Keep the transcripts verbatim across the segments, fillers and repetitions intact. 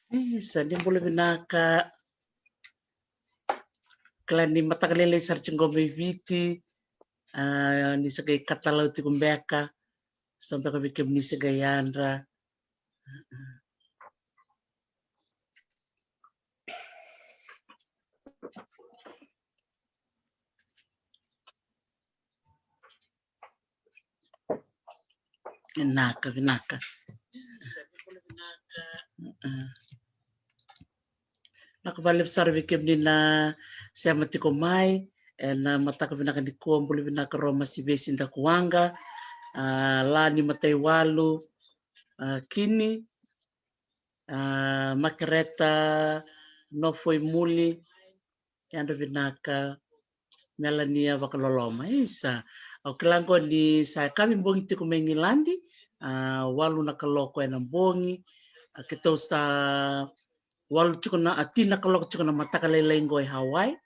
Isa, ni bula vinaka. Kila ni mataka lailai sara tiko mai Viti. Ah, ni sa qai katalau tiko beka. Sa beka vei kemuni sa qai yadra. Vinaka, vinaka. Vinaka vakalevu sara vei kemuni na sema tiko mai ena mataka vinaka nikua. Bula vinaka Roma Sivesi Dakuwaqa, ah, Lani Mataiwalu, ah, Kini, ah, Makereta Nofoimuli, yadra vinaka, Melania Vakaloloma. Isa, au kila qo ni sa yakavi bogi tiko mai Igiladi, ah, walu na kaloko ena bogi. Ah, keitou sa walu tiko na, ah, tini na kaloko tiko na mataka lailai qo e Hawaii.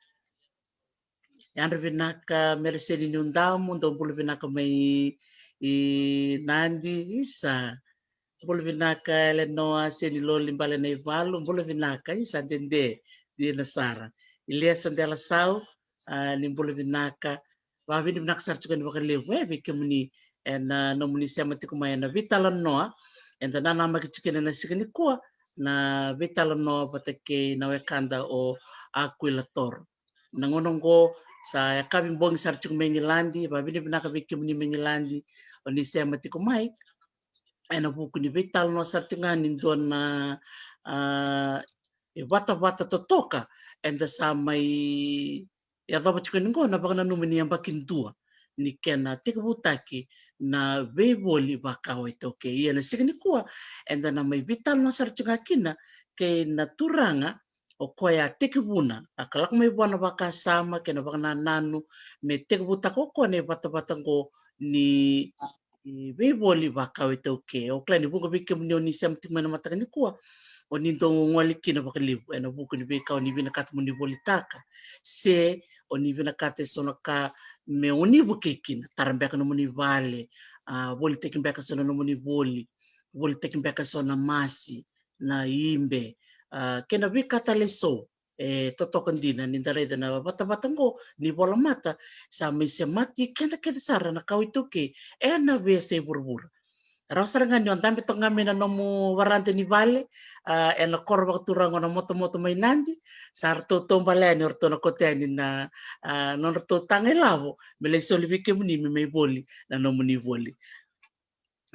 Yadra vinaka Mereseni Niudamu, dou bula vinaka mai i Nadi. Isa, bula vinaka Elenoa Seniloli Balenaivalu, bula vinaka. Isa, dede dina sara. Iliesa Delasau, ah, ni bula vinaka. Vakavinavinaka sara tiko yani vakalevu, eh, vei kemuni ena, ah, nomuni sema tiko mai ena veitalanoa eda nanamaki tiko kina ena siga nikua, na veitalanoa vata kei na wekada o Akuila Toro. Na gauna oqo sa yakavi bogi sara tiko mai Igiladi. Vakavinavinaka vei kemuni mai Igiladi, o ni sema tiko mai ena vuku ni veitalanoa sara tiko ga ni dua na, ah, ivatavata totoka eda sa mai yacova tiko yani qo na vakananuma ni yabaki dua ni kena tekivutaki na veivoli vakau iTaukei. Ia na siga nikua eda na mai veitalanoa sara tiko ga kina kei na turaga o koya a tekivuna, a kalaka mai vua na vakasama kei na vakanananu me tekivutaka o koya na ivatavata qo ni, ni veivoli vakau iTaukei. Au kila ni vuqa vei kemuni o ni sema tiko mai na mataka nikua, o ni dau gole kina vakalevu ena vuku ni veika o ni vinakata mo ni volitaka, se o ni vinakata eso na ka me o ni vukei kina, tara beka nomuni vale, ah, volitaki beka eso na nomuni voli, volitaki beka eso na masi, na ibe, ah, kei na veika tale eso e totoka dina ni da raica na vatavata qo ni volamata sa mai semati keda kece sara na kawa iTaukei ena veiyasai vuravura. Rawa sara ga ni o dabe toka ga mai na nomu varada ni vale, ah, ena koro vakaturaga o Namotomoto mai Nadi, sa ratou taubale yani o ratou na koto yani na, ah, nodratou taga ilavo me lai soli vei kemuni me mai voli na nomuni voli.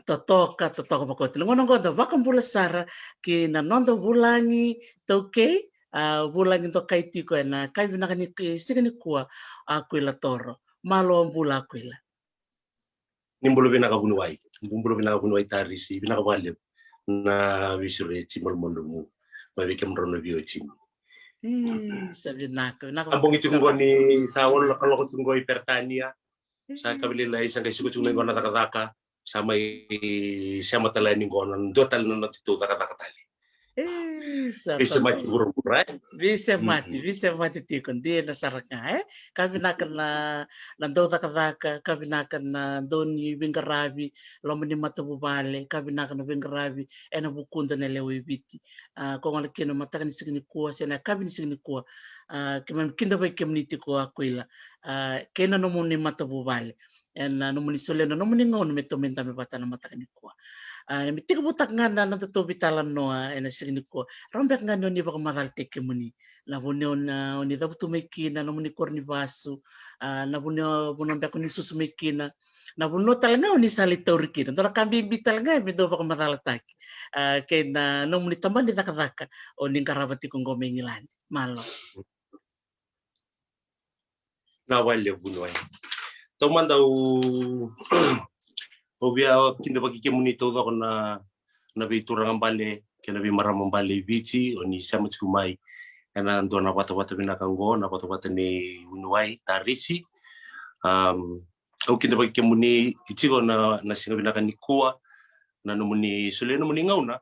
Totoka, totoka vakoti. Na gauna oqo da vakabula sara ki na noda vulagi taukei, ah, vulagi dokai tiko ena yakavi vinaka ni siga nikua, Akuila Toro. Malo bula Akuila. Ni bula vinaka vuniwai. Bula vinaka vuniwai Tarisi, vinaka vakalevu na veisuru e Jim malumalumu mai vei kemudrau na veiwatini. Isa, vinaka, vinaka. A bogi tiko qo ni sa walu na kaloko tiko qo i Peritania. Sa yakavi lailai sa qai suka tiko mai qo na cakacaka. Sa mai sema tale yani qo na dua tale na noda tou cakacaka tale. Isa, veisemati vuravura, eh? Veisemati, veisemati tiko, dina sara ga, eh? Ka vinaka na, na dau cakacaka, ka vinaka na dau ni veiqaravi loma ni matavuvale, ka vinaka na veiqaravi ena vukuda na lewe i Viti. Ah, ko gole kina mataka ni siga nikua se na yakavi ni siga nikua, ah, keimami kidavaki kemuni tiko Akuila, ah, kei na nomuni matavuvale ena nomuni solia na nomuni gauna me tou mai dabe vata na mataka nikua. Ah, me tekivutaka ga na nodatou veitalanoa ena siga nikua, rawa beka ga ni o ni vakamacalataki kemuni na vanua o ni cavutu mai kina, nomuni koro ni vasu, ah, na vanua, vanua beka o ni susu mai kina, na vanua tale ga o ni sa lai tauri kina. Dua na ka bibi tale ga me dau vakamacalataki, ah, kei na nomuni tabana ni cakacaka o ni qarava tiko qo mai Igiladi. Malo. Na vale vuniwai. Taumada au, au via kidavaki kemuni taucoko na, na veituraga bale kei na veimarama bale i Viti o ni sema tiko mai ena dua na vatavata vinaka oqo, na vatavata nei vuniwai Tarisi. Am, au kidavaki kemuni tiko na, na siga vinaka nikua, na nomuni solia nomuni gauna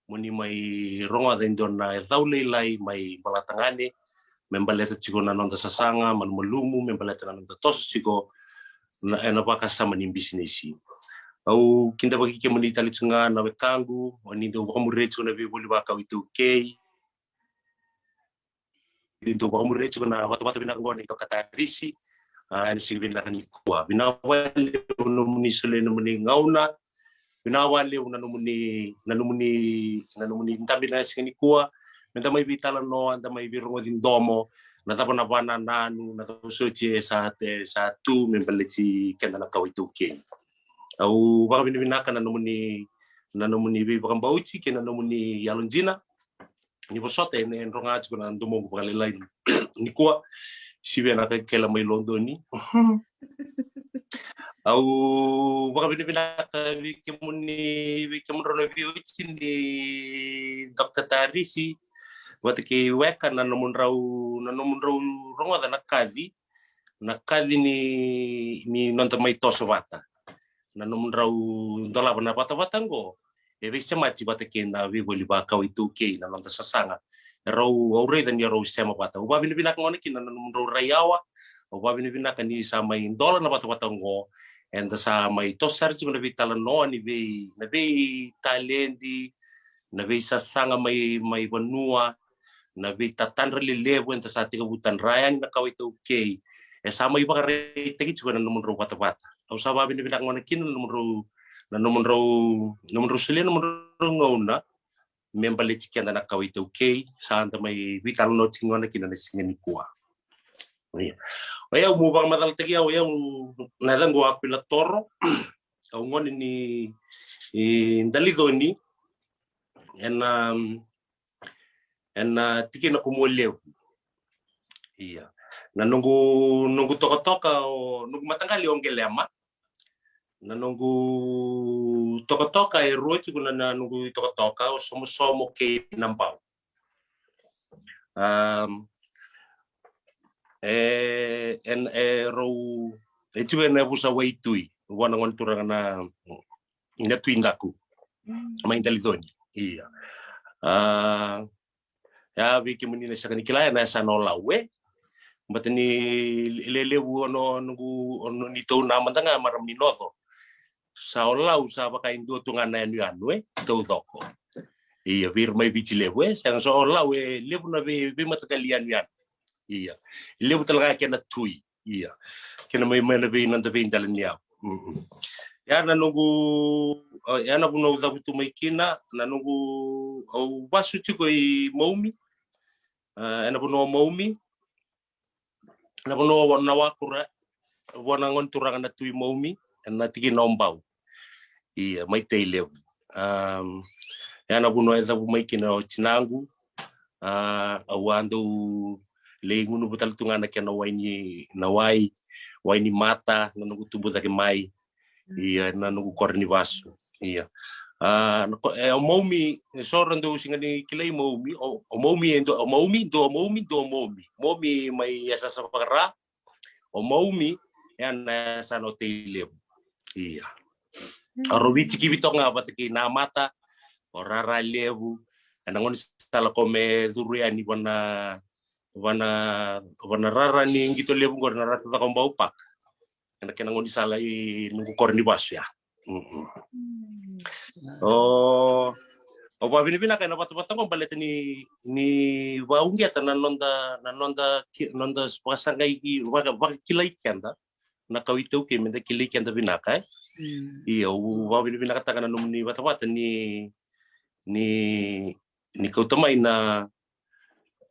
mo ni mai rogoca e dua na cau lailai mai Balatagane me baleta tiko na noda sasaga malumalumu, me baleta na noda toso tiko na, ena vakasama ni bisinisi. Au kidavaki kemuni tale tiko ga na wekaqu, o ni dau vakamuria tiko na veivoli vakau iTaukei. Ni dau vakamuria tiko na vatavata vinaka qo ni Doka Tarisi. A, ena siga vinaka nikua. Vinaka vakalevu na nomuni solia na nomuni gauna. Vinaka vakalevu na nomuni, na nomuni, na nomuni dabe na siga nikua. Me da mai veitalanoa, da mai veirogoci domo. Na cava na vanananu, na cava soti e sa, e sa tu, me baleti keda na kawa iTaukei. Au vakavinavinaka na nomuni, na nomuni veivakabauti, kei na nomuni yalodina. Ni vosota e, e dro ga tiko na domoqu vakalailai nikua. Sivia na kakela mai Lodoni. Au vakavinavinaka vei kemuni, vei kemudrau na veiwatini ni Doka Tarisi vata kei weka na nomudrau, na nomudrau rogoca na kaci, na kaci ni, ni noda mai toso vata. Na nomudrau dolava na vatavata qo, e veisemati vata kei na veivoli vakau iTaukei na noda sasaga. E rau, au raica ni rau sema vata. Au vakavinavinaka gona kina na nomudrau rai yawa. Au vakavinavinaka ni sa mai dola na vatavata qo. Eda sa mai toso sara tiko na veitalanoa ni vei, na veitaledi, na veisasaga mai, mai vanua, na veitatadra lelevu eda sa tekivu tadra yani na kawa iTaukei. E sa mai vakaraitaki tiko ena nomudrau vatavata. Au sa vakavinavinaka gona kina na nomudrau, na nomudrau, nomudrau solia na nomudrau gauna me baleti keda na kawa iTaukei, sa da mai veitalanoa tiko gona kina na siga nikua. Ia. O yau meu vakamacalataki au, o yau na yacaqu o Akuila Toro. Au gone ni, i Daliconi, ena, ena tikina ko Mualevu. Ia. Na noqu, noqu tokatoka, o noqu mataqali o Qelema. Na noqu tokatoka e rua tiko na, na noqu itokatoka, o Somosomo kei Nabau. Am, e, en, e rau, e tiko ena yavusa Waitui, vua na gone turaga na, na Tui Daku. Mm. Mai Daliconi. Ia. A, ia, vei kemuni na sega ni kila, ena yasana o Lau, e. Baleta ni lelevu o no, noqu, o no ni tou na mada ga marama ni Noco. Sa o Lau sa vaka e dua tu ga na yanuyanu, e, taucoko. Ia, vei ira mai Viti Levu, e, sega, sa o Lau e levu na vei, veimataqali yanuyanu. Ia. Levu tale ga kena tui. Ia. Kena mai, mai na vei, noda veidela ni yavu. Mm-mm. Ia na noqu, o, ia na vanua au cavutu mai kina, na noqu, au vasu tiko i Maumi. A, ena vanua o Maumi. Na vanua o Nawakura, vua na gone turaga na Tui Maumi, ena tikina o Bau. Ia, mai Tailevu. Am, ia na vanua e cavu mai kina o tinaqu. A, au a dau lai gunuva tale tu ga na kena wai ni, na wai, wai ni mata, na noqu tubu cake mai. Ia, na noqu koro ni vasu. Ia. A, na ko-, e, o Maumi, e so ra dau sega ni kilai Maumi, o, o Maumi e dua, o Maumi, dua o Maumi, dua o Maumi. Maumi mai yasayasa vaka-Ra, o Maumi, e na yasana o Tailevu. Ia. A rau veitikivi toka ga vata kei Namata, o Raralevu, ena gaunisala ko me curu yani vua na, vua na, vua na rara ni qito levu qori na Ratu Cakobau Park. Ena kena gaunisala i noqu koro ni vasu ya. Mm-mm. Mm. O, au vakavinavinaka ena vatavata qo baleta ni, ni vakauqeta na noda, na noda ki-, noda vakasaqai ki-, vaka-, vakakilai keda. Na kawa iTaukei, me da kilai keda vinaka, e? Mm. Ia, au vakavinavinakataka na nomuni vatavata ni, ni, ni kauta mai na,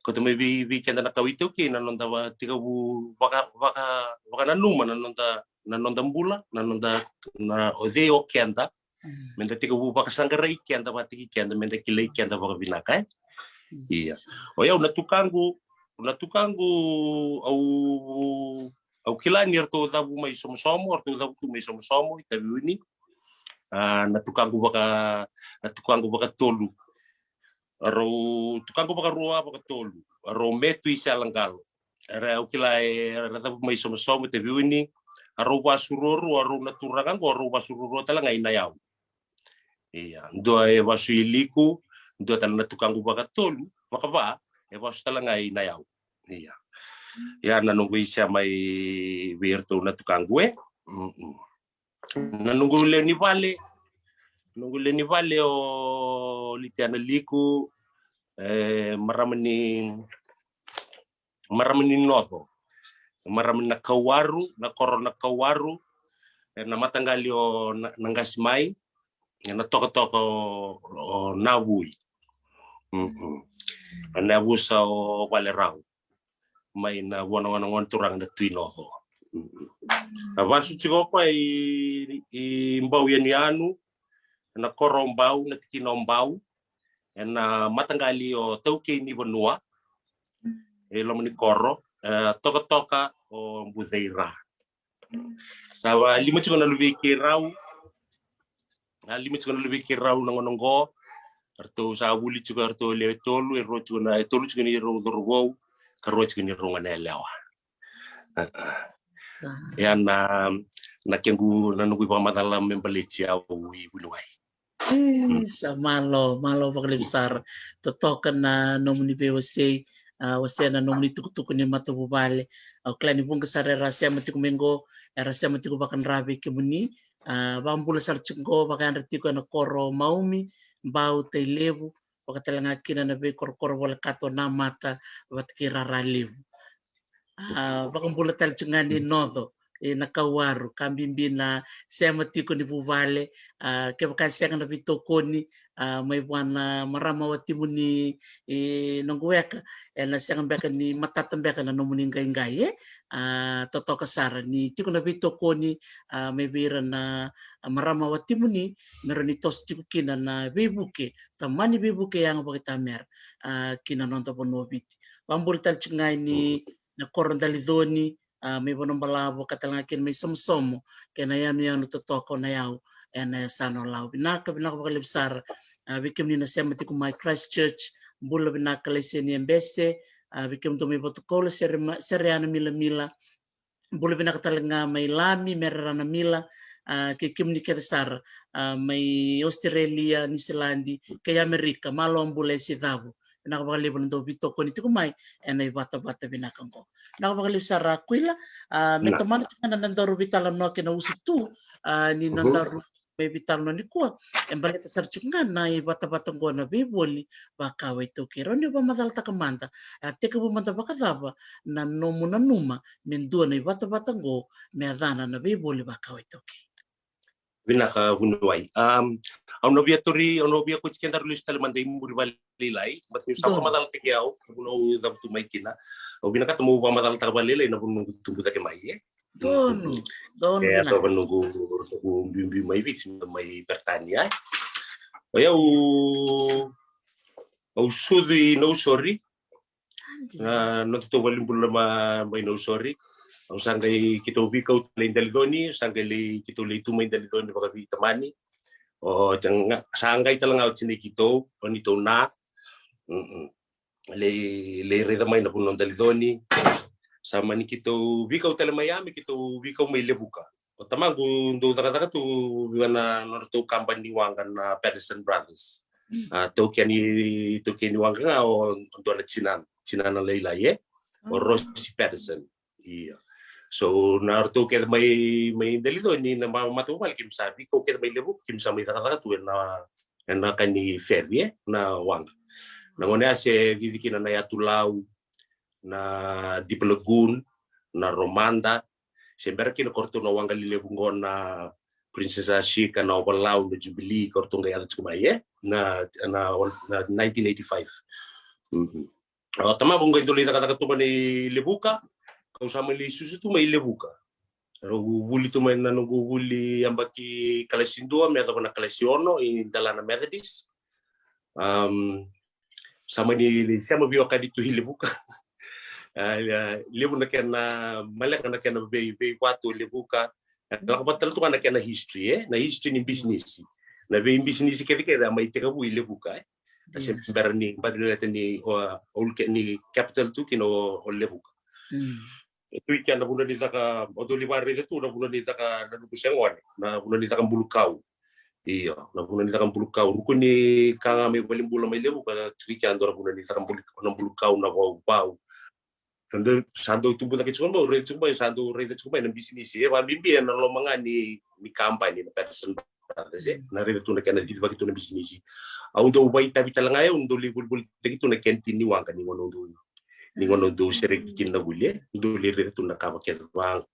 kauta mai vei, vei keda na kawa iTaukei na noda va-, tekivu vaka, vaka, vakananuma na noda, na noda bula, na noda, na o cei o keda. Mm. Me da tekivu vakasaqarai keda, vakataki keda, me da kilai keda vakavinaka, e? Mm. Ia. O yau na tukaqu, na tukaqu au, au kila ni ratou cavu mai Somosomo, ratou cavu tu mai Somosomo, i Taveuni. A, na tukaqu vaka, na tukaqu vakatolu. Rau tukaqu vakarua, vakatolu. Rau Metu Isalaqalo. Era, au kila era cavu mai Somosomo, Taveuni. A rau vasu ruarua, rau na turaga qo, rau vasu ruarua tale ga i Nayau. Ia, dua e vasu i Liku, dua tale na tukaqu vakatolu, vakava, e vasu tale ga i Nayau. Ia. Ia na noqu isema mai vei iratou na tukaqu, e. Mm-mm. Na noqu lewe ni vale, noqu lewe ni vale o Litiana Liku, e, marama ni, marama ni Noco, marama ni Nakauaru, na koro Nakauaru, e, na mataqali o Na, Naqasimai, e, na tokatoka o, o Navui. Mm-mm. A na yavusa o Valerau. Mai na vua na gone, gone turaga na Tui Noco. Mm-mm. A vasu tiko o koya i, i Bau Yanuyanu, na koro o Bau, na tikina o Bau, e na mataqali o Taukei ni Vanua, e loma ni koro, e, tokatoka o Buceira. Sa va lima tiko na luvei keirau. A lima tiko na luvei keirau na gauna oqo. Ratou sa vuli tiko, ratou lewe tolu, e rua tiko na, e tolu tiko ni rau cauravou, ka rua tiko ni rau gone yalewa. A, a. Sa. Ia na, na kequ, na noqu ivakamacala me baleti au i Vuniwai. E, sa malo, malo vakalevu sara. Totoka na nomuni veiwasei, a, wasea na nomuni tukutuku ni matavuvale. Au kila ni vuqa sara era sema tiko mai qo, era sema tiko vakadravi kemuni. A, vakabula sara tiko qo, vakayadra tiko ena koro Maumi, Bau, Tailevu, vakatalega kina na veikorokoro volekata o Namata vata kei Raralevu. A, vakabula tale tiko ga ni Noco, e, Nakauaru, ka bibi na sema tiko ni vuvale, a, kevaka e sega na veitokoni, a, mai vua na marama watimuni, e, noqu weka, e na sega beka ni matata beka na nomuni qaiqai, e? A, totoka sara ni tiko na veitokoni, a, mai vei ira na, a, marama watimuni, me rawa ni toso tiko kina na veivuke, tamani veivuke yaga vakaitamera, a, ki na noda vanua o Viti. Vakabula tale tiko ga ni na koro Daliconi, a, mai Vanuabalavu, ka talega kina mai Somosomo, kei na yanuyanu totoka o Nayau, ena yasana o Lau. Vinaka, vinaka vakalevu sara, a, vei kemuni na sema tiko mai Christchurch, bula vinaka Laiseni Ebese, a, vei kemudou mai Vatukoula, Sere, Sereana Milamila, bula vinaka talega mai Lami, Mererana Mila, a, kei kemuni kece sara, a, mai Australia, Niusiladi, kei Amerika, malo bula e Sicavu. Vinaka vakalevu na dau veitokoni tiko mai ena ivatavata vinaka oqo. Vinaka vakalevu sara Kuila, a, me tomana tiko ga na nodaru veitalanoa kei na usutu, a, ni nodaru mai veitalanoa nikua, e baleta sara tiko ga na ivatavata oqo na veivoli vakawai taukei. Rawa ni vakamacalataka mada, a, tekivu mada vakacava na nomu nanuma me dua na ivatavata oqo me yacana na veivoli vakawai taukei? Vinaka Vuniwai. Um, au na via tori, au na via kauti kedaru lesu tale mada i muri vakalailai, but niu sa vakamacalataki au, na vuna au cavutu mai kina. Au vinakata meu vakamacalataka vakalailai na vuna noqu tubu cake mai, e? Donu, donu. E, vinaka. Au via noqu, noqu biubiu mai Viti, mai Peritania, e? O yau, au sucu i Nausori, na nodatou valenibula mai, mai Nausori. Au sa qai keitou veikau tale i Daliconi, au sa qai lai keitou lai tu mai Daliconi vakaveitamani. O, sa qai talega o tinai keitou, o neitou na. Mm-mm. Lai, lai raica mai na vanua o Daliconi. Sa mani keitou veikau tale mai ya me keitou veikau mai Levuka. O tamaqu dau cakacaka tu vei na nodratou kabani ni waqa na Patterson Brothers. Mm. A, taukei ni, taukei ni waqa ga o dua na tinana, tinana lailai, e? O Rosi Patterson. Ia. So, na ratou kece mai, mai Daliconi na ma-, matavuvale keimami sa veikau kece mai Levuka, keimami sa mai cakacaka tu ena, ena ka ni ferry, e? Na waqa. Na gauna ya se cici kina na Yatu Lau, na Deep Lagoon, na Romada, se bera kina ko ratou na waqa lelevu qo na Princess Ashika, na Ovalau, na Jubilee, ko ratou qai yaco tiko mai, e? Na, na, na nineteen eighty-five. Mhm. O tamaqu qai dau lai cakacaka tu mai Levuka, kau sa mai lai susu tu mai Levuka. Rau vuli tu mai na noqu vuli yabaki kalasi dua me yacova na kalasi ono i Dalana Methodist. Um, sa mani sema veiwekani tu i Levuka. A, ia, levu na kena, maleka na kena vei, veivatu o Levuka. E lako vata tale tu ga na kena history, e? Na history ni bisinisi. Na veibisinisi kecekece a mai tekivu i Levuka, e? A se bera ni, baleta ni, o, o, ni capital tu kina o, o Levuka. Mm. E tu i kea na vanua ni caka, o dau lai vakaraica tu na vanua ni caka na nuku se gone, na vanua ni caka bulukau. Io, na vanua ni caka bulukau. Ruku ni ka ga mai valenibula mai Levuka, tu i kea dua na vanua ni caka bulu-, na bulukau, na vauvau. Dou sa dou tubu cake tiko mai, raica tiko mai, sa dou raica tiko mai na bisinisi e vakabibi ena loma ga ni, ni kabani na Patterson Brothers, e. Na raica tu na kena cicivaki tu na bisinisi. Au dau vakaitavi tale ga, au dau lai volivolitaki tu na canteen ni waqa ni gauna au dau, ni gauna au dau sereki kina na vuli, e. Dau lai raica tu na ka vakacava.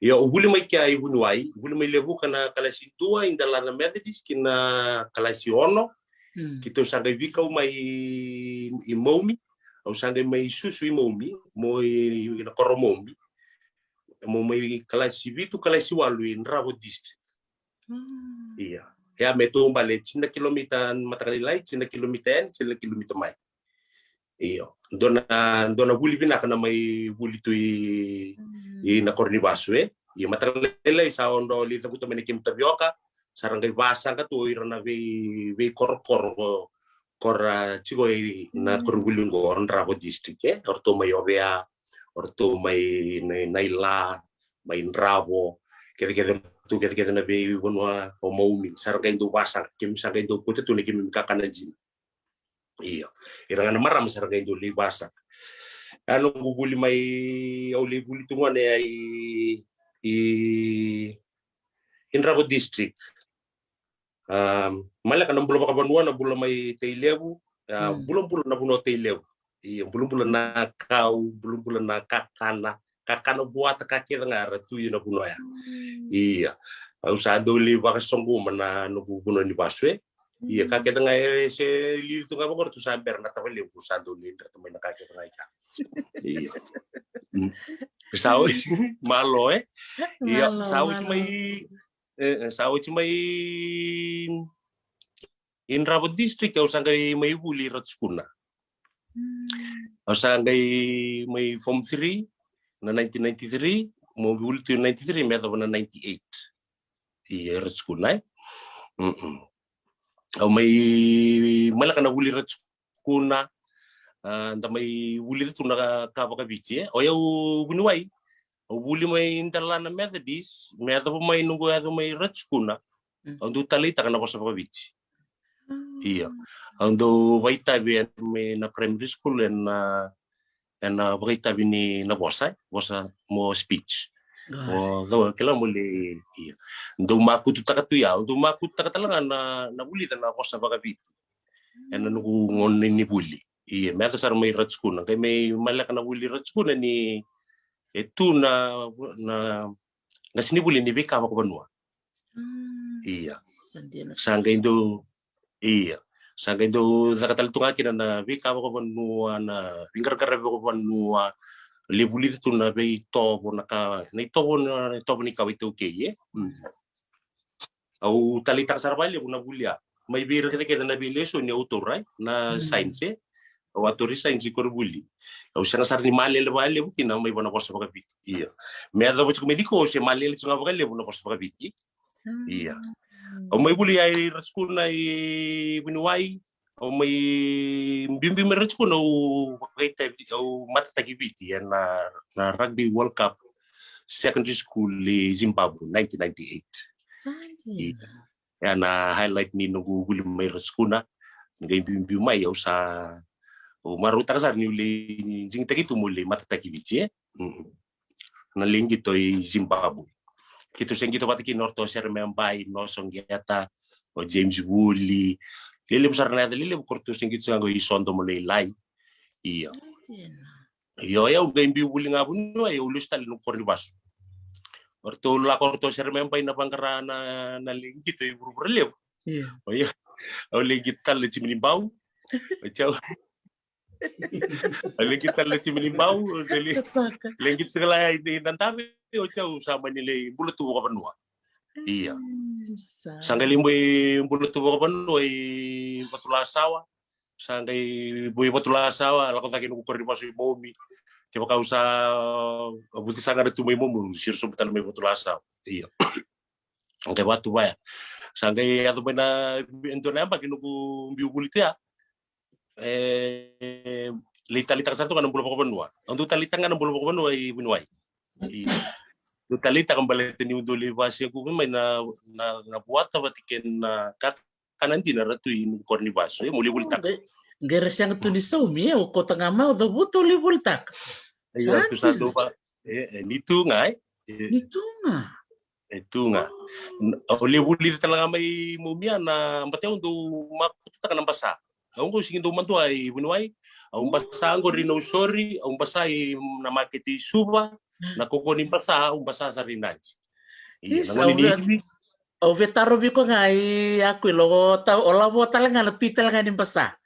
Io, au vuli mai kea i Vuniwai, au vuli mai Levuka na kalasi dua, i Dela na Methodist, ki na kalasi ono. Keitou sa qai veikau mai i, i Maumi, au sa qai mai susu i Maumi, mo i, i na koro Maumi. Mo mai kalasi vitu, kalasi walu i Dravo District. Ia. Ia me taubale, tini na kilomita mataka lailai, tini na kilomita yani, tini na kilomita mai. Io. Dua na, dua na vuli vinaka na mai vuli tu i, i na koro ni vasu, e. Ia mataka lailai sa o dau lai cavuta mai na kemu tavioka, sa ra qai vasaqa tu o ira na vei, veikorokoro ko, ko ra tiko i na koronivuli qo, Dravo District, e. O ratou mai Ovea, o ratou mai na, Naila, mai Dravo, kecekece tu, kecekece na veivanua o Maumi, sa ra qai dau vasaqa, kemu sa qai dau kauta tu na kemu kakana dina. Io. Ira ga na marama sa ra qai dau lai vasaqa. A noqu vuli mai, au lai vuli tu gona i, i, i Dravo District. A, maleka na bula vakavanua, na bula mai Tailevu, a, bulabula na vanua o Tailevu. Io, bulabula na kau, bulabula na kakana, kakana vuata, ka kece ga era tu i na vanua ya. Ia. Au sa dau lai vakasoqoma na noqu vanua ni vasu, e. Ia, ka kece ga e se lili tu ga vaqo, ratou sa bera na tavalequ, sa dau lai dreta mai na ka kece ga i ka. Ia. Sa oti, malo, e. Ia, sa oti mai, e, e, sa oti mai i Dravo District, au sa qai mai vuli i Ratu Sukuna. Au sa qai mai form three na nineteen ninety-three, mo vuli tu ninety-three me yacova na ninety-eight. I Ratu Sukuna, e. Au mai maleka na vuli Ratu Sukuna, a, da mai vulica tu na ka vakaviti, e. O yau Vuniwai, au vuli mai Dela na Methodist, me yacova mai noqu yaco mai Ratu Sukuna, au dau taleitaka na vosa vakaviti. Ia. Au dau vakaitavi ena primary school ena, ena vakaitavi ni na vosa, vosa mo speech. O cau kila mo lai, ia. Dau makututaka tu ya, au dau makututaka tale ga na, na vulica na vosa vakaviti. Ena noqu gauna ni vuli. Ia, me yaco sara mai Ratu Sukuna. Qai mai maleka na vuli Ratu Sukuna ni e tu na, na qasenivuli ni veika vakavanua. Ia. Sa qai dau, ia. Sa qai dau caka tale tu ga kina na veika vakavanua, na veiqaraqaravi vakavanua, lai vulica tu na veitovo, na ka, na itovo, na itovo ni kawa iTaukei, e. Au taleitaka sara vakalevu na vuli ya. Mai vei ira kecekece na veilesoni au taura, e, na science, e. Au a tauri science i koronivuli. Au sega sara ni malele vakalevu kina mai vua na vosa vakaviti. Ia. Me yacova tiko mai nikua au se malele tiko ga vakalevu na vosa vakaviti. Ia. Au mai vuli ya i Ratu Sukuna i Vuniwai. Au mai biubiu mai Ratu Sukuna, au vakaitavi, au matataki Viti ena, na Rugby World Cup Secondary School i Zimbabwe, nineteen ninety-eight. Ia na highlight ni noqu vuli mai Ratu Sukuna, qai biubiu mai, au sa, au marautaka sara niu lai digitaki tu meu lai matataki Viti, e. Na lai qito i Zimbabwe. Keitou se qito vata kina o ratou o Sere Meabai, Noso Qeta, o James Vuli. Lelevu sara na yaca lelevu ko ratou se qito sara qo i Sodomo Lailai. Ia. Io, au qai biu vuli ga Vuniwai, au lesu tale noqu koro ni vasu. O ratou lako o ratou o Sere Meabai na vaqara na, na lai qito i vuravura levu. Io. Au lai qito tale na timi ni Bau. O cau. Au lai qito tale na timi ni Bau, au lai, lai qito tale i Nadave, o cau sa mani lai bula tu vakavanua. Ia. Sa qai lai mai bula tu vakavanua i Vatulasawa. Sa qai mai Vatulasawa, lako cake noqu koro ni vasu i Maumi. Kevaka au sa vuti sara ga tu mai Maumi, au siro sobu tale mai Vatulasawa. Ia. Qai vatu vaya. Sa qai yaco mai na, e dua na yabaki noqu biu vuli tu ya. E, lai taleitaka sara tu ga na bula vakavanua. Au dau taleitaka ga na bula vakavanua i Vuniwai. Dau taleitaka baleta niu dau lai vaseguvi mai na, na, na vuata vata kei na kakana dina ra tu i noqu koro ni vasu. E, meu lai volitaka. Qai ra sega tu ni saumi, e, o kota ga mai, o cavuta, o lai volitaka. Ia, sa tu sa dina. Dou va, e, e, ni tu ga, e. E, ni tu ga. E tu ga. O lai vulica tale ga mai Maumia na bata, au dau makututaka na basa. Au qo sigi dau madua i vuniwai. Au basa qori na usori, au basa i na makete i Suva, na koko ni basa, au basa sara i Nadi. Ia, na gone ni ivi. Au via tarovi iko ga i Aquila, o lavo tale ga na tui tale ga ni basa.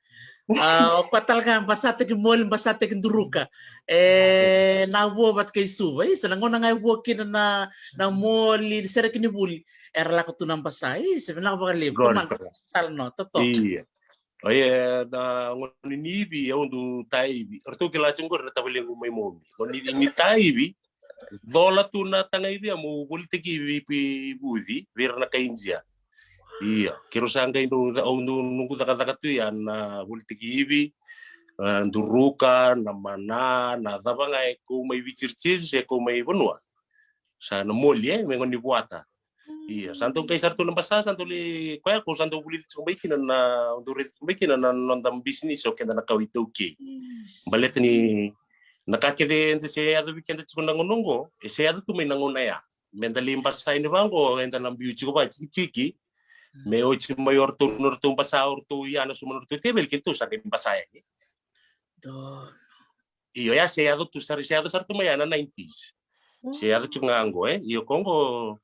A, o koya tale ga basataki Moli, basataki Duruka. E, na vua vata kei Suva. Isa, na gauna ga e vua kina na, na Moli, sereki ni vuli. Era lako tu na basa. Isa, vinaka vakalevu. Toma, tala no, toto. Ia. O ia, na gone ni ivi, au dau taivi. Ratou kila tiko qori na tavalequ mai Maumi. Gone ni, ni taivi, cola tu na tagaivi, au volitaki ivi, ivi vuci vei ira na kai Idia. Ia, keirau sa qai dau, au dau noqu cakacaka tu ia na volitaki ivi, a, Duruka, na mana, na cava ga e kau mai Viti, e kau mai vanua. Sa na Moli, e, me gone ni vuata. Ia, sa dau qai sara tu na basa, sa dau lai, koya ko sa dau vulica tiko mai kina na, dau raica tiko mai kina na noda bisinisi o keda na kawa iTaukei. Baleta ni na ka kece eda se yaco vei keda tiko na gauna oqo, e se yaco tu mai na gauna ya. Meda lai basa yani vaqo, eda na biu tiko vakatikitiki. Me oti mai o ratou, o ratou basa, o ratou ia na suma, o ratou teveli, keitou sa qai basa yani. Io, ya se yaco tu sara, se yaco sara tu mai ya na nineties. Se yaco tiko ga qo, e. Io, ko qo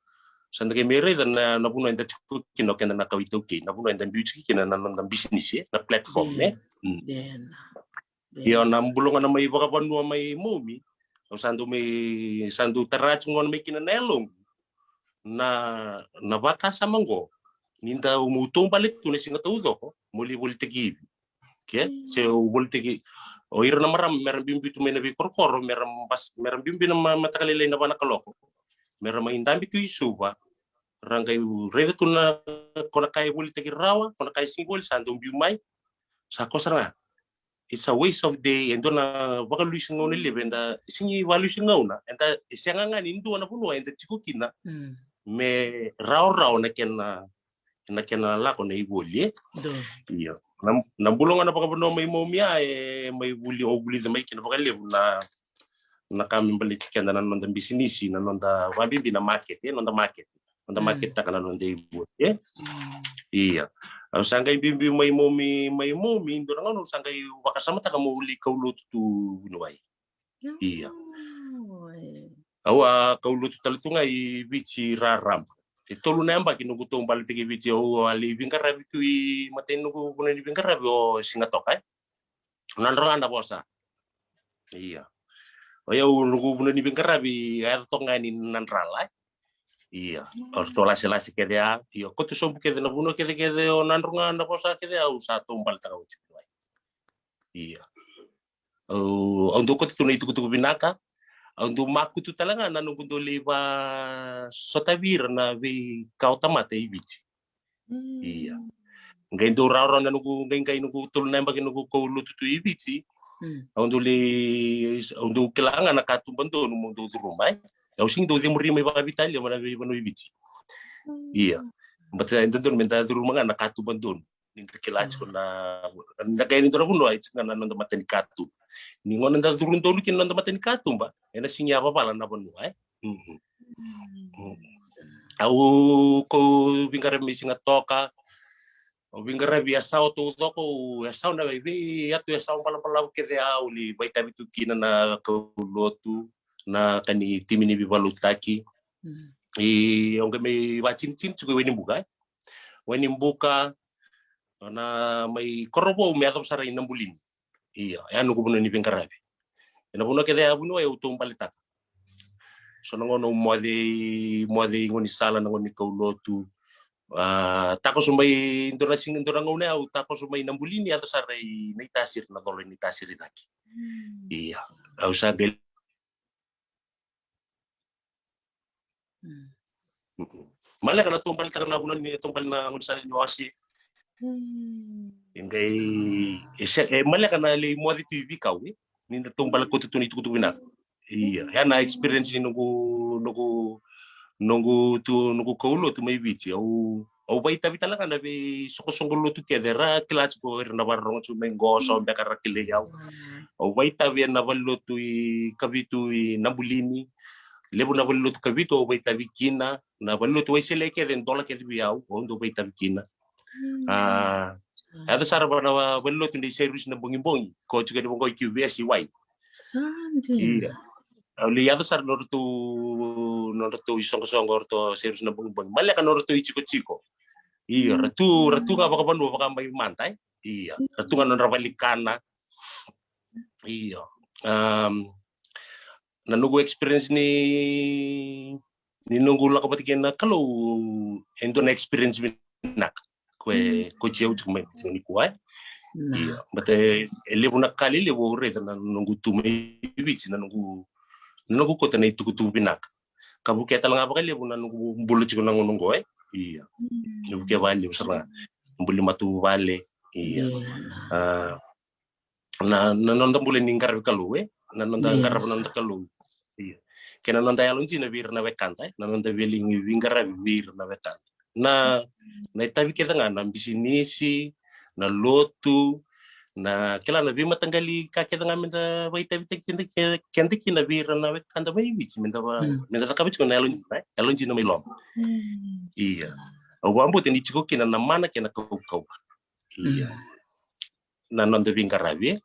sa da qai mai raica na, na vanua eda tiko kina o keda na kawa iTaukei, na vanua eda biu tiko kina na, na, na bisinisi, e, na platform, e. Io, na bula ga na mai vakavanua mai Maumi, au sa dau mai, sa dau tara tiko ga mai kina na yaloqu. Na, na vakasama qo, ni da, au taubale tu na siga taucoko, meu lai volitaki ivi. Ke? Se au volitaki, o ira na marama, mera biubiu tu mai na veikorokoro, mera bas-, mera biubiu na ma-, mataka lailai na va na kaloko. Mera mai dabe tu i Suva, ra qai raica tu na, ko na ka e volitaki rawa, ko na ka e sigi voli, sa dau biu mai. Sa ko sara ga. It's a waste of day, e dua na vakalusi gauna levu, eda sigi vakalusi gauna, eda sega ga ni dua na vanua eda tiko kina. Me rawarawa na kena na kena lako na ivoli, e? Io. Na, na bula ga na vakavanua mai Maumi ya, e, mai vuli, au vulica mai kina vakalevu na, na ka me baleti keda na noda bisinisi, na noda vakabibi na market, e, noda market. Noda market taka na noda ivoli, e? Ia. Au sa qai biubiu mai Maumi, mai Maumi, dua na gauna au sa qai vakasamataka meu lai kaulotu tu vuniwai. Ia. Au a kaulotu tale tu ga i Viti raraba. E tolu na yabaki noqu taubaletaki i Viti, au a lai veiqaravi tu i matai noqu vanua ni veiqaravi o Sigatoka, e. O Nadroga Navosa. Ia. O yau noqu vanua ni veiqaravi a yaco toka ga ni Nadrala, e. Ia. O ratou lasilasi kece ya. Ia, koto sobu kece na vanua kece kece o Nadroga Navosa kece au sa taubaletaka oti. Ia. Au, au dau koto tu na itukutuku vinaka, au dau makutu tale ga na noqu dau lai vasotavi ira na veikawatamata i Viti. Ia. Qai dau rawarawa na noqu, qai, qai noqu tolu na yabaki noqu kaulotu tu i Viti. Au dau lai, au dau kila ga na katuba donu meu dau curuma, e. Au sigi dau cemuri mai vakaveitalia mai na veivanua i Viti. Ia. Baleta e dodonu meda curuma ga na katuba donu. Ni da kila tiko na, na qai ni dua na vanua e tiko ga na noda matanikatuba. Ni gauna da curu donu kina na noda matanikatuba, ena sigi yavavala na vanua, e. Au ko veiqaravi mai Sigatoka, au veiqaravi yasau taucoko, au yasau na vei, vei yatu yasau balabalavu kece au lai vakaitavi tu kina na kaulotu, na ka ni timi ni veivakalotutaki. I au qai mai vakacinicinitaka tiko i Wainibuka, e. Wainibuka, na mai Korovou me yacova sara i Nabulini. Ia, e a noqu vanua ni veiqaravi. Ena vanua kece ya vuniwai au taubaletaka. So na gauna au moce, moce i gaunisala na gauna ni kaulotu. A, takoso mai dua na siga, dua na gauna ya au takoso mai Nabulini, yaco sara i Naitasiri, na colo i Naitasiri cake. Ia, au sa qai Maleka na taubale taka na vanua ni taubale na gaunisala ni ose. E qai, e se, e maleka na lai moce tu i veikau, e. Ni da taubale koto tu na itukutuku vinaka. Ia, ya na experience ni noqu, noqu, noqu tu, noqu kaulotu mai Viti. Au, Au vakaitavi tale ga na veisoqosoqo lotu kece ra kila tiko, ira na vakarorogo tiko mai qo, so beka ra kilai au. Au vakaitavi ena valenilotu i Kavitu i Nabulini. Levu na valenilotu Kavitu au vakaitavi kina. Na valenilotu Waiselea kece, dola kece vei au, au dau vakaitavi kina. A, yaco sara va na valenilotu nei Cyrus Nabogibogi, ko tiko ni vaqo i Q V S Y. Ia. Au lai yaco sara nodratou, nodratou isoqosoqo, o ratou Cyrus Nabogibogi. Maleka nodratou itikotiko. Io, ra tu, ra tu ga vakavanua, vaka mai mada, e. Io, ra tu ga nodra valenikana. Io. Um, na noqu experience ni, ni noqu lako vata kei na Kalou, e dua na experience vinaka. Ko e, ko e au tiko mai na siga nikua, e. Io, but e, e levu na ka lelevu au raica na noqu tu mai Viti, na noqu, na noqu kauta na itukutuku vinaka. Ka vukea tale ga vakalevu na noqu bula tiko na gauna oqo, e. Io. E vukea vakalevu sara ga. Buli matavuvale. Io. A, na, na noda bula ni qaravi Kalou, e. Na noda qarava na noda Kalou. Io. Kei na noda yalodina vei ira na wekada, e. Na noda veiqaravi vei ira na wekada. Na, na itavi kece ga, na bisinisi, na lotu, na kila, na veimataqali ka kece ga meda vakaitavitaki keda, ke-, keda kina vei ira na wekada mai Viti, meda va-, meda cakava tiko na yalodina, e, yalodina mai loma. Io. Au vakabauta ni tiko kina na mana kei na kaukauwa. Io. Na noda veiqaravi, e.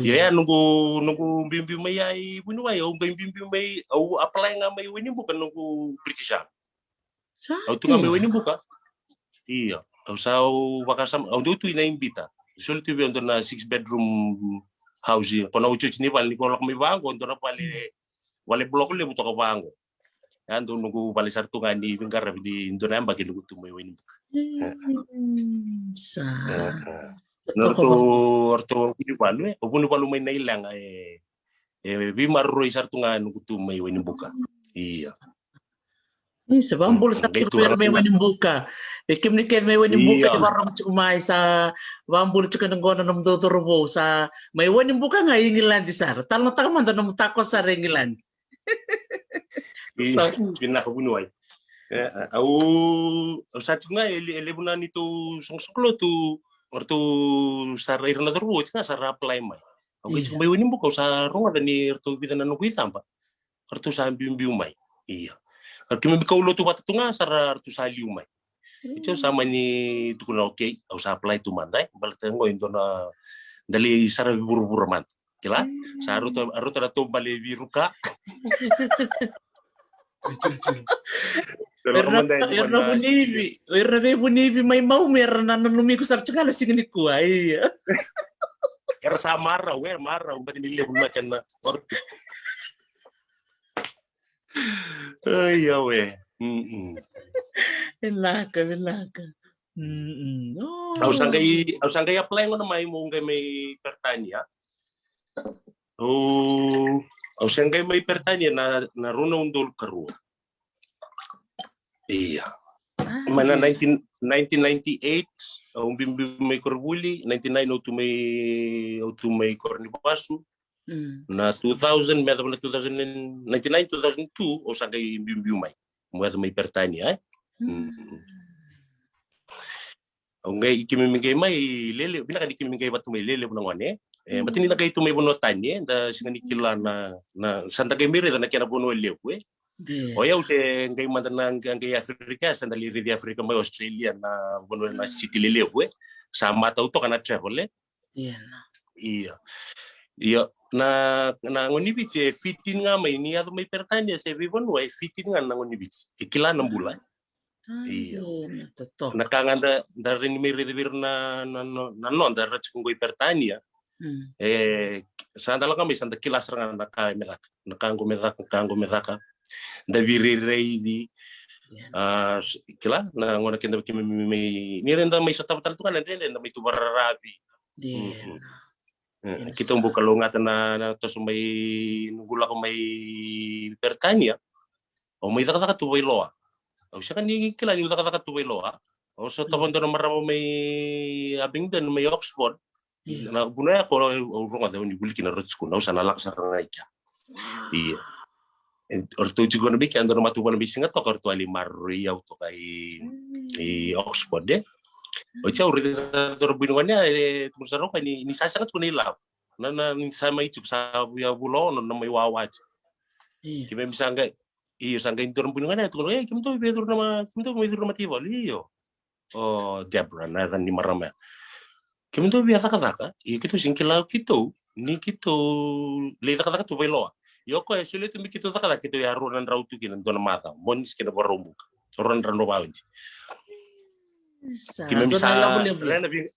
Io, ya noqu, noqu biubiu mai ya i vuniwai, au qai biubiu mai, au apply ga mai Wainibuka noqu British Army. Au tu ga mai Wainibuka. Io, au sa, au vakasama, au dau tu i Naibita. Soli tu vei au dua na six bedroom house, ko na otioti ni vale, ni ko lako mai vaqo, dua na vale, vale block levu toka vaqo. Ya dau noqu vale sara tu ga ni veiqaravi ni dua na yabaki noqu tu mai Wainibuka. Sa. E, e. Na ratou, ratou Vunivalu, e, o Vunivalu mai Nailega, e, e veimaroroi sara tu ga noqu tu mai Wainibuka. Io. Isa, vakabula sara tiko vei ira mai Wainibuka. Vei kemuni kece mai Wainibuka, ni vakarorogo tiko mai, sa vakabula tiko ena gauna nomudou cauravou, sa mai Wainibuka ga i Igiladi sara. Talanoataka mada nomu tako sara i Igiladi. Io, vinaka vuniwai. E, au, au sa tiko ga e le-, e levu na neitou soqosoqo lotu, o ratou sa ra, ira na cauravou oti ga sa ra apply mai. Au qai tiko mai Wainibuka, au sa rogoca ni ratou vica na noqu icaba. O ratou sa biubiu mai. Io. O keimami kau lotu vata tu ga sa ra, ratou sa liu mai. Oti au sa mani tukuna, okay, au sa apply tu mada, e. Baleta qo e dua na, da lai saravi vuravura mada. Kila? Sa rauta, rauta na taubale e veiruka. O ira na, o ira na vunivi, o ira na veivunivi mai Maumi era na nanumi iko sara tiko ga na siga nikua, io. Era sa marau, e, marau, baleta ni levu na kena. Ai, au e. Mm-mm. Vinaka, vinaka. Mm-mm. Oh. Au sa qai, au sa qai apply gona mai meu qai mai Peritania. Au, au sa qai mai Peritania na, na rua na udolu ka rua. Ia. Ah, mai na nineteen, nineteen ninety-eight, au biubiu mai koronivuli, ninety-nine au tu mai, au tu mai koro ni vasu. Mm. Na two thousand, me yacova na two thousand and ninety-nine, two thousand two, au sa qai biubiu mai. Meu yaco mai Peritania, e? Mm. Mm. Au qai, keimami qai mai lelevu, vinaka ni keimami qai vata mai lelevu na gone, e? Mm. Baleta ni da qai tu mai vanua tani, e? Da sega ni kila na, na, sa da qai mai raica na kena vanua levu, e? Yeah. O yau se qai mada na qai, qai Africa, sa da lai raici Africa mai Australia, na vanua na city lelevu, e? Sa matau toka na travel, e? Ia. Ia. Ia, na, na gone ni Viti e fit in ga mai, ni yaco mai Peritania se veivanua e fit in ga na gone ni Viti. E kila na bula. Ah, ia. Ia, na totoka. Na ka ga da, da rawa ni mai raica vei ira na, na, na, na noda ra tiko qo i Peritania. Mm. E, sa da lako mai, sa da kila sara ga na ka me caka. Na ka qo me caka, na ka qo me caka. Da veirairaici. Ia. Ah, s-, kila, na gauna keda keimami mai, ni ra da mai sotava tale tu ga na dredre, da mai tu vakararavi. Ia. Mm, mm. E, keitou bau kalougata na, na toso mai, noqu lako mai Peritania. Au mai cakacaka tu vailoa. Au sega ni kila niu cakacaka tu vailoa. Au sotava dua na marama mai Abingdon, mai Oxford. Ia. Na vanua ya ko au, au rogoca au ni vuli kina road school, au sa na lako sara ga i kea. Wow. Ia. o ratou tiko na mai kea, dua na matavuvale mai Sigatoka, o ratou a lai maroroi au toka i, i Oxford, e. Oti au raica sara dua na bui ni gone, e tukuna sara o koya ni, ni sa sega tiko na ilavo. Na, na, ni sa mai tiko sa via vula ono na mai wawa tiko. Keimami sa qai, io, sa qai dua na bui ni gone, e tukuna, e, kemudou via curu na ma-, kemudou mai curu na mataivalu, io. O Deborah na yaca ni marama ya. Kemudou via cakacaka, ia keitou sega ni kila o keitou ni keitou lai cakacaka tu vailoa. Ia o koya e solia tu me keitou cakacaka, keitou ya rua na drau tu kina dua na macawa, Monisi kei na Vakaraubuka. Rua na drau na vakaoti. Keimami sa rai na vei,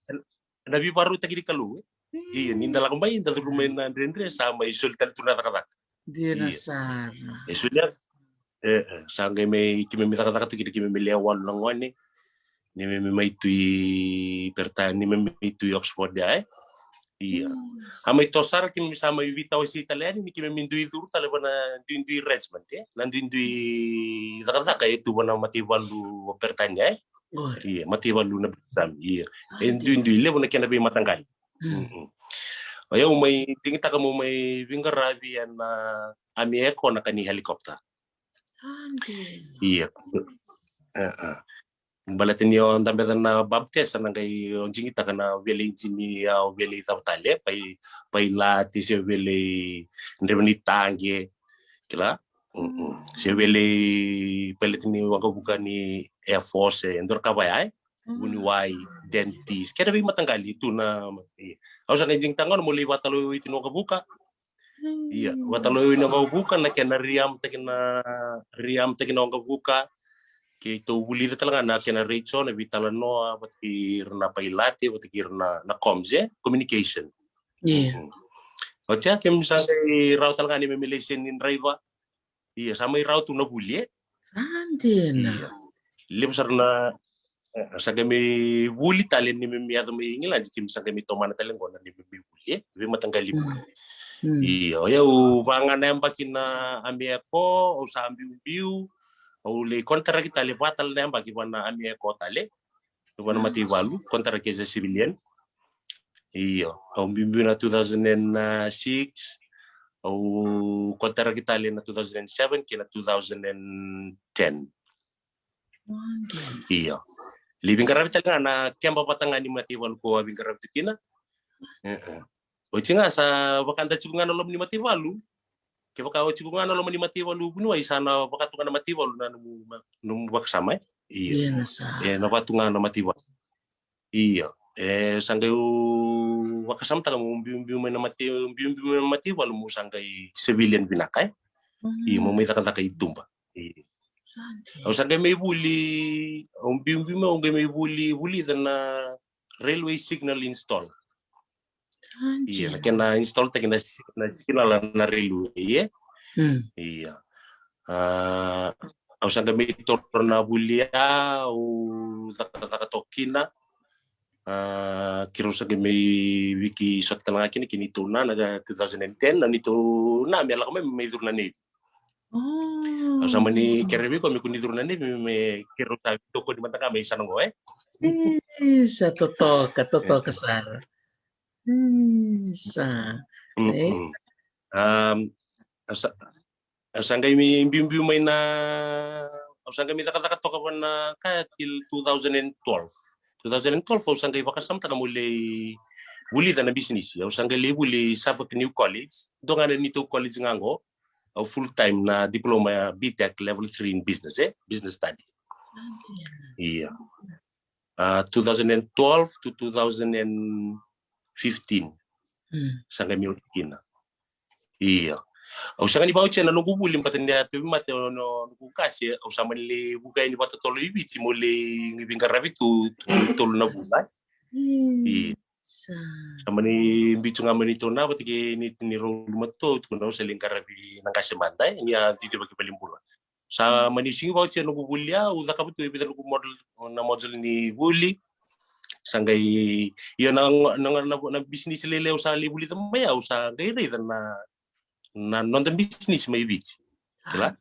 na veivakarautaki ni Kalou, e. Ia ni da lako mai, da curu mai na dredre, sa mai soli tale tu na cakacaka. Dina sara. E solia, e, e, sa qai mai, keimami cakacaka tu kina, keimami lewe walu na gone. Ni keimami mai tu i Peritania, ni keimami mai tu i Oxford ya, e. Ia. A mai toso sara, keimami sa mai veitawasei tale yani, ni keimami dui curu tale vua na duidui regiment, e. Na duidui cakacaka e tu vua na mataivalu o Peritania, e. Ia, mataivalu na British Army, ia. E duidui levu na kena veimataqali. O yau mai digitaka mo mai veiqaravi ena Army Air Corps na ka ni helicopter. Ia. Baleta ni o dabe ca na baptesa na qai o digitaka na vele ijini, au vele i cava tale, pai, pailate se vele i dreva ni taqe, kila. Se vele i pailate ni waqavuka ni Air Force, e dua na ka vaya, e. Vuniwai, dentist, kena veimataqali tu na, e. Au sa qai digitaka gona mo lai vakatalawaiwai tu na waqavuka. Ia, vakatalawaiwai na waqavuka, na kena riamtaki na, riamtaki na waqavuka. Keitou vulica tale ga na kena retio, na veitalanoa vata kei ira na pailate, vata kei ira na, na comms, e, communication. Oti ya keimami sa qai rawa tale ga ni keimami lai seni ni draiva. Ia, sa mai rawa tu na vuli, e. Ia. Levu sara na, e, sa qai mai vuli tale ni keimami yaco mai Igiladi, keimami sa qai mai tomana tale qo na neimami vuli, e, veimataqali vuli. Ia, o yau va ga na yabaki na Army Air Corps, au sa biubiu, au lai konitaraki tale va tale na yabaki vua na Army Air Corps tale. Vua na mataivalu, konitaraki as a civilian. Io, au biubiu na two thousand and six, au konitaraki tale na two thousand and seven kei na two thousand and ten. Io. Lai veiqaravi tale ga na keba vata ga ni mataivalu ko a veiqaravi tu kina. Oti ga sa vaka da tiko ga na loma ni mataivalu. Kevaka o tiko ga na loma ni mataivalu vuniwai, sa na vaka tu ga na mataivalu na nomu, nomu vakasama, e? Io. E na vaka tu ga na mataivalu. Io. E sa qai vakasamataka mo biubiu mai na mate, biubiu mai na mataivalu mo sa qai civilian vinaka, e? Io, mo mai cakacaka i tuba. Io. Au sa qai mai vuli, au biubiu mai, au qai mai vuli, vulica na railway signal installer. Ia, na kena install taki na, na signal na railway, e? Ia. Au sa qai mai toro na vuli ya, au cakacaka toka kina. Keirau sa qai mai viki sota tale ga kina kei neitou na, na two thousand and ten, na neitou na me lako mai, mai curu na Navy. Au sa mani kerea vei koya me kua ni curu na Navy me keirau sa veitokoni mada ga mai sana qo, e? Isa, totoka, totoka sara. Isa. Au sa, au sa qai mai biubiu mai na, au sa qai mai cakacaka toka vua na ka till two thousand and twelve. Two thousand and twelve au sa qai vakasamataka mo lai vulica na bisinisi. Au sa qai lai vuli Suffolk New College. Dua ga na neitou college ga qo. Au full time na diploma B Tech level three in business, e? Business study. Ia. Two thousand and twelve to two thousand and fifteen. Sa qai mai oti kina. Ia. Au sega ni vakaotia na noqu vuli, baleta ni a tauvimate o noqu qase, au sa mani lai vuka yani vakatotolo i Viti mo lai veiqaravi tu, tu tolu na vula. Ia. Sa mani biu tu ga mai neitou na vata kei neirau ulumatou, tukuna au sa lai qaravi na qase mada, e, ni a duidui vakavalibula. Sa mani sega ni vakaotia noqu vuli, au cakava tu e vica noqu module, na module ni vuli. Sa qai, io, na, na, na, na bisinisi lailai au sa lai vulica mai, au sa qai raica na, na noda bisinisi mai Viti. Kila?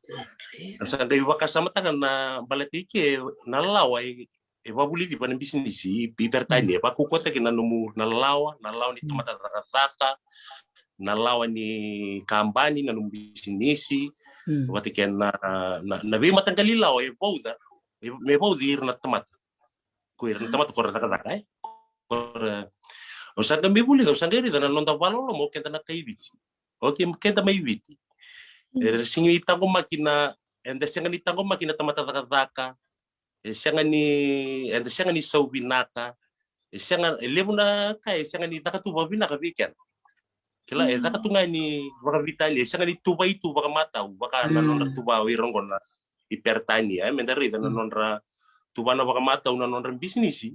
Au sa qai vakasamataka na baleta i ke na lawa e, e vakavulici vua na bisinisi i, i Peritania, e vakaukauataki na nomu, na lawa, na lawa ni tamata cakacaka, na lawa ni kabani, na nomu bisinisi. Vata kei na, na, na veimataqali lawa e vauca, e, me vauci ira na tamata. Ko ira na tamata ko ra cakacaka, e. Ko ra, au sa qai mai vulica, au sa qai raica na noda vakaloloma o keda na kai Viti. O keda mai Viti. E sega ni taqomaki na, eda sega ni taqomaki na tamata cakacaka. E sega ni, eda sega ni sau vinaka. E sega, e levu na ka e sega ni caka tu vakavinaka vei keda. Kila, e caka tu ga ni vakaveitalia, e sega ni tuvai tu vakamatau, vaka na nodra tuva o ira oqo na i Peritania, e, meda raica na nodra tuva na vakamatau na nodra bisinisi.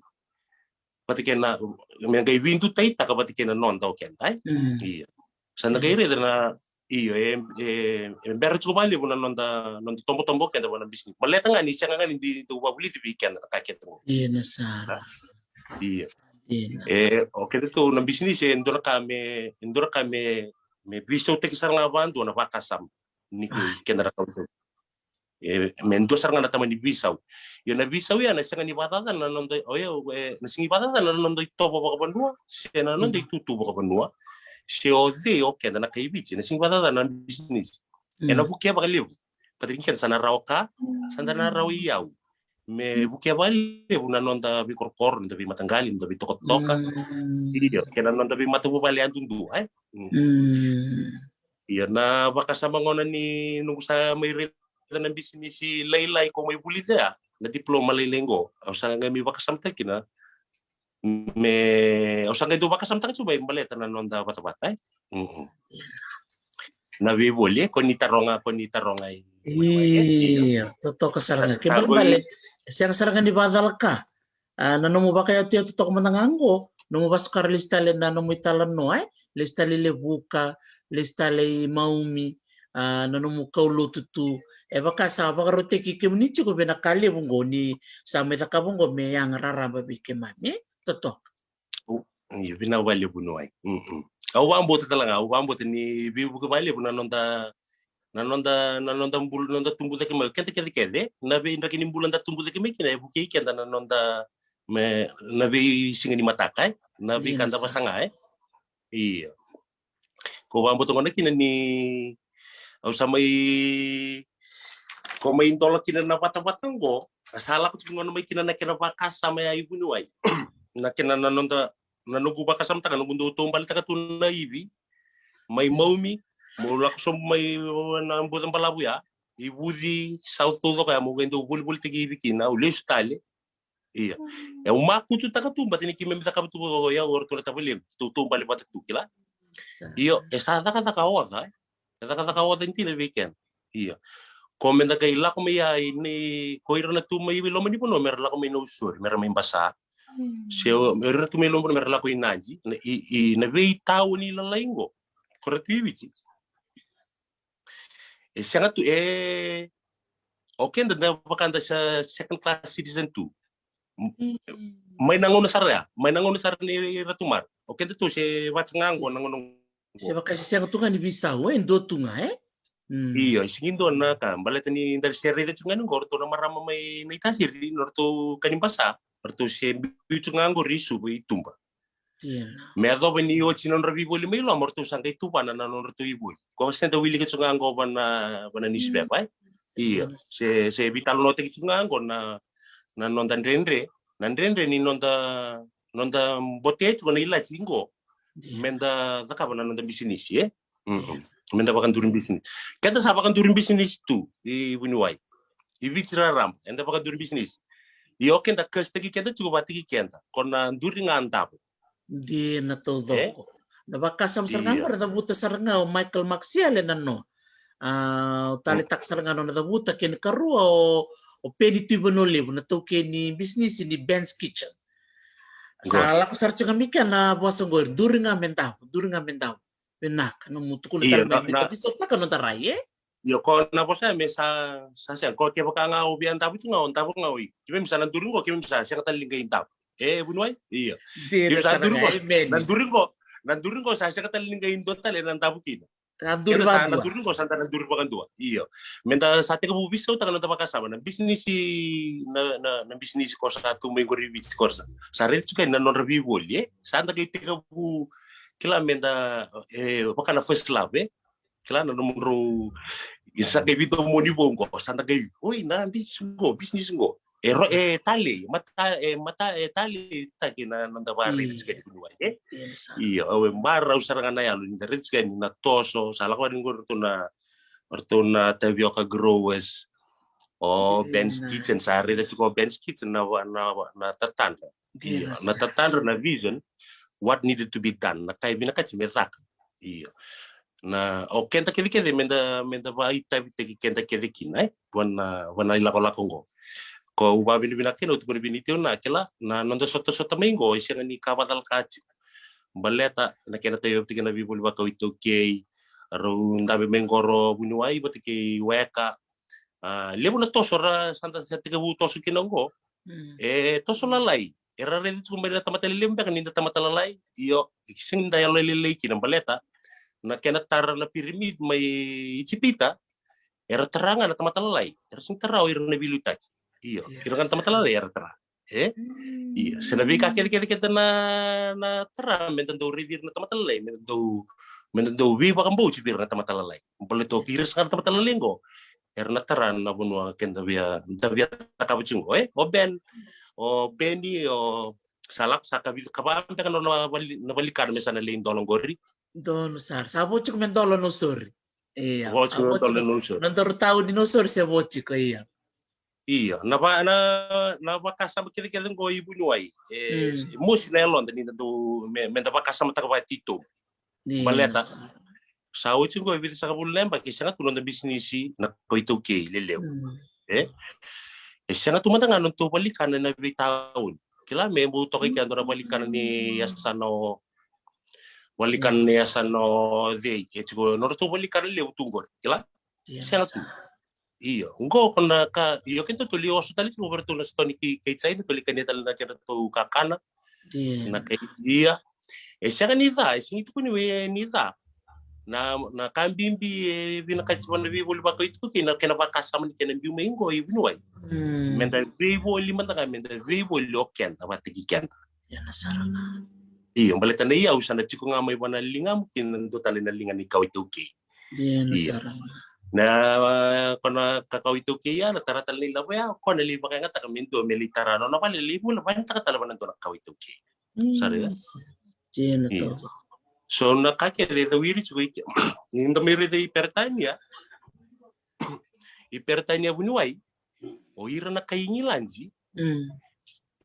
Vata kei na, me qai veidutaitaka vata kei na noda o keda, e? Io. Sa na qai raica na, io, e, e, e bera tiko vakalevu na noda, noda tobotobo o keda vua na bisinisi. Baleta ga ni sega ga ni dau vakavulici vei keda na ka keda qo. Io, na sa. Io. E, o keda tu na bisinisi, e dua na ka me, e dua na ka me, me veisautaki sara ga vakadua na vakasama. Ni keda na kau. E, me dua sara ga na tama ni veisau. Io, na veisau ya na sega ni vakacacana na noda, o ya, e, na sega ni vakacacana na noda itovo vakavanua, se na noda itutu vakavanua, se o cei o keda na kai Viti, na sega ni vakacacana na bisinisi. E na vukea vakalevu. Vata kei keda sa na rawa ka, sa da na rawa i yau. Me vukea vakalevu na noda veikorokoro, noda veimataqali, noda veitokatoka. Io, kei na noda veimatavuvale yadudua, e? Io, na vakasama gona ni noqu sa mai raica na bisinisi lailai ko mai vulica ya, na diploma lailai qo. Au sa qai mai vakasamataka kina. Me, au sa qai dau vakasamataka tiko mai baleta na noda vatavata, e? Na veivoli, e, ko ni taroga, ko ni taroga, e. Io, totoka sara ga. Kena ibalebale, e sega sara ga ni vakacalaka. A, na nomu vakayatuyatu toka mada ga qo, nomu vasukara lesu tale na nomu italanoa, e? Lesu tale i Levuka, lesu tale i Maumi, a, na nomu kaulotu tu. E vaka sa vakarautaki kemuni tiko vei na ka levu qo ni sa mai cakava qo me yaga raraba vei keimami, e? Totoka. Io, vinaka vakalevu vuniwai. Au vakabauta tale ga, au vakabauta ni veivuke vakalevu na noda, na noda, na noda bula, noda tubu cake mai. Keda kece kece, na veidraki ni bula da tubu cake mai kina, e vukei keda na noda, me, na veisiga ni mataka, e? Na veika da vasaga, e? Io. Ko vakabauta gona kina ni au sa mai, ko mai dola kina na vatavata qo, sa lako tiko gona mai kina na kena vakasama ya i vuniwai. Na kena na noda, na noqu vakasamataka, noqu dau taubaletaka tu na ivi mai Maumi, mo lako sobu mai na buca balavu ya i Vuci, South taucoko ya, mo qai dau volivolitaki ivi kina, au lesu tale. Io. E, au makututaka tu, baleta ni keimami cakava tu vaka o yau, o ratou na tavalequ, tou taubale vata tu, kila. Io, e sa cakacaka oca, e. E cakacaka oca dina vei keda. Io. Ko meda qai lako mai ya, i ni, ko ira na tu mai loma ni vanua, mera lako mai Nausori, mera mai Basa. Se o ira na tu mai loma ni vanua, mera lako i Nadi, na, i, i, na veitauni lalai qo. Ko ra tu i Viti. E sega tu, e, o keda da vaka da sa second class citizen tu. Mai na gauna sara ya, mai na gauna sara ni Ratu Mara. O keda tu se vaka ga qo na gauna qo. Se vaka se sega tu ga ni veisau, e, dua tu ga, e? Io, e sega ni dua na ka, baleta ni da se raica tu ga ni qo, ratou na marama mai, mai Tasiri, na ratou ka ni Basa, ratou se biu tu ga qo i Suva i tuba. Me yacova ni oti na nodra veivoli mai loma, o ratou sa qai tuvana na nodratou ivoli. Ko se da wilika tu ga qo vana, vana newspaper, e? Io. Se, se veitalanoataki tu ga qo na, na noda dredre, na dredre ni noda, noda bote tu na ilati qo. Meda cakava na noda bisinisi, e? Meda vakaduri bisinisi. Keda sa vakaduri bisinisi tu i vuniwai. I Viti raraba, eda vakaduri bisinisi. Io, keda kasitaki keda tiko vataki keda. Ko na duri ga davo. Dina taucoko. Na vakasama sara ga qo, ra cavuta sara ga o Michael Maxiel e na noa. A, taleitaka sara ga nona cavuta, kena ikarua o, o Peni Tuivanualevu, na taukei ni bisinisi ni Ben's Kitchen. Sa lako sara tiko ga mai kea na vosa qo, duri ga me davo, duri ga me davo. Vinaka, nomu tukuna tale mai, na, na veisautaka noda rai, e? Io, ko na vosa me sa, sa sega, ko kevaka ga o via davo tu ga, o davo ga o i. Keimami sa na duri qo, keimami sa sega tale ni qai davo. E, vuniwai? Io. Keimami sa duri qo, na duri qo, na duri qo sa sega tale ni qai dua tale na davo kina. Na duri vakadua. Na duri qo sa da na duri vakadua. Io. Meda sa tekivu veisautaka noda vakasama, na bisinisi, na, na, na bisinisi ko sa tu mai qori i Viti ko sa. Sa raici tu ga na nodra veivoli, e? Sa da qai tekivu kila meda, e, vaka na first love, e? Kila na nomudrau, sa qai vidomoni vou qo, sa da qai, oi, na business qo, business qo. E ro, e talei, mata, e mata, e talei taki na, na da vakaraici tiko yani vuniwai, e? Io, e marau sara ga na yalo, ni da raici tiko yani na toso, sa lako yani qo ratou na, ratou na tapioca growers, o Ben's Kitchen, sa raica tiko o Ben's Kitchen na, na, na tatadra. Io, na tatadra na vision, what needed to be done, na ka e vinakati me caka. Io. Na, o keda kece kece, meda, meda vaitavitaki keda kece kina, e? Vua na, vua na ilakolako qo. Ko au vavinavinaka kina, au tukuna vei Niteu na kila, na noda sotasota mai qo, e sega ni ka vacalaka tiko. Baleta, na kena tauyavutaki na veivoli vakau iTaukei, rau dabe mai qo o vuniwai, vata kei weka, a, levu na toso ra, sa da sa tekivu toso kina qo. E toso lalai. Era raici tiko mai na tamata lelevu beka ni da tamata lalai. Io, sega ni da yalo lailai kina baleta na kena tara na pyramid mai Ijipita, era tara ga na tamata lalai. Era sega ni tara o ira na veiliutaki. Io, ira ga na tamata lalai era tara. E? Io, se na veika kece kece keda na, na tara, meda dau raici ira na tamata lalai, meda dau, meda dau veivakabauti vei ira na tamata lalai. Baleta o ira sara ga na tamata lalai qo, era na tara na vanua keda via, da via cakava tiko qo, e? O Ben, o Beni, o sa lako sa ka vica ka va beka na, na vali, na valikana me sa na lai dolo qori. Dolo sara. Sa vo tiko me dolo na Nausori. Io. Vo tiko me dolo na Nausori. Na doro tau ni Nausori se vo tiko, io. Io, na va, na, na vakasama kece kece qo i vuniwai. E, mosi na yaloda ni da dau, me, meda vakasamataka vakatitobu. Baleta. Sa oti qo e vica sagavulu na yabaki, e sega tu noda bisinisi na kawa iTaukei lelevu. E? E sega tu mada ga nodatou valikana na veitauni. Kila me bau toka i kea dua na valikana ni yasana o, valikana ni yasana o cei. E tiko nodratou valikana levu tu qori. Kila? E sega tu. Io, qo ko na ka, io, kedatou lai oso tale tiko vei ratou na sitoni kei, kei China, tou lai kania tale na kedratou kakana. Na kai, ia. E sega ni ca, e sega ni tukuni ni ca. Na, na ka bibi e vinakati vua na veivoli vakau iTaukei na kena vakasama ni kena biu mai qo i vuniwai. Meda veivoli mada ga, meda veivoli o keda, vataki keda. Io, baleta na iyau sa na tiko ga mai vua na ligamu kei na dua tale na liga ni kawa iTaukei. Io. Na, ko na ka kawa iTaukei ya, na tara tale na ilavo ya, ko na lai vakayagataka me dua me lai tara nona vale, lai vula, vayagataka tale vua na dua na kawa iTaukei. Sara ya? Io. So na ka kece e cau iri tiko i ke, ni da mai raica i Peritania, i Peritania vuniwai, o ira na kai Igiladi,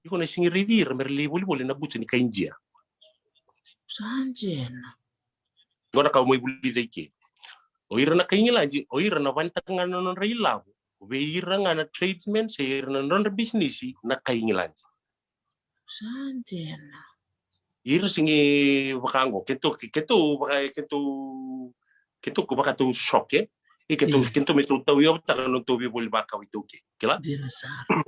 iko na sega ni raici ira me ra lai volivoli na buca ni kai Idia. Sa dina. Qo na ka au mai vulica i ke. O ira na kai Igiladi, o ira na vayagataka ga na nodra ilavo vei ira ga na tradesmen se ira na nodra bisinisi na kai Igiladi. Sa dina. Ira sega ni vaka qo, kedatou, kedatou vaka, kedatou, kedatou ko vaka tou soke, e kedatou, kedatou me tou tauyavutaka na nodatou veivoli vakau iTaukei. Kila? Dina sara.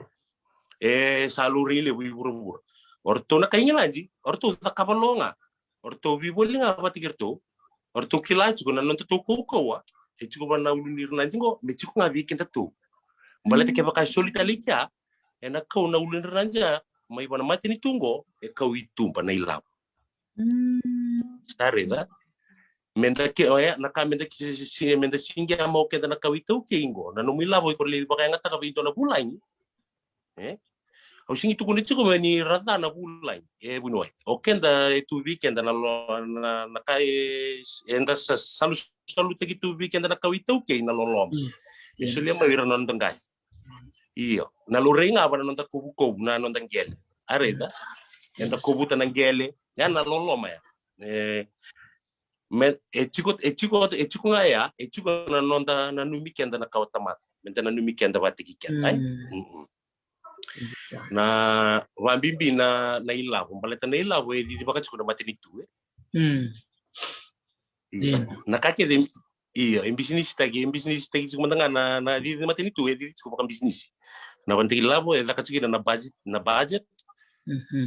E sa laurai levu i vuravura. O ratou na kai Igiladi, o ratou cakava lo ga. O ratou veivoli ga vata kei ratou. O ratou kila tiko na nodatou kaukauwa e tiko vua na uluniranadi qo, me tiko ga vei kedatou. Baleta kevaka e soli tale i kea, ena kau na uluniranadi ya mai vua na matanitu qo, e kau i tuba na ilavo. Sa raica? Meda ke, oya na ka meda ke, si, meda siqema o keda na kawa iTaukei qo, na nomu ilavo iko lai vakayagataka vei dua na vulagi. E? Au sega ni tukuna tiko me ni ra ca na vulagi, e vuniwai. O keda e tu vei keda na lo, na, na ka e, eda sa salusalutaki tu vei keda na kawa iTaukei na loloma. E solia mai ira na noda qase. Io, na laurai ga vua na noda kovukovu, na noda qele. A raica? Eda kovuta na qele, ya na loloma ya. E, me, e tiko, e tiko, e tiko ga ya, e tiko na noda nanumi keda na kawa tamata. Meda nanumi keda vataki keda, ai? Na vabibi na, na ilavo, baleta na ilavo e cici vaka tiko na matanitu, e? Io. Na ka kece, io, e bisinisitaki, e bisinisitaki tiko mada ga na, na cici matanitu, e cici tiko vaka bisinisi. Na vanataki ilavo e caka tiko kina na budget, na budget.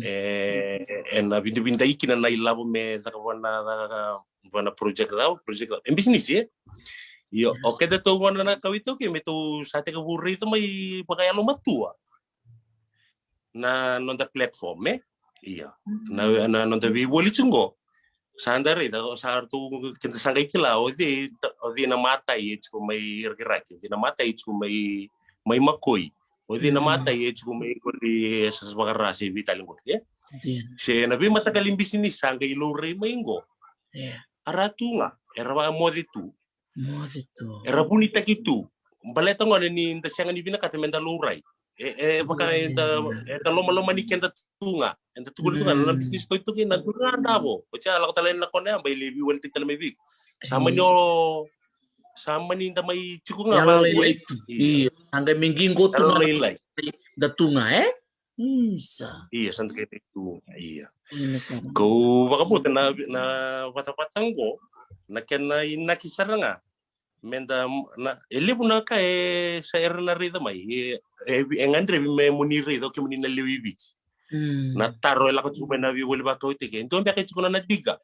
E, ena vidavidai kina na ilavo me caka vua na, na, vua na project cava, project cava. E bisinisi, e? Io, o kedatou vua na kawa iTaukei me tou sa tekivu raica mai vakayalomatua na noda platform, e? Io. Na, na noda veivoli tiko qo. Sa da raica, o sa ratou keda sa qai kila o cei, o cei na matai e tiko mai Rakiraki, o cei na matai e tiko mai, mai Makoi, o cei na matai e tiko mai qori e sa, sa vakara se vei tale qori, e? Se na veimataqali bisinisi sa qai laurai mai qo. A ra tu ga, era vakamoce tu. Era vunitaki tu. Baleta gona ni da sega ni vinakata me da laurai. E, e vaka eda, eda lomaloma ni keda tu ga. Eda tukuna tu ga na bisinisi toitoi na tu ga davo. Oti a lako tale na kona ya, bai levi wale tale mai vei iko. Sa mani o, sa mani da mai tiko ga. Yalo lailai tu. Io. Sa qai mai qiqo tu na lailai. Da tu ga, e? Isa. Ia, sa da kena tu, ia. Kau vakabauta na, na vatavata qo, na kena inaki sara ga. Me da, na, e levu na ka e sa era na raica mai, e, e, e gadrevi me moni raica o kemuni na lewe i Viti. Na taro e lako tiko mai na veivoli vakauta ke. Dua beka e tiko na diga.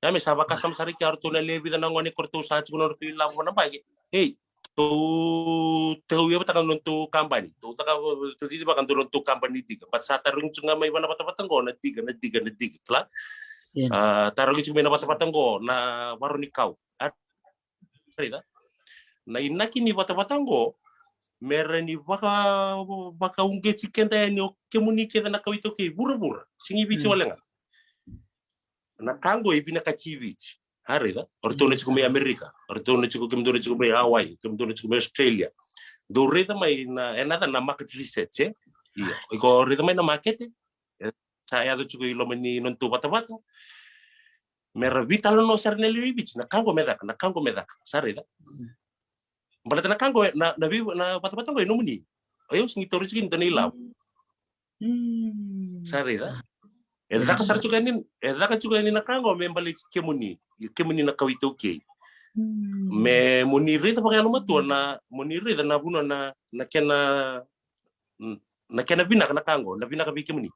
Ia me sa vakasama sara ke o ratou na lewe vica na gone ko ratou sa tiko na ratou ilavo na baqe. Ei, tou, tou ia vataka na nodratou kabani. Tou caka, tou cici vaka na nodratou kabani diga. But sa tarogi tiko ga mai vana vatavata qo na diga, na diga, na diga. Kila? A, tarogi tiko mai na vatavata qo na varo ni kau. A, raica. Na inaki ni vatavata qo, me ra ni vaka, vakauqeti keda yani o kemuni kece na kawa iTaukei vuravura. Sigi Viti wale ga. Na ka qo e vinakati Viti. A raica, o ratou na tiko mai Amerika, o ratou na tiko, kemudou na tiko mai Hawaii, kemudou na tiko mai Australia. Dou raica mai na, e na, na market research, e? Ia, iko raica mai na makete, e, sa yaco tiko i loma ni nodratou vatavata. Me ra veitalanoa sara na lewe i Viti, na ka qo me caka, na ka qo me caka, sa raica. Baleta na ka qo, na, na vei, na vatavata qo e nomuni. O yau sigi tauri tiko ni dua na ilavo. Sa raica. E caka sara tiko yani, e caka tiko yani na ka qo me baleti kemuni, kemuni na kawa iTaukei. Me moni raica vakayalomatua na, moni raica na vanua na, na kena, na kena vinaka na ka qo, na vinaka vei kemuni.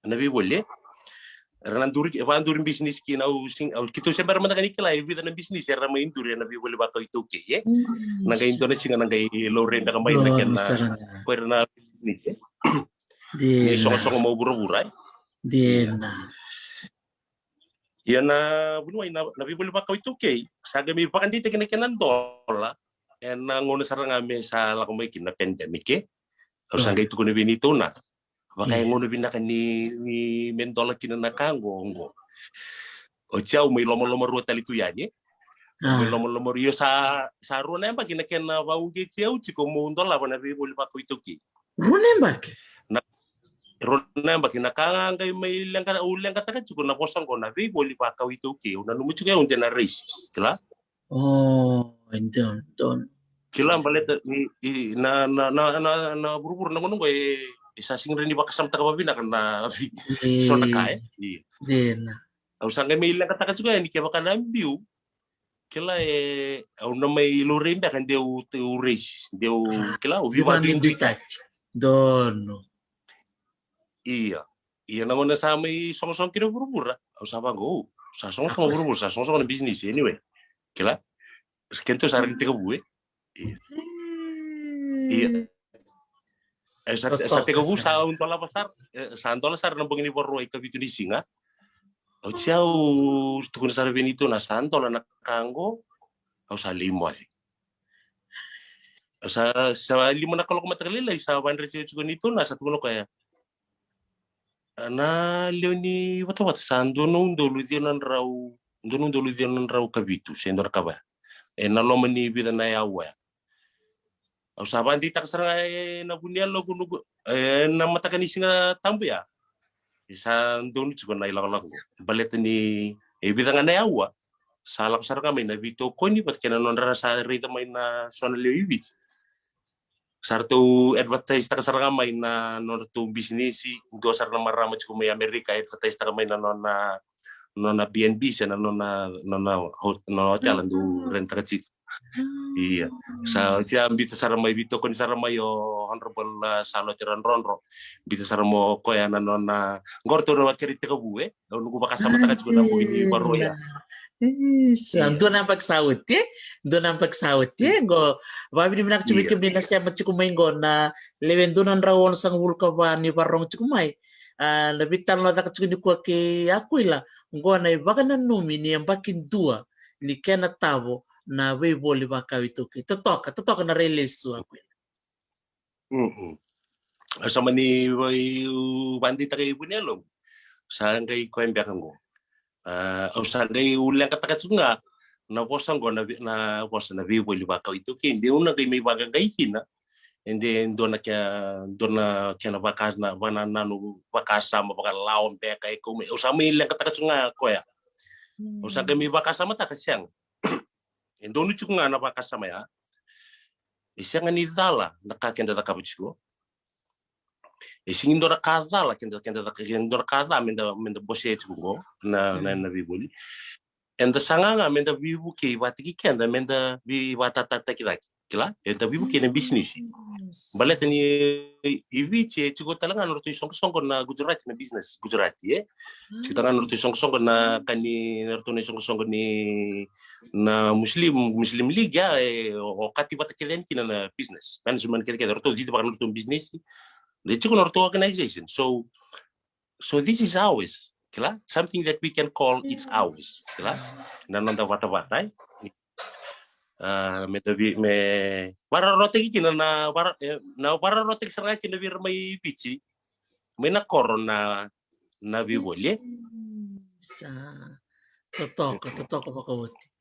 Na veivoli, e? Era na duri, e vakaduri bisinisi kina au sing, au kitou se bera mada ga ni kila e vica na bisinisi era mai duri ena veivoli vakawa iTaukei, e? Na qai dua na siga na qai laurai beka mai na kena, ko ira na bisinisi, e? Ni sogosogo mai vuravura, e? Dina. Ia na vuniwai na, na veivoli vakawa iTaukei, sa qai mai vakadeitaki na kena dola, ena gauna sara ga me sa lako mai kina na pandemic, e? Au sa qai tukuna vei neitou na. Vaka e gauna vinaka ni, ni me dola kina na ka qo, qo. Oti au mai lomaloma rua tale tu yani, e? Mai lomaloma rua, io sa, sa rua na yabaki na kena vakauqeti au tiko meu dolava na veivoli vakawa iTaukei. Rua na yabaki? Na, rua na yabaki na ka ga qai mai leqa, au leqataka tiko na vosa qo na veivoli vakawa iTaukei. Au nanuma tiko au de na racist, kila? O, e donu, donu. Kila baleta ni, i, na, na, na, na, na vuravura na gauna qo e, e sa sega ni vakasamataka vavinaka na so na ka, e? Dina. Au sa qai mai leqataka tiko yani kevaka na biu. Kila e, au na mai laurai beka deu, deu racist, deu kila, au vivakaduiduitaki. Donu. Ia. Ia na gauna sa mai sogosogo kina vuravura. Au sa vaqo, sa sogosogo vuravura, sa sogosogo na bisinisi, anyway. Kila? Keitou sa rairai tekivu, e? Ia. Ia. E sa, sa tekivu, sa dolava sara, e, sa dola sara na bogi ni Vakarauwai ikavitu ni siga. Oti au tukuna sara vei neitou na sa dola na ka qo, au sa lai moce. Sa, sa lima na kaloko mataka lailai, sa vadreti tiko neitou na sa tukuna o koya. Na lewe ni vatavata sa dua na udolu ciwa na drau, dua na udolu ciwa na drau ka vitu, se dua na ka vaya. Ena loma ni vica na yaua ya. Au sa vakadeitaka sara ga ena vu ni yaloqu, ena mataka ni Siga Tabu ya. E sa donu tiko na ilakolako. Baleta ni e vica ga na yaua sa lako sara ga mai na veitokoni vata kei na nodra sa raica mai na so na lewe i Viti. Sa ratou advertise taka sara ga mai na nodratou bisinisi, dua sara na marama tiko mai Amerika advertise taka mai na nona, nona B and B se na nona, nona ho-, nona hotel dau rent taka tiko. Ia. Sa, sa biuta sara mai, veitokoni sara mai o Honorable, ah, Salote Radrodro. Biuta sara mai o koya na nona, qo ratou na kerei tekivu, e? Au noqu vakasamataka tiko na bogi ni Vakarauwai ya. Isa, dua na yabaki sa oti, e? Dua na yabaki sa oti, e? Qo, vakavinavinaka tiko vei kemuni na sema tiko mai qo na lewe dua na drau onosagavulu ka va ni vakarorogo tiko mai. A, na veitalanoa caka tiko nikua kei Akuila, oqo na ivakananumi ni yabaki dua ni kena tavo na veivoli vakau iTaukei. Totoka, totoka na rai lesu, Akuila. Mm-mm. Au sa mani vakadeitaka i vuni yaloqu. Sa qai koya beka oqo. A, au sa qai uleqataka tiko ga na vosa oqo, na vosa na veivoli vakau iTaukei. De au na qai mai vaqaqai kina. E de dua na kena, dua na kena vaka, na vakanananu vakasama, vakalawa beka e kau mai. Au sa mai leqataka tiko ga koya. Au sa qai mai vakasamataka, sega. E donu tiko ga na vakasama ya. E sega ni cala na ka keda cakava tiko. E sega ni dua na ka cala keda, keda caka, keda dua na ka ca meda, meda bosea tiko oqo na, na, na veivoli. Eda saga ga meda veivukei vakataki keda, meda veivakatatataki cake. Kila, eda veivukei na bisinisi. Baleta ni i Viti e tiko tale ga na ratou isoqosoqo na Gujarati, na business Gujarati, e. Tiko tale ga na ratou isoqosoqo na ka ni, na ratou na isoqosoqo ni na Muslim, Muslim League, ya, e, o, okati vata kece yani kina na business. Businessman kece kece, ratou cici vaka na ratou bisinisi. E tiko na ratou organization. So, so this is ours. Kila, something that we can call it's ours. Kila, na noda vatavata, e. A, me tavi, me vararotaki kina na vara, e, na vararotaki sara ga kina vei ira mai Viti, mai na koro na, na veivoli, e. Sa totoka, totoka vakaoti.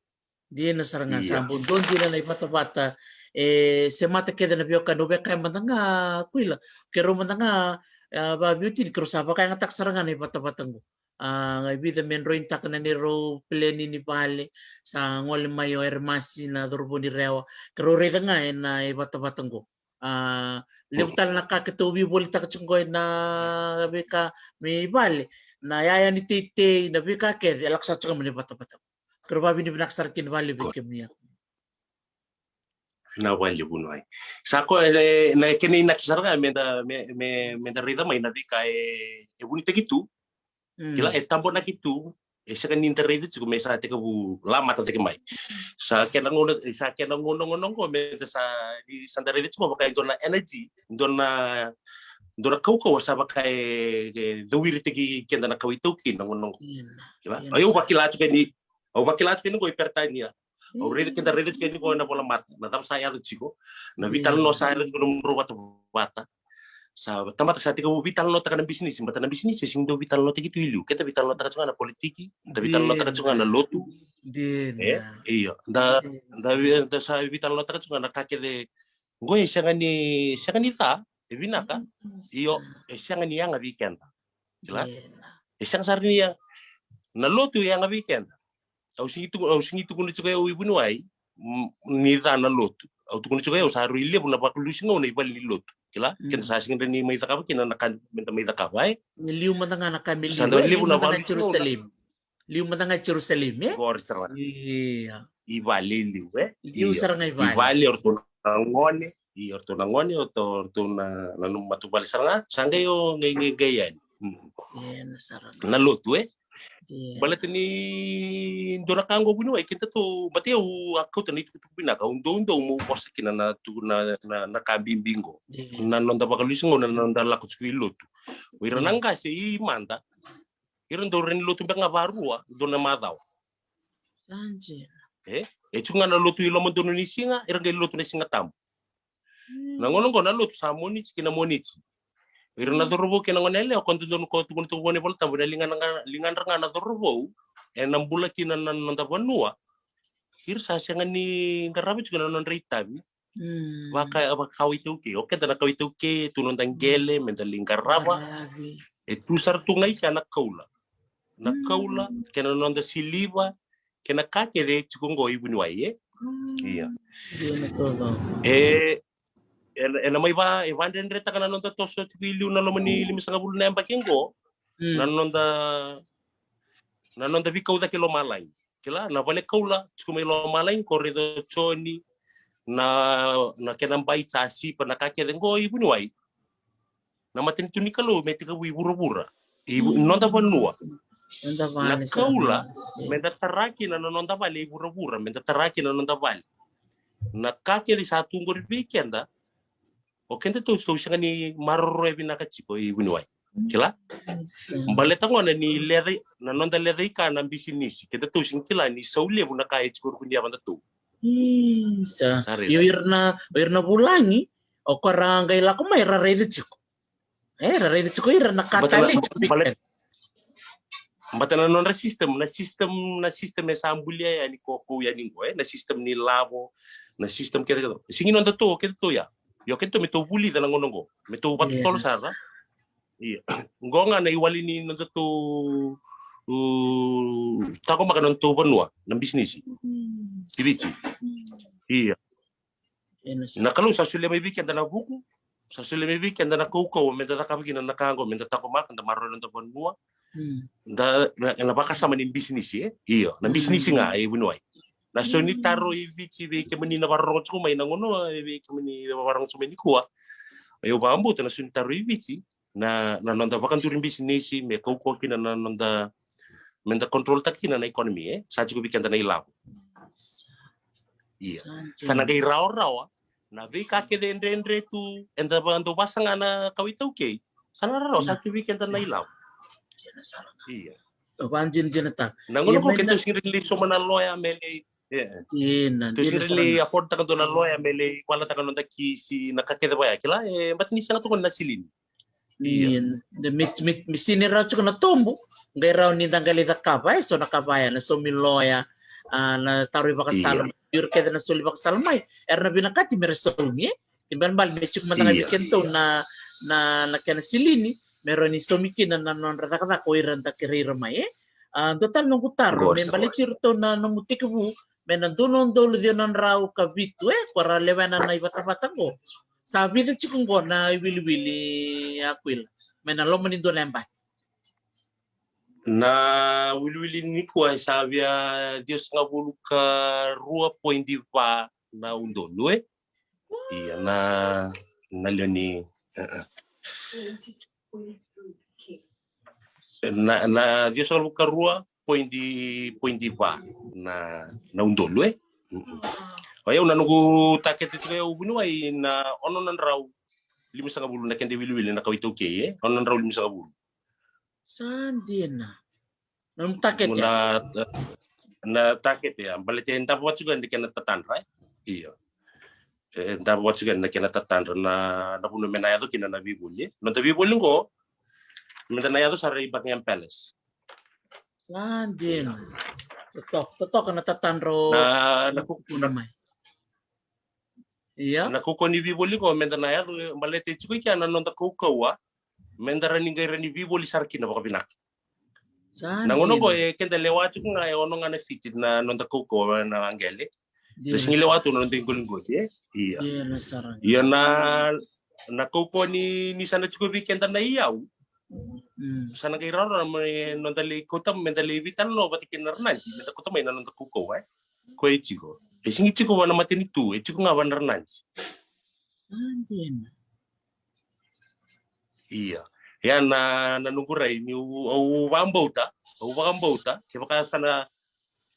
Dina sara ga, sa bau dua dina na ivatavata. E, se mata kece na veiwekani, au via kaya mada ga, Kuila, keirau mada ga, a, vakaviutini, keirau sa vakayagataka sara ga na ivatavata oqo. A, e vica me droinitaka na neirau peleni ni vale, sa gole mai o Eremasi na cauravou ni Rewa, keirau raica ga ena ivatavata oqo. A, levu tale na ka keitou veivolitaka tiko oqo ena veika me i vale, na yaya ni teitei, na veika kece e lako sara tiko mai na ivatavata. Keirau vakavinavinaka sara kina vakalevu vei kemuni. Na vale vuniwai. Sa ko, e, na kena inaki sara ga meda, me, me, meda raica mai na veika e, e vunitaki tu. Kila, e tabonaki tu. E sega ni da raica tiko me sa tekivu lamatataki mai. Sa kena gauna, sa kena gauna, gauna oqo meda sa, ni sa da raica tiko vaka e dua na energy, dua na, dua na kaukauwa sa vaka e, e cawiritaki keda na kawa iTaukei na gauna oqo. Kila, au vakila tiko ni Au vakila tiko yani qo i Peritania. Au raica, keda raica tiko yani qo ena volamata. Na cava sa yaco tiko? Na veitalanoa sa yaco tiko na nomudrau vatavata. Sa tamata sa tekivu veitalanoataka na bisinisi, baleta na bisinisi e sega ni dau veitalanoataki tu i liu. Keda veitalanoataka tiko ga na politiki, da veitalanoataka tiko ga na lotu. E, io. Da, da, da sa veitalanoataka tiko ga na ka kece. Qo e sega ni, sega ni ca, e vinaka. Io, e sega ni yaga vei keda. Kila? E sega sara ni yaga. Na lotu e yaga vei keda. Au sega ni tukuna, au sega ni tukuna tiko au i vuniwai ni ca na lotu. Au tukuna tiko au sa rui levu na vakalusi gauna i vale ni lotu. Kila? Keda sa sega ni mai cakava kina na ka meda mai cakava, e? Liu mada ga na ka me liu, e? Liu mada ga i Jerusalemi. Liu mada ga i Jerusalemi, e? Qori sara ga. Io. I vale i liu, e? Liu sara ga i vale. I vale o ratou na gone, i o ratou na gone, o ratou na, na nomu matavuvale sara ga, sa qai o qai, qai, qai yani. Na lotu, e? Baleta ni dua na ka qo vuniwai, kedatou, baleta au a kauta na itukutuku vinaka, au dau, dau meu vosa kina na tu, na, na, na ka bibi qo. Na noda vakalusi gauna, na noda lako tiko i lotu. O ira na qase i mada, ira dau rawa ni lotu beka ga varua dua na macawa. E, e tiko ga na lotu i loma donu ni siga, ira qai lotu na Siga Tabu. Na gauna oqo na lotu sa Moniti kei na Moniti. Ira na cauravou kei na gone yalewa, ko dodonu ko tukuna tu vua na iVola Tabu, na ligadra ga, ligadra ga na cauravou ena bula kina na noda vanua. Ira sa sega ni qarava tiko na nodra itavi. Vaka, vaka kawa iTaukei. O keda na kawa iTaukei, tu noda qele meda lai qarava. E tu sara tu ga i kea na kaula. Na kaula, kei na noda siliva, kei na ka kece e tiko qo i vuniwai, e? Ia. E, ena, ena mai va, e vadredretaka na noda toso tiko i liu na loma ni limasagavulu na yabaki qo. Na noda, na noda veikau cake i lomalagi. Kila, na vale kaula tiko mai lomalagi, ko raica o Joni, na, na kena bai, jasipa, na ka kece qo i vuniwai. Na matanitu ni Kalou me tekivu i vuravura, i noda vanua. Na kaula, meda tara kina na noda vale i vuravura, meda tara kina na noda vale. Na ka kece sa tu qori vei keda, o kedatou tou sega ni maroroya vinaka tiko i vuniwai. Kila? Baleta gona ni leca, na noda leca i ka na bisinisi, kedatou sega ni kila ni sau levu na ka e tiko ruku ni yavadatou. Isa. Sa raica. Io, ira na, ira na vulagi, o koya ra qai lako mai ra raica tiko. E, ra raica tiko ira na ka tale tiko. Bata na nodra system, na system, na system e sa bulia yani ko kou yani qo, e, na system ni lavo, na system kece kece. Sigi noda tou, kece tou ya. Io, kece tou me tou vulica na gauna qo. Me tou vakatotolo sara. Ia. Qo ga na iwali ni noda tou, u, taqomaka na noda tou vanua, na bisinisi. Tiviti. Ia. Na Kalou sa solia mai vei keda na vuku, sa solia mai vei keda na kaukauwa me da cakava kina na ka qo, me da taqomaka, da maroroya na noda vanua. Da, na, na vakasama ni bisinisi, e? Io, na bisinisi ga e vuniwai. Na so ni taro i Viti vei kemuni na vakarorogo tiko mai na gauna, e vei kemuni na vakarorogo tiko mai nikua. Au vakabauta na so ni taro i Viti, na, na noda vakaduri bisinisi, me kaukauwa kina na noda, me da control-taka kina na economy, e? Sa tiko vei keda na ilavo. Ia. Sa na qai rawarawa, na veika kece e dredre tu, eda va, dau vasaga na kawa iTaukei. Sa na rawarawa, sa tiko vei keda na ilavo. Ia. Na gauna qo keda sigi ni sauma na loya me lai, e. Dina, dina sara ga. Afford-taka dua na loya me lai valataka noda kisi, na ka kece vaya, kila, e, baleta ni sega tu na silini. Ia, da me, me, me sini rawa tiko na tobu, qai rawa ni da qai lai cakava, e, so na ka vaya, na saumi loya, a, na taro ivakasala, ira kece na soli vakasala mai, era na vinakati me ra saumi, e. Ibalebale me tiko mada ga vei kedatou na, na, na kena silini, me rawa ni saumi kina na nodra cakacaka o ira da kerei ira mai, e. A, dua tale noqu taro, me baleti iratou na nomu tekivu, me na dua na udolu ciwa na drau ka vitu, e, ko ra lewena na ivatavata qo. Sa vica tiko qo na iwiliwili, Akuila, mai na loma ni dua na yabaki? Na wiliwili nikua e sa via ciwasagavulu ka rua poidi va na udolu, e? Ia, na, na lewe ni, e, e. Na, na ciwasagavulu ka rua poidi, poidi va na, na udolu, e. O yau na noqu target tiko, e, au vuniwai na ono na drau limasagavulu na keda iwiliwili na kawa iTaukei, e, ono na drau limasagavulu. Sa dina. Na nomu target ya? Na, na target ya, baleta e davo vata tiko na kena tatadra, e? Io. E davo vata tiko na kena tatadra, na, na vanua me na yaco kina na veivoli, e? Noda veivoli qo, me da na yaco sara i Buckingham Palace. Sa dina. Totoka, totoka na tatadra o, na, na kukuna mai. Ia. Na kaukauwa ni veivoli qo, me da na yaco, baleta e tiko i kea na noda kaukauwa, me da rawa ni qai rawa ni veivoli sara kina vakavinaka. Na gauna qo e keda lewa tiko ga e ono ga na fiti na noda kaukauwa na qele. Da sigi lewa tu na noda iqoliqoli, e? Ia. Ia na, na kaukauwa ni, ni sa na tiko vei keda na iyau. Sa na qai rawarawa me noda lai kauta, me da lai veitalanoa vata kei na ranadi, me da kauta mai na noda kaukauwa, e? Ko e tiko. E sigi tiko va na matanitu, e tiko ga va na ranadi. Ia. Ia na, na noqu rai, ni au, au vakabauta, au vakabauta, kevaka sa na,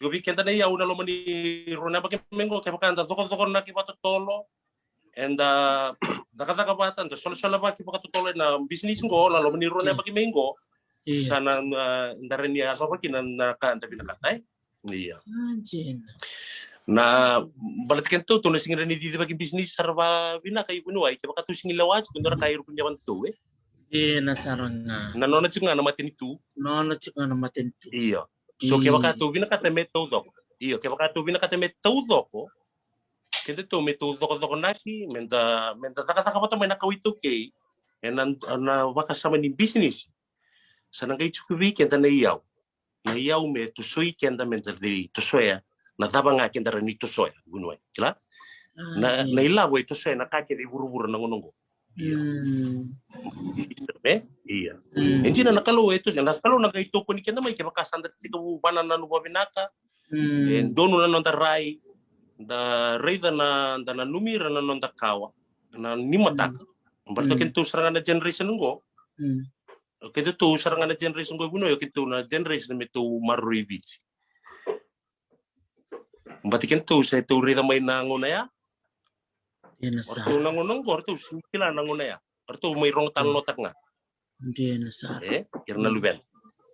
tiko vei keda na iyau na loma ni rua na yabaki mai qo, kevaka da cokocokonaki vakatotolo, eda cakacaka vata, da solasolaki vakatotolo ena bisinisi qo na loma ni rua na yabaki mai qo. Sa na, na, da rawa ni yacova kina na ka da vinakata, e? Ia. Na, baleta keda tou, tou na sigi rawa ni cicivaki bisinisi sara vakavinaka i vuniwai, kevaka tou sigi lewa tiko e dua na ka i ruku ni yavadatou, e? Dina sara ga. Na nona tiko ga na matanitu. Nona tiko ga na matanitu. Io. So kevaka tou vinakata me taucoko. Io, kevaka tou vinakata me taucoko, kedatou me tou cokocokonaki, me da, me da cakacaka vata mai na kawa iTaukei ena, na vakasama ni bisinisi. Sa na qai tiko vei keda na iyau. Na iyau me tosoi keda me da lai tosoya na cava ga keda rawa ni tosoya, vuniwai, kila? Na, na ilavo e tosoya na ka kece i vuravura na gauna qo. Io. System, e? Ia. E dina na Kalou e tosoya, na Kalou na qai tokoni keda mai kevaka sa da tekivu vakanananu vakavinaka, e donu na noda rai, da raica na, da nanumi ira na noda kawa, na ni mataka. Baleta kedatou sara ga na generation qo. Kedatou sara ga na generation qo, vuniwai, kedatou na generation me tou maroroi Viti. Baleta kedatou sa tou raica mai na gauna ya. O ratou na gauna qo, o ratou sega ni kila na gauna ya. O ratou mai rogo talanoataka ga. Dina sara. E, ira na luvena.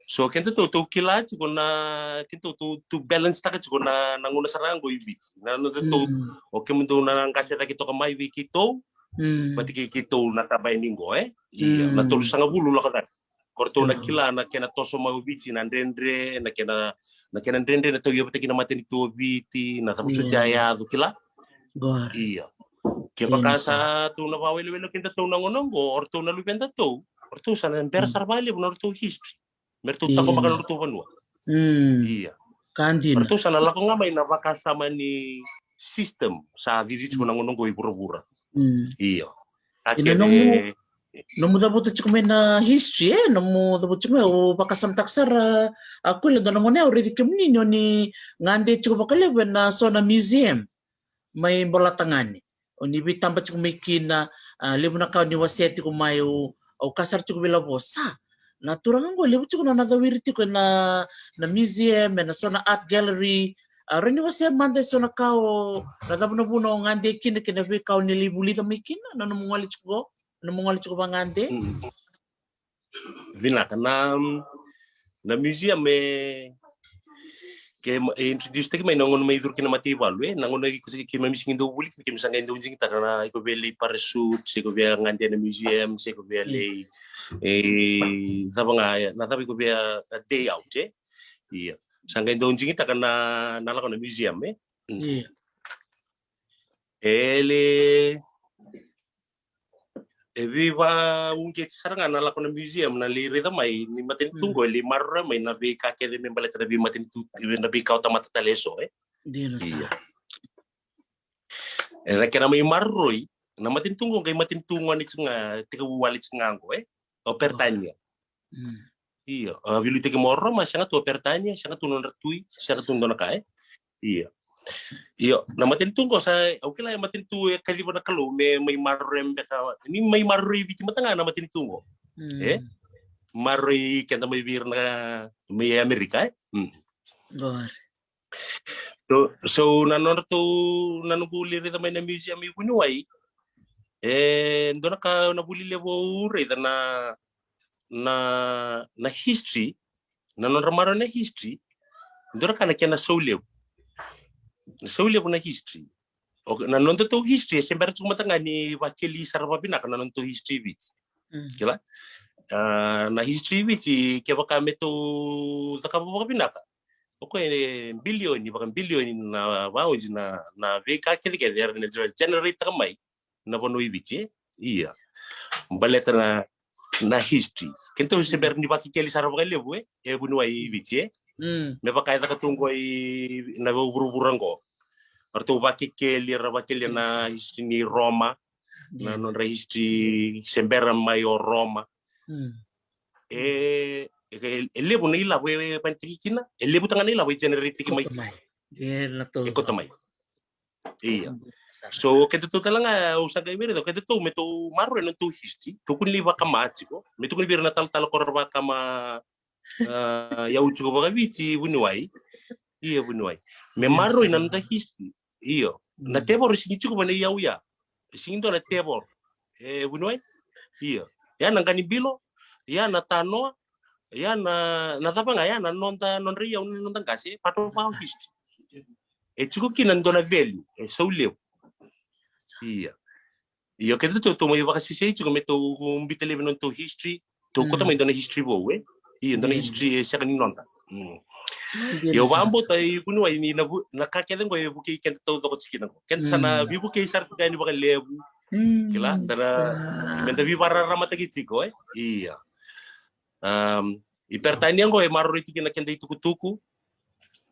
So kedatou tou kila tiko na, kedatou tou balance taka tiko na, na gauna sara ga qo i Viti. Na nodatou, o kemudou na qase cake toka mai vei keitou, vata kei keitou na taba yani qo, e? Ia, na tolusagavulu lako cake. Ko ratou na kila na kena toso mai o Viti, na dredre, na kena, na kena dredre na tau yavutaki na matanitu o Viti, na cava soti a yaco, kila? Ia. Kevaka sa tou na vakawelewele kedatou na gauna qo, o ratou na luvedatou, o ratou sa na bera sara vakalevu na ratou history. Me ratou taqomaka na ratou vanua. Ia. Ka dina. Ratou sa na lako ga mai na vakasama ni system sa cici tiko na gauna qo i vuravura. Ia. Ina nomu, nomu cavuta tiko mai na history, e, nomu cavuta tiko mai, au vakasamataka sara, a, Kuila, dua na gauna au raici kemuni ni o ni gade tiko vakalevu ena so na museum mai Bolatagane. O ni veitaba tiko mai kina, a, levu na ka o ni wasea tiko mai, au, au kaya sara tiko vei Lavo, sa na turaga qo levu tiko na nona cawiri tiko ena, na museum, ena so na art gallery. A, rawa ni wasea mada eso na ka o, na cava na vuna o gade kina kei na veika o ni lai vulica mai kina, na nomu gole tiko qo, na nomu gole tiko vagade? Vinaka. Na, na museum e, ke, e introduce taki mai na gauna mai curu kina mataivalu, e, na gauna i, keimami sigi dau vuli, keimami sa qai dau digitaka na, iko via lai parachute, se iko via gade na museum, se iko via lai, e, cava ga, na cava iko via, na day out, e. Ia. Sa qai dau digitaka na, na lako na museum, e. E le, e veivauqeti sara ga na lako na museum, na lai raica mai ni matanitu qo, e lai maroroya mai na veika kece me baleta na veimatanitu, na veika o tamata tale eso, e. Dina sara. E na kena mai maroroi, na matanitu qo qai matanitu gone tiko ga, tekivu wale tiko ga qo, e. O Peritania. Io, a, veiliutaki mai o Roma, sega tu o Peritania, sega tu nodra tui, sega tu dua na ka, e. Io. Io, na matanitu qo sa, au kila e matanitu e kaciva na Kalou me mai maroroi beka, ni mai maroroi Viti mada ga na matanitu qo. E? Maroroi keda mai vei ira na, mai Amerika, e? So, so na nodratou, na noqu lai raica mai na museum i vuniwai, e dua na ka na vuli levu au raica na, na, na history, na nodra maroroi na history, dua na ka na kena sau levu. Sau levu na history. Na nodatou history e se bera tiko mada ga ni vakeli sara vakavinaka na nodatou history Viti. Kila? A, na history Viti, kevaka me tou cakava vakavinaka, o koya e bilioni, vakabilioni na, vakaoji na, na veika kecekece era na generate taka mai na vanua i Viti, e? Ia. Baleta na, na history. Kedatou se bera ni vakekeli sara vakalevu, e? E vuniwai i Viti, e? Me vaka e caka tu qo i na vuravura qo. Ratou vakekeli, ra vakekeli na history ni Roma, na nodra history se bera mai o Roma. E, e, e levu na ilavo e vanitaki kina, e levu taga na ilavo e generate taki mai. E koto mai. Ia. So kedatou tale ga, au sa qai vei raica, kedatou me tou maroroi na nodatou history, tou kua ni lai vakama tiko, me tukuni vei ira na talatala ko ra vakama, a, yau tiko vakaviti vuniwai. Ia vuniwai. Me maroroi na noda history. Io. Na tevoro sigi tiko vana iyau ya. Sigi dua na tevoro. E vuniwai. Io. Ya na qanibilo. Ya na tanoa. Ya na, na cava ga, ya na noda, nodra iyau, na noda qase, part of our history. E tiko kina dua na value, e sau levu. Ia. Io, kedatou tou mai vakasesei tiko me tou bita laivi na nodatou history, tou kauta mai dua na history vou, e? Io, dua na history e sega ni noda. Io, vakabauta i vuniwai ni na, na ka kece qo e vukei keda taucoko tiko kina qo. Keda sa na veivukei sara tiko yani vakalevu. Kila, da na, me da veivakararamataki tiko, e? Ia. I Peritania qo e maroroi tu kina keda itukutuku.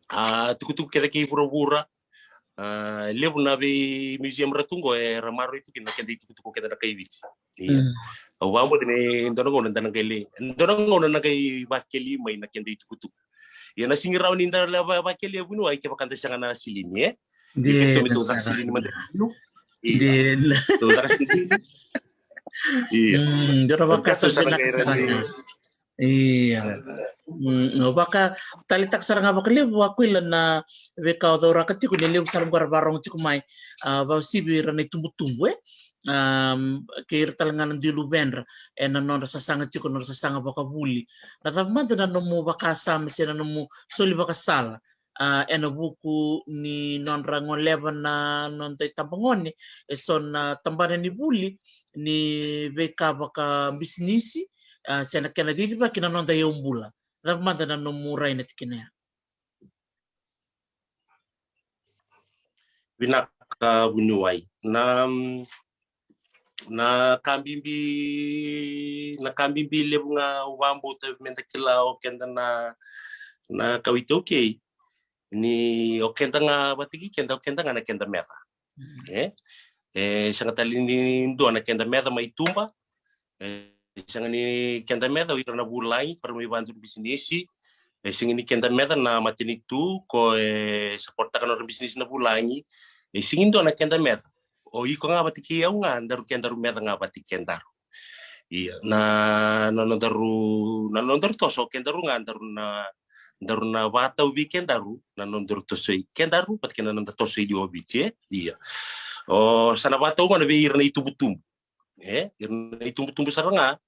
A, tukutuku kece kei vuravura. A, levu na vei museum ra tu qo era maroroi tu kina keda itukutuku keda na kai Viti. Ia. Au vakabauta ni dua na gauna da na qai le, dua na gauna na qai vakeli mai na keda itukutuku. Ia na sigi rawa ni da lava vakeli e vuniwai kevaka da sega na silini, e? Dina sara. Dina. Tou caka silini. Io. Dua na vakasama vinaka sara ga. Io. Au vakatalitaka sara ga vakalevu, Aquila, na veika o cauraka tiko ni levu sara qo ra varogo tiko mai. A, vakauasivi ira na itubutubu, e? um, kei ira tale ga na dui luvedra ena nodra sasaga tiko, nodra sasaga vakavuli. Na cava mada na nomu vakasama se na nomu soli vakasala, a, ena vuku ni nodra goleva na noda itabagone eso na tabana ni vuli ni veika vakabisinisi, a, se na kena cicivaki na noda iyaubula. Cava mada na nomu rai na tikina ya? Vinaka vuniwai. Na, na ka bibi, na ka bibi levu ga au vakabauta meda kila o keda na, na kawa iTaukei, ni o keda ga vata kei keda, o keda ga na keda meca. E, e sega tale ni dua na keda meca mai tuba. E sega ni keda meca o ira na vulagi, o ira mai vakaduri bisinisi. E sega ni keda meca na matanitu ko e sapotetaka nodra bisinisi na vulagi. E sega ni dua na keda meca. O iko ga vata kei au ga, daru kedaru meca ga vata kei kedaru. Ia, na, na nodaru, na nodaru toso, kedaru ga daru na, daru na vakatau vei kedaru na nodaru toso i kedaru vata kei na noda toso i liu o Viti, e? Ia. O sa na vakatau gona vei ira na itubutubu. E, ira na itubutubu sara ga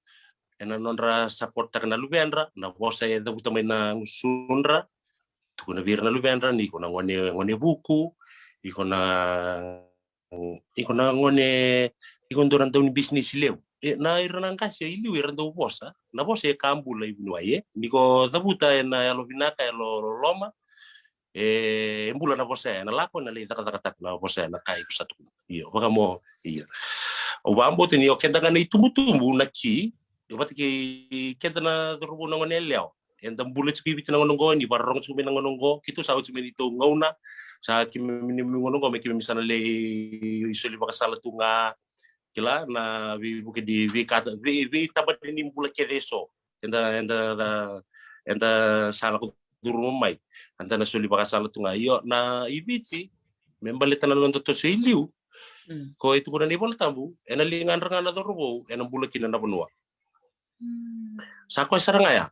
ena nodra sapotetaka na luvedra, na vosa e cavuta mai na gusudra. Tukuna vei ira na luvedra ni iko na gone, gone vuku, iko na, iko na gone, iko dua na daunibisinisi levu. E, na ira na qase i liu era dau vosa, na vosa e ka bula i vuniwai, e. Ni ko cavuta ena yalo vinaka, yalo loloma, e, e bula na vosa ya, ena lako ena lai cakacakataka na vosa ya, na ka iko sa tukuna. Io, vakamo, io. Au vakabauta ni o keda ga na itubutubu na ki, vata kei keda na cauravou na gone yalewa. Eda bula tiko i Viti na gauna oqo, ni vakarorogo tiko mai na gauna oqo, keitou sa oti mai neitou gauna, sa keimami, neimami gauna oqo me keimami sa na lai soli vakasala tu ga, kila, na veivuke ni veika, vei, veitabana ni bula kece eso. Eda, eda, eda, eda sa lako curuma mai. Eda na soli vakasala tu ga. Io, na i Viti, me baleta na noda toso i liu. Mm. Ko e tukuna na iVolatabu, ena ligadra ga na cauravou ena bula kina na vanua. Mm. Sa koya sara ga ya.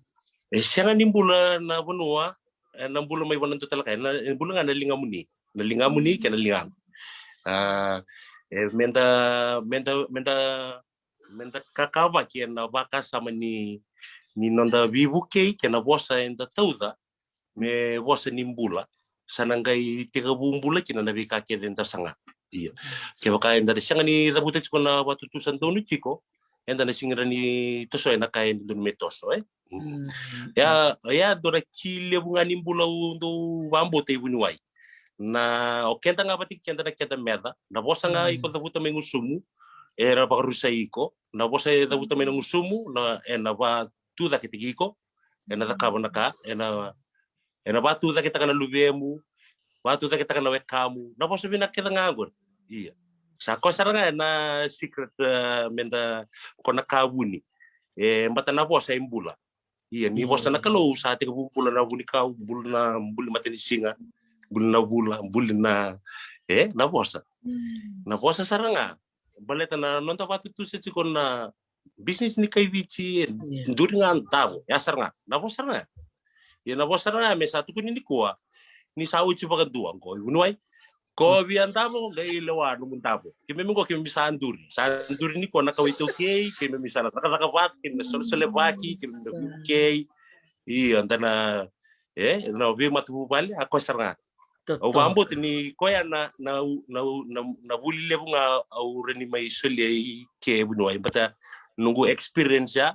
E sega ni bula na vanua, ena bula mai vanua dua tale ga, ena, e bula ga na ligamuni. Na ligamuni kei na ligaqu. A, e, meda, meda, meda, meda kakavaki ena vakasama ni, ni noda veivukei kei na vosa eda tauca me vosa ni bula, sa na qai tekivu bula kina na veika kece eda saga. Io. Kevaka eda na sega ni cavuta tiko na vatutu sa donu tiko, eda na sega ni toso ena ka e dodonu me toso, e? Mm. Ia, ia dua na ki levu ga ni bula au dau vakabauta i vuniwai. Na o keda ga vata kei keda na keda meca, na vosa ga iko cavuta mai gusumu, era vakarusai iko, na vosa e cavuta mai na gusumu, na, ena vatucaketaki iko, ena cakava na ka, ena, ena vatucaketaka na luvemu, vatucaketaka na wekamu, na vosa vinaka kece ga oqori. Ia. Sa koya sara ga na secret, e, meda, ko na ka vuni. E, bata na vosa e bula. Ia, ni vosa na Kalou, sa tekivu bula na vunikau, bula na, buli matanisiga, buli na vula, buli na, e, na vosa. Mm. Na vosa sara ga. Baleta na noda vatutusa tiko na bisinisi ni kai Viti, e duri ga davo, ya sara ga. Na vosa sara ga. Ia na vosa sara ga me sa tukuni nikua, ni sa oti vakadua qo i vuniwai. Ko via davo, qai lewa nomu davo. Keimami qo, keimami sa duri. Sa duri nikua na kawa iTaukei, keimami sa na cakacaka vata, keimami na solesolevaki, keimami na veivukei. Ia, da na, e, na veimatavuvale, a koya sara ga. Au vakabauta ni koya na, na, na, na, na vuli levu ga au rawa ni mai solia i ke vuniwai. Bata noqu experience ya,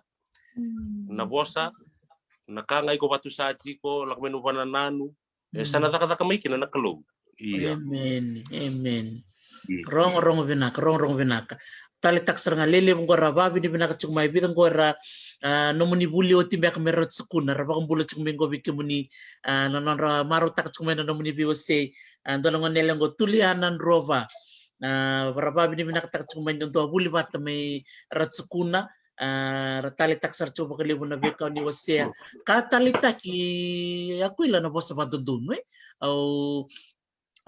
na vosa, na ka ga iko vatusa tiko, lako mai na vanua nanu, e sa na cakacaka mai kina na Kalou. Ia. Amen, amen. Io. Rogorogo vinaka, rogorogo vinaka. Taleitaka sara ga, lelevu qo ra vavinavinaka tiko mai, vica qo ra, a, nomuni vuli oti beka me ra tukuna, ra vakabula tiko mai qo vei kemuni, a, na nodra marautaka tiko mai na nomuni veiwasei. A, dua na gone yalewa qo, Tuliana Drova. A, ra vavinavinakataka tiko mai na dua vuli vata me ra tukuna. A, ra taleitaka sara tiko vakalevu na veika ni wasea. Ka taleitaki Akuila na vosa vakadodonu, e? Au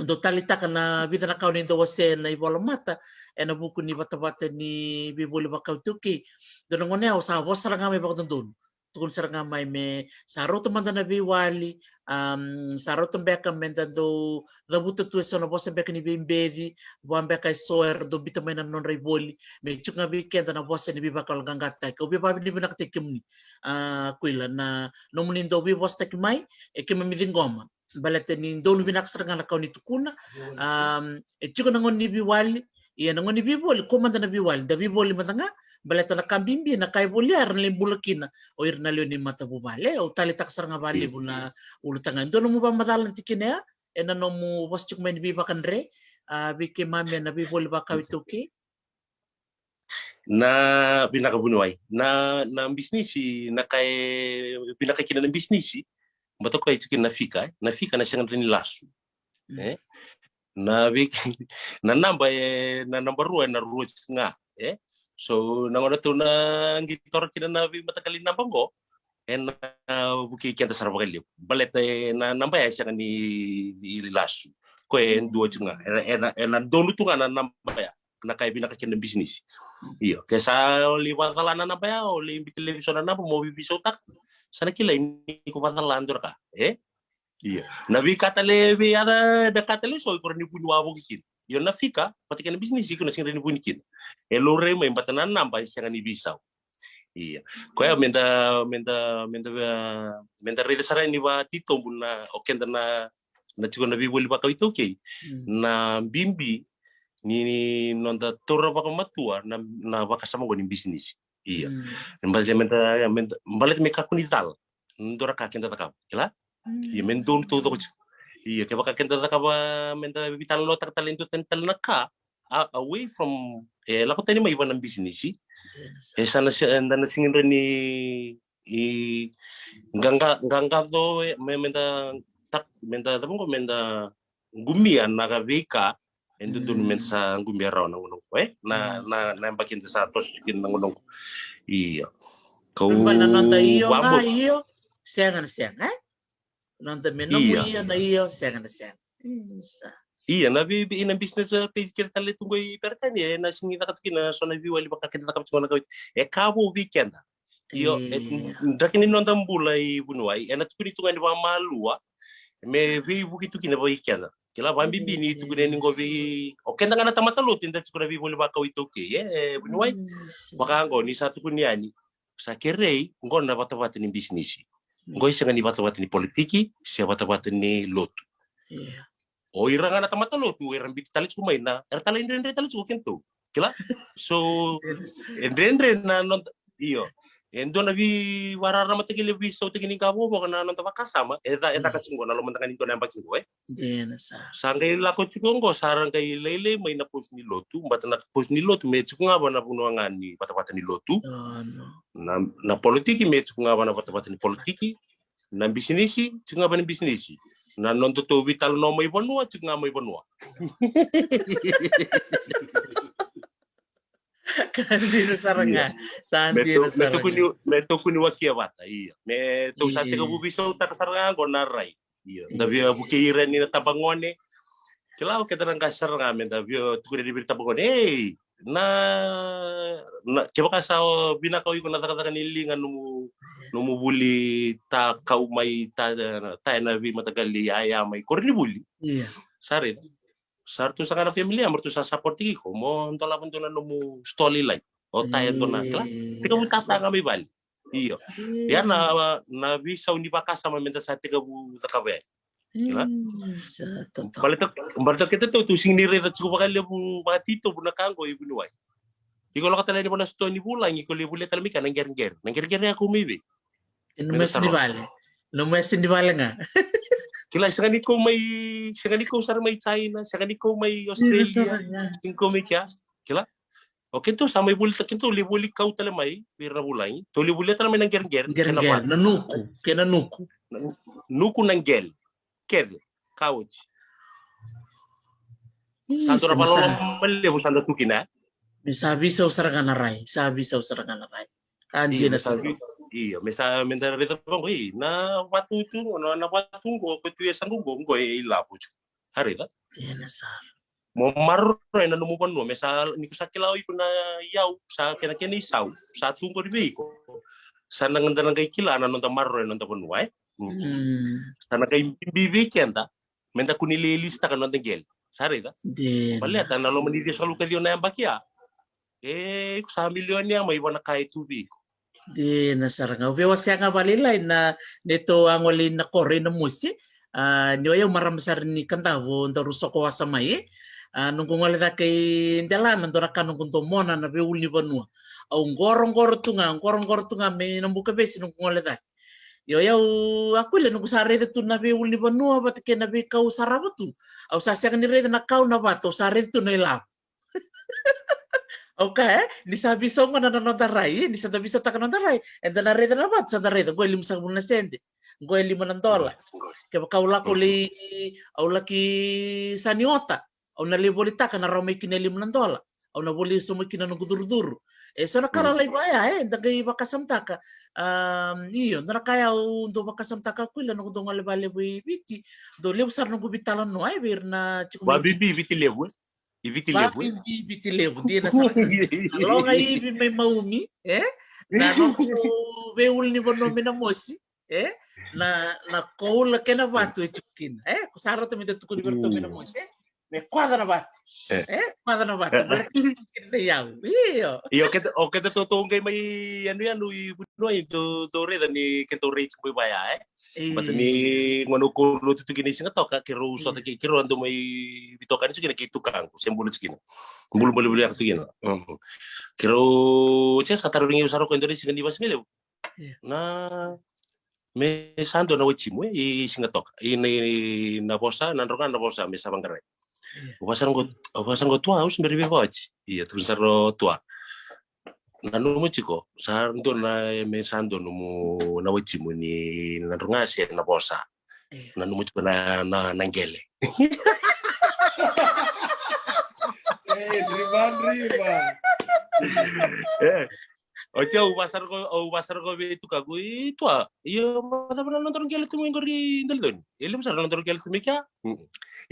dau taleitaka na vica na ka ni dau wasea na ivola mata, ena vuku ni vatavata ni veivoli vakau iTaukei. Dua na gone au sa vosa sara ga mai vakadodonu. tukuna sara ga mai me sa rauta mada na veiwali, am, sa rauta beka me da dau cavuta tu e so na vosa beka ni veibeci, vua beka e so era dau bita mai na nodra ivoli, me tiko ga vei keda na vosa ni veivakayaloqaqataki. Au via vakavinavinakataki kemuni, a, Kuila, na nomuni dau veivosataki mai, e keimami ciqoma. Baleta ni donu vinaka sara ga na ka o ni tukuna. Am, e tiko na gauna ni veiwali, ia na gauna ni veivoli, kua mada na veiwali, da veivoli mada ga, baleta na ka bibi, na ka e voli ya, era na lai bula kina o ira na lewe ni matavuvale. Au taleitaka sara ga vakalevu na ulutaga. E dua nomu vakamacala na tikina ya, ena nomu vosa tiko mai ni veivakadre, a, vei keimami ena veivoli vakau iTaukei. Na vinaka vuniwai. Na, na bisinisi, na ka e vinaka kina na bisinisi, bata koya e tiko kina na fika, e? Na fika na sega ni lasu. Mm. E? Na vei, na naba e, na naba rua, e na rua tiko ga, e? So, na gauna tou na qai toro kina na veimataqali naba qo, ena vukei keda sara vakalevu. Baleta e na naba ya e sega ni, ni lasu. Koya e dua tiko ga. Ena, ena, ena donu tu ga na naba ya. Na ka e vinaka kina na bisinisi. Io, ke sa o lai vakacala na naba ya, o lai biuta laivi so na naba mo veisautaka. Sa na kilai ni ko vakacala dua na ka, e? Io. Na veika tale vei a da, da ka tale so, iko rawa ni vuni wavoki kina. Io, na fika, vata kei na bisinisi, iko na sega ni vuni kina. E laurai mai, bata na naba e sega ni veisau. Ia. Koya meda, meda, meda, meda raica sara ni vakatitobu na, o keda na, na tiko na veivoli vakau iTaukei. Mm. Na bibi ni, ni noda taura vakamatua na, na vakasama qo ni bisinisi. Ia. Mm. Baleta meda, meda, baleta me kakua ni cala. Dua na ka keda cakava, kila? Mm. Ia, me donu taucoko tiko. Ia, kevaka keda cakava, meda veitalanoataka tale e dua tani tale na ka, a, away from, e lako tani mai vua na bisinisi. Yes. E sa na se-, eda na sega ni rawa ni, i, qaqa, qaqaco, e, me, meda, tak, meda, cava qo, meda qumia na ka veika e dodonu meda sa qumia rawa na gauna qo, e? Na, na, na yabaki eda sa toso kina na gauna qo. Ia. Kau na noda io ga, io, sega na sega, e? Noda me nomu io na io, sega na sega. Isa. Ia, na vei, vei, na business, e, page kece tale tu qo i Peritania, e na sega ni caka tu kina so na veiwali vaka keda cakava tu qo na ka. E ka vou vei keda. Io, e, draki ni noda bula i vuniwai, ena tukuni tu ga ni vakamalua, me veivuke tu kina vei keda. Kila, vakabibi ni tukuni ni qo vei, o keda ga na tamata lotu, eda tiko na veivoli vakau iTaukei, e, e, vuniwai. Vaka qo, ni sa tukuni yani, sa kerei, qo na vatavata ni bisinisi. Qo e sega ni vatavata ni politiki, se vatavata ni lotu. O ira ga na tamata lotu, era biuta tale tiko mai na, era tale dredre tale tiko kedatou. Kila? So, e dredre na noda, io. E dua na veivakararamataki levu, veisautaki ni qavokavoka na noda vakasama, e ca, e caka tiko qo na loma da ga ni dua na yabaki qo, e? Sa qai lako tiko qo, sa ra qai lailai mai na post ni lotu, bata na post ni lotu, me tiko ga va na vanua ga ni vatavata ni lotu. Na, na politiki, me tiko ga va na vatavata ni politiki. Na bisinisi, tiko ga va na bisinisi. Na noda tou veitalanoa mai vanua, tiko ga mai vanua. Ka dina sara ga. Sa dina sara ga. Me tokoni wakia vata, ia. Me tou sa tekivu veisautaka sara ga qo na rai. Ia, da via vukei ira ni na tabagone. Kila, o keda na qase sara ga me da via tukuni vei ira tabagone. Ei, na, na, kevaka sa o vinaka o iko na cakacaka ni liga nomu, nomu vuli ta kau mai ta, ta ena veimataqali yaya mai koronivuli. Sa raica. Sa ratou sa ga na family, a, me ratou sa support tiko mo dolava dua na nomu stall i lai. O ta e dua na kila. Tekivu tata ga mai vale. Io. Ia na, na veisau ni vakasama me da sa tekivu cakava yani. Kila? Baleta, baleta keda tou, tou sega ni raica tiko vakalevu vakatitobu na ka qo i vuniwai. Iko lako tale yani vua na sitoa ni vulagi, iko lai volia tale mai kea na qereqere. Na qereqere ya kau mai vei? Nomu yasa ni vale. Nomu yasa ni vale ga. Kila, sega ni kau mai, sega ni kau sara mai China, sega ni kau mai Australia, sega ni kau mai kea. Kila? O keitou sa mai voli, keitou lai voli kau tale mai vei ira na vulagi. Tou lai volia tale mai na qereqere, qereqere, na nuku, kei na nuku. Nuku, na qele. Kece ka oti. Sa dua na vakaloloma levu sa da tu kina. Me sa veisau sara ga na rai, sa veisau sara ga na rai. Ka dina. Io, me sa, me da raica vaqo, i, na vatu tu, na, na vatu qo, ko tu e sa qo, qo, qo e ilavo. A raica. Dina sara. Mo maroroya na nomu vanua, me sa, ni ko sa kila o iko na iyau, sa kena, kena isau, sa tu qori vei iko. Sa na qai, da na qai kila na noda maroroya na noda vanua, e? Mm. Sa na qai bibi vei keda me da kua ni lai lisitaka na noda qele. Sa raica? Baleta na loma ni ciwasagavulu ka ciwa na yabaki ya, e, iko sa milioni ya mai vua na ka e tu vei iko. Dina sara ga. Au via wasea ga vakalailai na neitou a gole i Nakoro i Namosi. A, ni o yau marama sara ni Kadavu, daru soko wasa mai. A, noqu gole cake i Delana, dua na ka noqu domona na veiulunivanua. Au qoroqoro tu ga, qoroqoro tu ga mai na Bukavesi noqu gole cake. Io, o yau, Akuila, noqu sa raica tu na veiulunivanua vata kei na veikau sarava tu. Au sa sega ni raica na kau, na vatu, au sa raica tu na ilavo. Au kaya, e, ni sa veisau gona na noda rai, ni sa da veisautaka na noda rai, eda na raica na vatu, sa da raica, qo e limasagavulu na sede, qo e lima na dola. Kevaka au lako lai, au laki sa ni ota, au na lai volitaka, na rawa mai kina e lima na dola. Au na voli sobu mai kina noqu curucuru. E so na ka lalai vaya, e, da qai vakasamataka. Am, io, da na kaya au dau vakasamataka, Akuila, noqu dau gole vakalevu i Viti, dau levu sara noqu veitalanoa, e, vei ira na tiko mai Viti. Viti Levu, e? I Viti Levu, e? Viti, Viti Levu, dina sara. Na loga ivi mai Maumi, e? Na noqu veiulunivanua mai Namosi, e? Na, na koula kei na vatu e tiko kina, e? Ko sa rauta me da tukuni vei ratou mai Namosi, e? Me kwaca na vatu. E. E, kwaca na vatu. E. Baleta kina na iyau. Io. Io, keda, o keda tou, tou qai mai yanuyanu i vanua, tou, tou raica ni keda tou rai tiko mai vaya, e? Io. Baleta ni gauna ko lotu tu kina i Sigatoka, keirau sota kei, keirau a dau mai veitokani tiko kina kei tukaqu, se bula tiko kina. Bula, bula, bula, tiko kina. Mm. Keirau, se sa tarogi au sara o koya e dua na siga ni vakasigalevu. Io. Na, me sa dua na watimu, e, i Sigatoka, i na, i na vosa, Nadroga, Navosa, me sa vaqarai. Io. Au vakasaqa, au vakasaqa o Tua, au se bera ni veivakawati. Io, tukuna sara o Tua. Nanuma tiko, sa dua na, me sa dua nomu na watimu ni Nadroga se Navosa. Io. Nanuma tiko na, na, na qele. E, driva, driva. E. Oti au vakasaraka, au vakasaraka vei tukaqu, i Tua. Io, vakacava na nodaru qele tu mai qori i Daledoni? E levu sara na nodaru qele tu mai kea. Mm.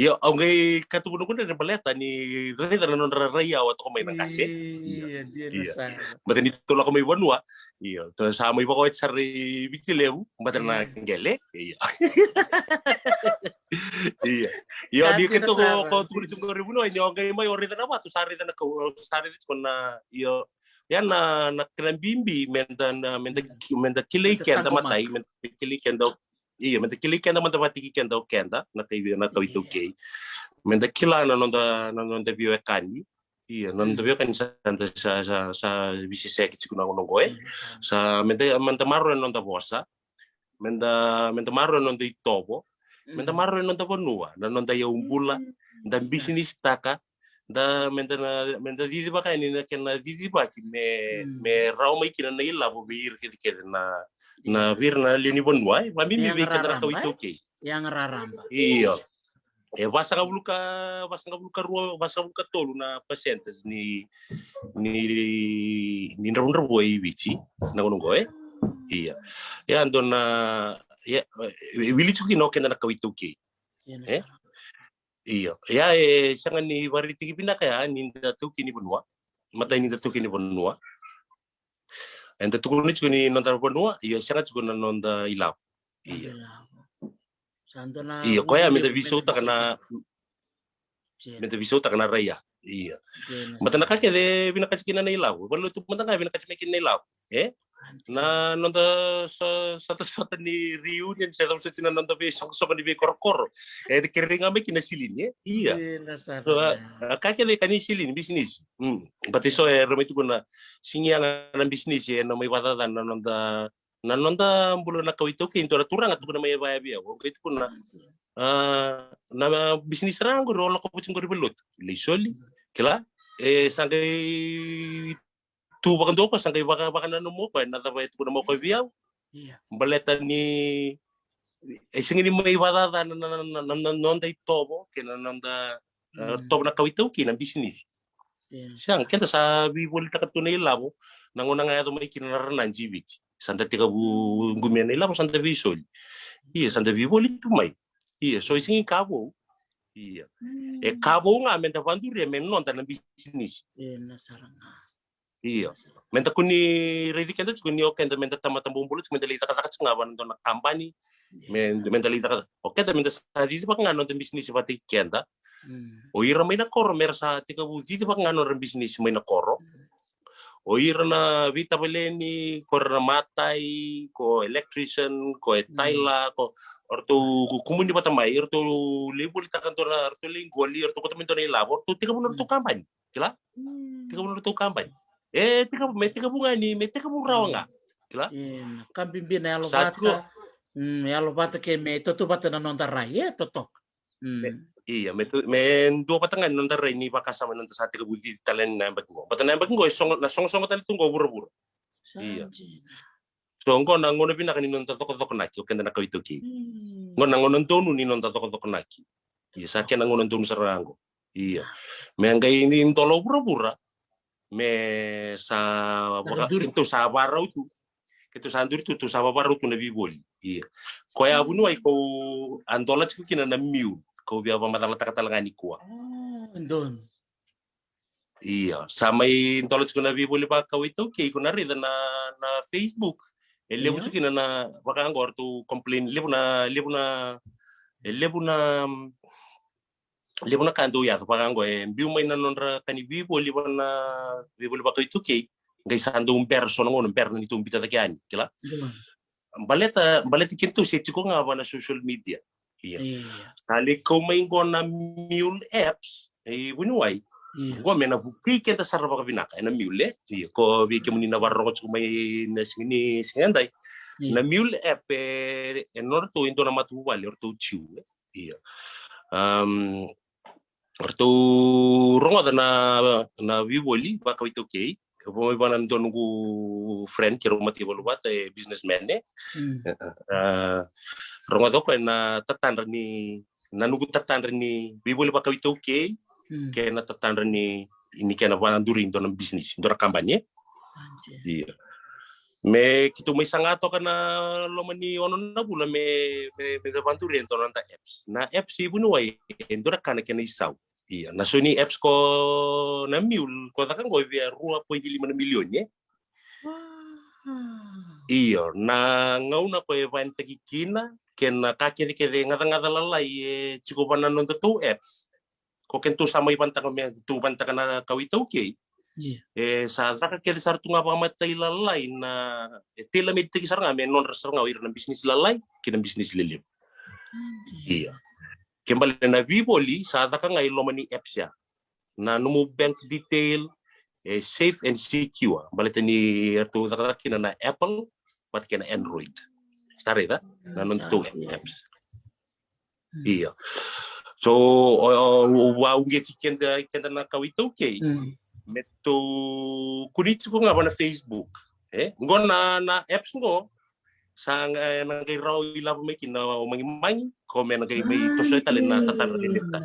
Io, au qai katuvu noqu dredre baleta ni raica na nodra rai yawa toka mai na qase. Io, dina sara. Baleta ni tou lako mai vanua. Io, tou sa mai vakawati sara i Viti Levu, baleta na qele. Io. Io. Io, ni keitou ko tukuni tu qori vanua, ni o qai mai o raica na vatu, sa raica na kau, sa raica tiko na, io. Ia na, na kena bibi, me da, na, me da ki-, me da kilai keda matai, me da kilai keda, io, me da kilai keda, me da vakataki keda o keda, na kai, na kawa iTaukei. Me da kila na noda, na noda veiwekani. Io, na noda veiwekani sa, sa, sa, sa veiseseki tiko na gauna oqo, e. Sa, me da, me da maroroya na noda vosa. Me da, me da maroroya na noda itovo. Me da maroroya na noda vanua, na noda iyau bula. Da bisinisitaka. Da, me da na, me da cicivaka yani na kena cicivaki me, me rawa mai kina na ilavo vei ira kece kece na, na vei ira na lewe ni vanua, e, vakabibi vei keda na kawa iTaukei. Yaga raraba. Io. E vasagavulu ka, vasagavulu ka rua, vasagavulu ka tolu na percentage ni, ni, ni dravudravua i Viti na gauna oqo, e. Io. Ia dua na, ia, e, wili tiko kina o keda na kawa iTaukei. E? Io. Ia, e sega ni vakaraitaki vinaka ya ni da taukei ni vanua. Matai ni da taukei ni vanua. Eda tukuna tiko ni noda vanua, io, e sega tiko na noda ilavo. Io. Io, koya me da veisautaka na, me da veisautaka na rai ya. Io. Baleta na ka kece e vinakati kina na ilavo. Vale tu mada ga e vinakati mai kina na ilavo. E? Na noda so-, sotasota ni reunion, se cava soti na noda veisoqosoqo ni veikorokoro. E kerei ga mai kina silini, e? Ia. So, a, a ka kece e ka ni silini, bisinisi. Mm. Baleta so era mai tukuna, sega ni yaga na bisinisi, e na mai vakacacana na noda, na noda bula na kawa iTaukei, dua na turaga tukuna mai vaya vei au. Au qai tukuna, a, na bisinisi ra qori, o lako oti qori valelotu. Lai soli, kila, e sa qai tu vakadua o koya, sa qai vaka, vakananuma o koya na cava e tukuna mai o koya vei au. Baleta ni e sega ni mai vakacacana na, na, na, na, na noda itovo kei na noda, e, tovo na kawa iTaukei na bisinisi. Sega, keda sa veivolitaka tu na ilavo, na gauna ga e yaco mai kina na ranadi i Viti. Sa da tekivu qumia na ilavo, sa da veisoli. Ia, sa da veivoli tu mai. Ia, so e sega ni ka vou. Ia. E ka vou ga me da vakaduria me noda na bisinisi. Ena sara ga. Io. Meda kua ni raici keda tiko ni o keda meda tamata bobula tiko, meda lai cakacaka tiko ga vua na dua na kabani. Me, meda lai cakacaka. O keda meda sa cici vaka ga na noda bisinisi vata kei keda. O ira mai na koro mera sa tekivu cici vaka ga na nodra bisinisi mai na koro. O ira na veitavaleni, ko ira na matai, ko electrician, ko e taila, ko, o ratou kumuni vata mai, o ratou lai volitaka dua na, o ratou lai qoli, o ratou kauta mai dua na ilavo, o ratou tekivu na nodratou kabani. Kila? Tekivu na nodratou kabani. E tekivu, me tekivu ga ni, me tekivu rawa ga. Kila? Io, ka bibi na yalo vata. Mm, yalo vata ke me tautauvata na noda rai. E totoka. Mm. Io, me, me duavata ga ni noda rai ni vakasama ni noda sa tekivu cici tale na yabaki qo. Vata na yabaki qo, e sogo, na sogosogo tale tu qo vuravura. Io. So qo na gauna vinaka ni noda cokocokonaki, o keda na kawa iTaukei. Qo na gauna donu ni noda cokocokonaki. Io, sa kena gauna donu sara ga qo. Io. Me qai ni dola o vuravura, me sa vaka, keitou sa vakarau tu. Keitou sa duri tu, tou sa vakarau tu na veivoli. Io. Koya vuniwai kau a dola tiko kina na mule, kau via vakamacalataka tale ga nikua. Io, sa mai dola tiko na veivoli vakawa iTaukei, ko na raica na, na Facebook. E levu tiko kina na, vaka qo, ratou complain, levu na, levu na, e levu na, levu na ka dau yaco vaka qo, e biu mai na nodra ka ni veivoli vua na veivoli vakawa iTaukei, qai sa dau bera so na gauna, bera na neitou biuta cake yani, kila? Baleta, baleta keitou se tiko ga vua na social media. Io. Sa lai kau mai qo na mule apps, e vuniwai. Qo me na vukei keda sara vakavinaka, e na mule. Io, ko vei kemuni na vakarorogo tiko mai na siga ni, siga edai. Na mule app e, e nodratou e dua na matavuvale, o ratou Jiu, e. Io. Um, ratou rogoca na, na veivoli vakawa iTaukei. Au vo mai vua na dua noqu friend, keirau matai valu vata, e businessman, e. A, rogoca o koya na tatadra ni, na noqu tatadra ni veivoli vakawa iTaukei, kei na tatadra ni, ni kena vakaduri dua na business, dua na kabani, e. Io. Me keitou mai saga toka na loma ni ono na vula me, me, me da vakaduri e dua na noda apps. Na apps e vuniwai e dua na ka na kena isau. Io, na so ni apps ko na mule, ko caka qo e via rua poidi lima na milioni, e? Io, na gauna ko e vayanitaki kina, kei na ka kecekece gacagaca lalai e tiko vua na nodatou apps. Ko kedatou sa mai vanataka me tou vanataka na kawa iTaukei. E sa caka kece sara tu ga vakamatailalai na, e tailor-made-taki sara ga me nodra sara ga o ira na bisinisi lalai kei na bisinisi lelevu. Io. Ke baleta na veivoli sa caka ga i loma ni apps ya. Na nomu bank detail e safe and secure. Baleta ni ratou cakacaka kina na Apple vata kei na Android. Sa raica na nodatou apps. Io. So o, o, au vauqeti keda, keda na kawa iTaukei me tou kua ni tiko ga vua na Facebook. E qo na, na apps qo sa ga, na qai rawa ilavo mai kina o magimagi, ko me na qai mai toso tale na tatadra ni leta.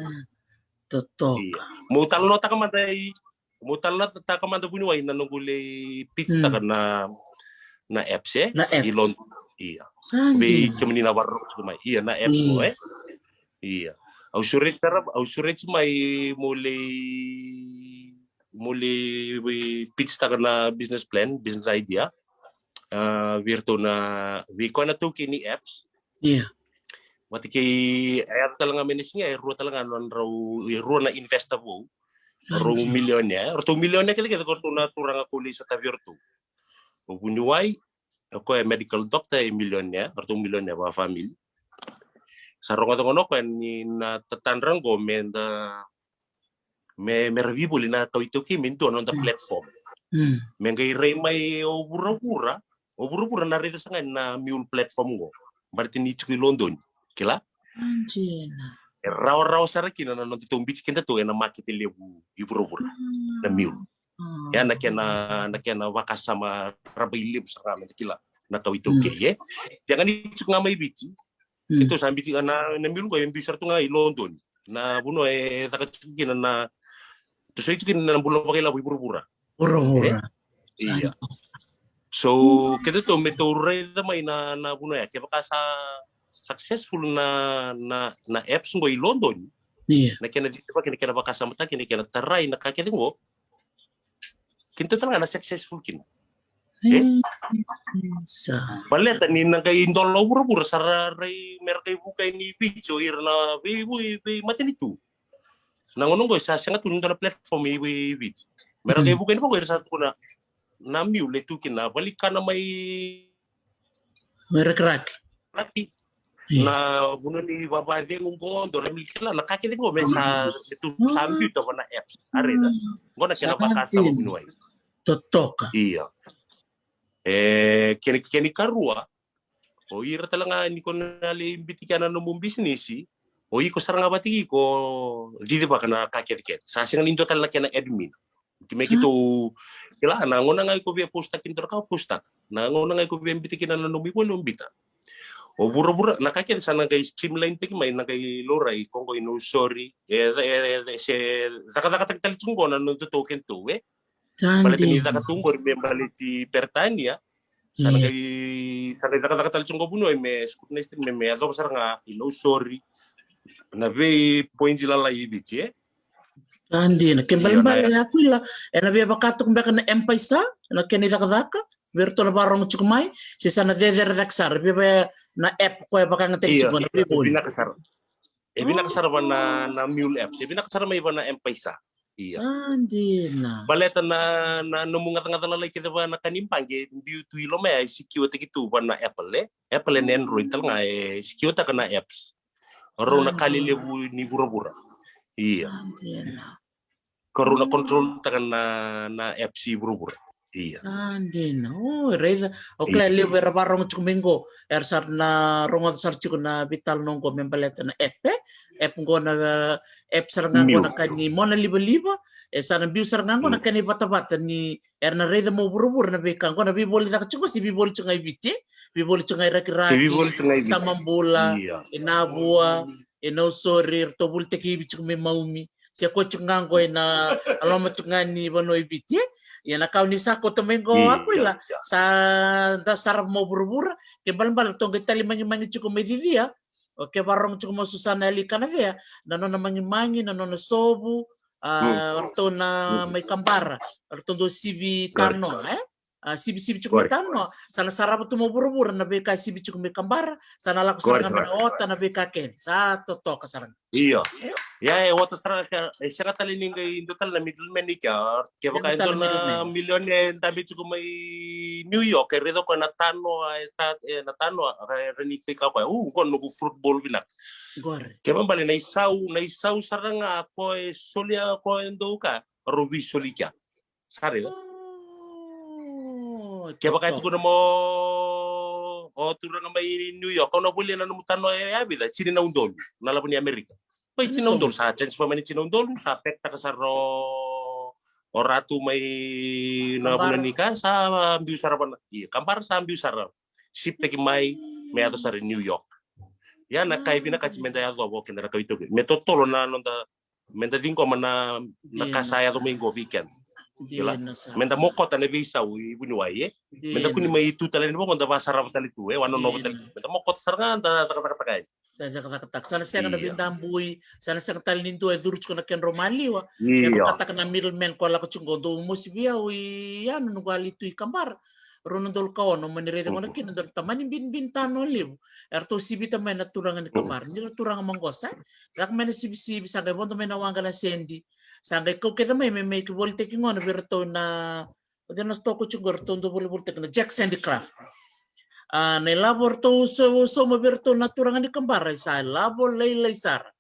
Totoka. Io. Mo talanoataka mada i, mo talanoataka mada vuniwai na noqu lai pitch taka na, na apps, e? Na app. I London. Io. Vei kemuni na vakarorogo tiko mai. Io, na apps qo, e? Io. Au sureti sara, au sureti mai mo lai, mo lai pitch taka na business plan, business idea. A, vei iratou na, vei koya na taukei ni apps. Io. Vata kei, e yaco tale ga mai na siga, e rua tale ga na nodrau, e rua na investor vou. Rau milionea, ratou milionea kece kece ko ratou na turaga ko lai sotavi ratou. O vuniwai, o koya e medical doctor, e milionea, ratou milionea vakafamili. Sa rogoca gona o koya ni na tatadra qo me da, me, me ra veivoli na kawa iTaukei me dua na noda platform. Me qai rai mai o vuravura, o vuravura na raica sara ga na mule platform qo. Baleta ni tiko i London, kila? E rawarawa sara kina na nodatou biuti kedatou ena makete levu i vuravura. Na mule. Ia na kena, na kena vakasama rabailevu sara ga me da kila na kawa iTaukei, e. Ia ga ni tiko ga mai Viti, keitou sa biuti na, na mule qo e biu sara tu ga i London. Na vanua e caka tiko kina na, tosoi tiko kina na bula vakailavo i vuravura. Vuravura. Ia. So kedatou me tou raica mai na, na vanua ya, kevaka sa successful na, na, na apps qo i London. Na kena cicivaki, na kena vakasamataki, na kena tarai na ka kece qo. Keitou tale ga na successful kina. E? Baleta ni na qai dola o vuravura sa ra rai me ra qai vuka yani i Viti o ira na vei, vei, vei matanitu. Na gauna oqo sa sega tu ni dua na platform i, i Viti me ra qai vuka yani vaqo, ira sa tukuna na Mule tu kina valikana mai Mai Rakiraki. Na vanua ni vavacegu qo, dua na Mule kila, na ka kece qo me sa, me tu sa biuta va na apps. A raica. Qo na kena vakasama vuniwai. Totoka. Ia. E, kena, kena ikarua, o ira tale ga ni ko na lai biuta kina na nomu bisinisi, o iko sara ga vata kei iko cicivaka na ka kece kece. Sa sega ni dua tale na kena admin. Ki me keitou kila, na gauna ga iko via postaka kina dua na ka, postaka. Na gauna ga iko via biuta kina na nomu ivoli, o biuta. O vuravura, na ka kece sa na qai streamline taki mai, na qai laurai, ko qo i Nausori, e, e, e, se cakacakataki tale tiko qo na nodatou keitou, e? Baleta ni caka tu qori me baleti Peritania, sa na qai, sa qai cakacaka tale tiko qo vuniwai me scrutinize, me, me yacova sara ga i Nausori, na vei points lalai i Viti, e? Sa dina. Ke balebale, Aquila, ena via vaka toka beka na M-PAiSA na kena icakacaka vei iratou na varogo tiko mai, se sa na cecere cake sara, via vei na app koya e vakayagataki tiko na veivoli? Vinaka sara. E vinaka sara va na, na Mule apps, e vinaka sara mai va na M-PAiSA. Ia. Sa dina. Baleta na, na nomu gacagaca lalai kece va na ka ni baqe, biu tu i loma ya, e secure taki tu va na Apple, e? Apple ena Android tale ga, e secure taka na apps. Rau na ka lelevu ni vuravura. Ia. Ka rau na control taka na, na apps i vuravura. Ia. A, dina. O, raica. O kila e levu era varogo tiko mai qo, era sa na rogoca sara tiko na veitalanoa qo me baleta na app, e? App qo na, e, app sara ga qo na ka ni mona livaliva, e sa na biu sara ga qo na kena ivatavata ni era na raica mai vuravura na veika qo, na veivoli caka tiko, se veivoli tiko ga i Viti, veivoli tiko ga i Rakiraki, Samabula, e Navua, e Nausori, ratou volitaki ivi tiko mai Maumi. Se ko tiko ga qo ena loma tiko ga ni vanua i Viti, e? Ia na ka o ni sa kauta mai qo, Aquila, sa da sarava mai vuravura, ke balebale ratou qai tali magimagi tiko mai Cicia. O ke varogo tiko mai Susana Yali Kanacea, na nona magimagi, na nona sovu, a, ratou na mai Kabara, ratou dau sivi tanoa, e? A, sivisivi tiko mai tanoa, sa na sarava tu mai vuravura na veika e sivi tiko mai Kabara, sa na lako sara ga mai na ota na veika kece, sa totoka sara ga. Io. Ia, e ota sara ga, e sega tale ni qai dua tale na middleman i kea, kevaka e dua na milioni e dabe tiko mai New York, e raica o koya na tanoa, e ta, e na tanoa, e rawa ni kei ka koya, u, qo noqu fruit bowl vinaka. Kevaka bale na isau, na isau sara ga ko e solia ko e dou ka, rau veisoli kea. Sa raica. Kevaka e tukuna mo o turaga mai New York, au na volia na nomu tanoa e a vica, tini na udolu na lavo ni Amerika. Oi, tini na udolu, sa transfer mai ni tini na udolu, sa pack taka sara o ratu mai na vuna ni ka, sa biu sara vana. Ia, Kabara sa biu sara. Ship taki mai me yaco sara i New York. Ia na ka e vinakati me da yacova o keda na kawa iTaukei, me totolo na noda, me da ciqoma na, na ka sa yaco mai qo vei keda. Kila. Me da mokota na veisau i vuniwai, e. Me da kua ni mai tu tale ni vaqo, da vasarava tale tu, e, wanonova tale tu. Me da mokota sara ga, da cakacakataka yani. Da cakacakataka. Sa na sega na veidabui, sa na sega tale ni dua e curu tiko na kedrau maliwa. Io. E vakataka na middleman ko lako tiko qo, dou mosi vei au i yanu noqu a lai tu i Kabara. Rua na udolu ka ono, mani raica gona kina dua na tamani binibini tanoa levu. Eratou sivita mai na turaga ni Kabara. Ni ra turaga maqosa, e. Caka mai na sivisivi, sa qai vodo mai na waqa na sedi. Sa qai kau kece mai me, me ki volitaki gona vei iratou na, o cei na sitoa ko tiko qo ratou dau volivolitaki, na Jack's Handicraft. A, na ilavo ratou sau, sauma vei iratou na turaga ni Kabara, sa ilavo lailai sara.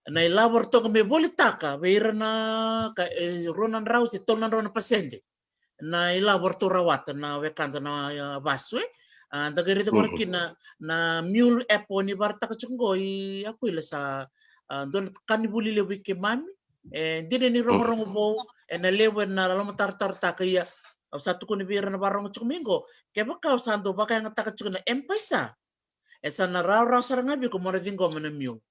Na ilavo ratou qai mai volitaka vei ira na ka, e, rua na drau se tolu na drau na pasede. Na ilavo ratou rawata na wekada na, a, vasu, e. A, da qai raica gona kina na, na Mule app o ni vakaraitaka tiko qo i Aquila, sa, a, dua na ka ni vuli levu i keimami. E dina ni rogorogo vou, e na levu e na lomatarotarotaka, ia au sa tukuna vei ira na vakarogo tiko mai qo, kevaka o sa dau vakayagataka tiko na M-PAiSA, e sa na rawarawa sara ga vei iko mo na ciqoma na Mule.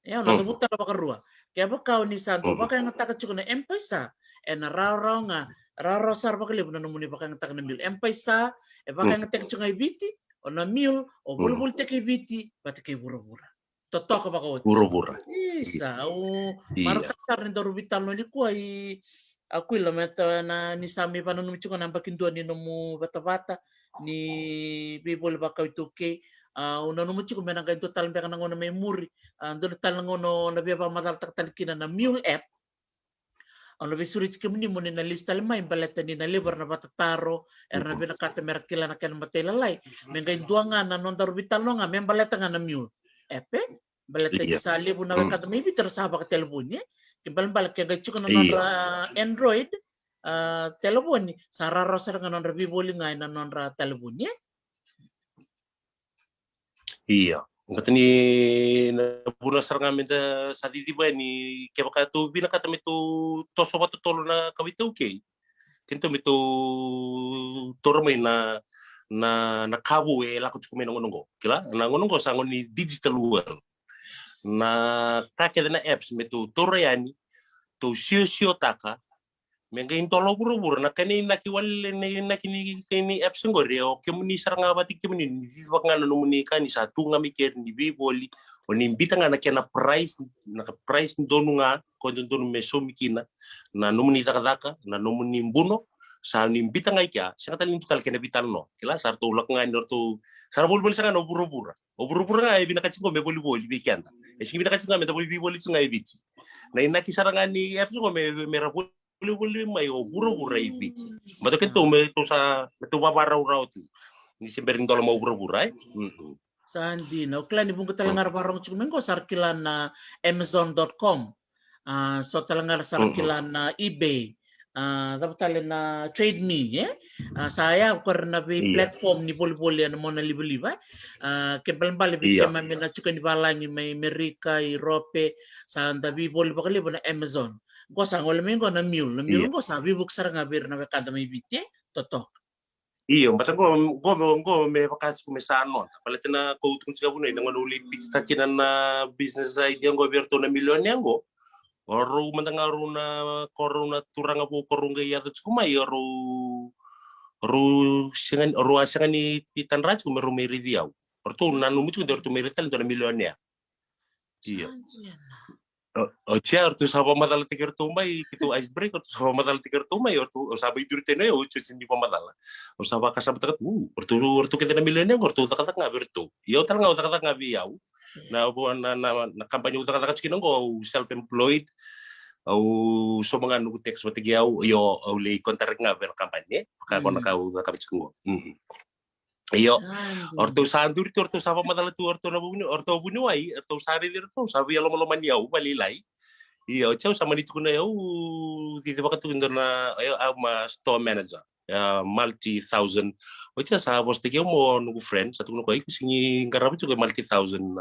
E, au na cavuta tale vakarua. Kevaka o ni sa dau vakayagataka tiko na M-PAiSA, e na rawarawa ga, rawarawa sara vakalevu na nomuni vakayagataka na Mule. M-PAiSA e vakayagataki tiko ga i Viti, o na Mule o volivolitaki i Viti vata kei vuravura. Totoka vakaoti. Vuravura. Isa, au marautaka sara ni daru veitalanoa nikua i, Aquila, me ta na ni sa mai vananumi tiko na baki dua ni nomu vatavata ni veivoli vakau iTaukei. A, au nanuma tiko me na qai dua tale beka na gauna mai muri, a, dua tale na gauna o na via vakamacalataka tale kina na Mule app. Au na veisureti kemuni mo ni na lesu tale mai baleta ni na levu era na vakatataro, era na vinakata me ra kila na kena matailalai. Me qai dua ga na nodaru veitalanoa ga me baleta ga na Mule app, e? Baleta ni sa levu na wekada mai Viti era sa vakatalevoni, e? Ke balebale ke qai tiko na nodra Android, a, talevoni, sa rawarawa sara ga nodra veivoli ga ena nodra talevoni, e? Ia, baleta ni na vuna sara ga me da sa ciciva yani, kevaka tou vinakata me tou toso vakatotolo na kawa iTaukei, kedatou me tou taura mai na, na, na ka vou e lako tiko mai na gauna oqo. Kila, na gauna oqo sa gauna ni digital world. Na ka kece na apps me tou taura yani, tou siosiotaka, me qai dola o vuravura. Na kena inaki wale, na inaki ni, ni apps oqori, o kemuni sara ga vata kei kemuni ni cicivaka ga na nomuni ka ni sa tu ga mai keri ni veivoli, o ni bita ga na kena price, na ka price donu ga ko dodonu me saumi kina na nomuni cakacaka, na nomuni buno, sa ni bita ga i kea, sega tale ni tu tale kena veitalanoa. Kila, sa ratou lako ga ni ratou, sa ra volivoli sara ga na vuravura. O vuravura ga e vinakati qo me volivoli vei keda. E sigi vinakati ga me da voli veivoli tu ga e Viti. Na inaki sara ga ni apps qo me, me ra volivoli mai o vuravura i Viti. Baleta kedatou me tou sa, me tou vavaraurau tu ni se bera ni dola mai o vuravura, e? Mm-mm. Sa dina. O kila ni vuqa tale ga ra vakarorogo tiko mai qo sa ra kila na Amazon dot com. A, so tale ga ra sa ra kila na eBay. A, cava tale na Trade Me, e? A, sa ya ko ira na vei platform ni volivoli ena monalivaliva, e? A, ke balebale vei keimami na tiko ni valagi mai Merika, Irope, sa da veivoli vakalevu na Amazon. Qo sa gole mai qo na Mule, na Mule qo sa veivuke sara ga vei ira na wekada mai Viti, e? Totoka. Io, baleta qo, qo, qo me vaka tiko me sa noda. Baleta na ko tukuna tiko vunai, na gauna au lai pitch-taka kina na business idea qo vei iratou na millionaire qo. O rau mada ga rau na, ko rau na turaga vou ko rau qai yaco tiko mai, o rau, rau sega, rau a sega ni tadra tiko me rau mai raici au. O ratou nanumi tiko de o ratou mai raici tale dua na millionaire. Io. Oti ya, o ratou sa vakamacalataki iratou mai, keitou ice break, o ratou sa vakamacalataki iratou mai, o ratou, au sa mai duri tena, o oti, oti ni vakamacala. Au sa vakasamataka tu, o ratou, o ratou kece na millionaire qo, o ratou cakacaka ga vei iratou. Ia au tale ga au cakacaka ga vei au. Na, na, na, na company au cakacaka tiko kina qo, au self-employed. Au sauma ga noqu tax vata kei au, io, au lai contract ga vei na company, e? Vaka qo na ka au cakava tiko qo. Io, o ratou sa duri tu, o ratou sa vakamacala tu, o ratou na vuniwai, o ratou sa raici, o ratou sa veiyalomalomani au vakalailai. Io, oti au sa mani tukuna au, cicivaka tu dua na, au ma store manager, multi thousand. Oti au sa vosataki au mo noqu friend, sa tukuna o koya, iko sigi qarava tiko e multi thousand,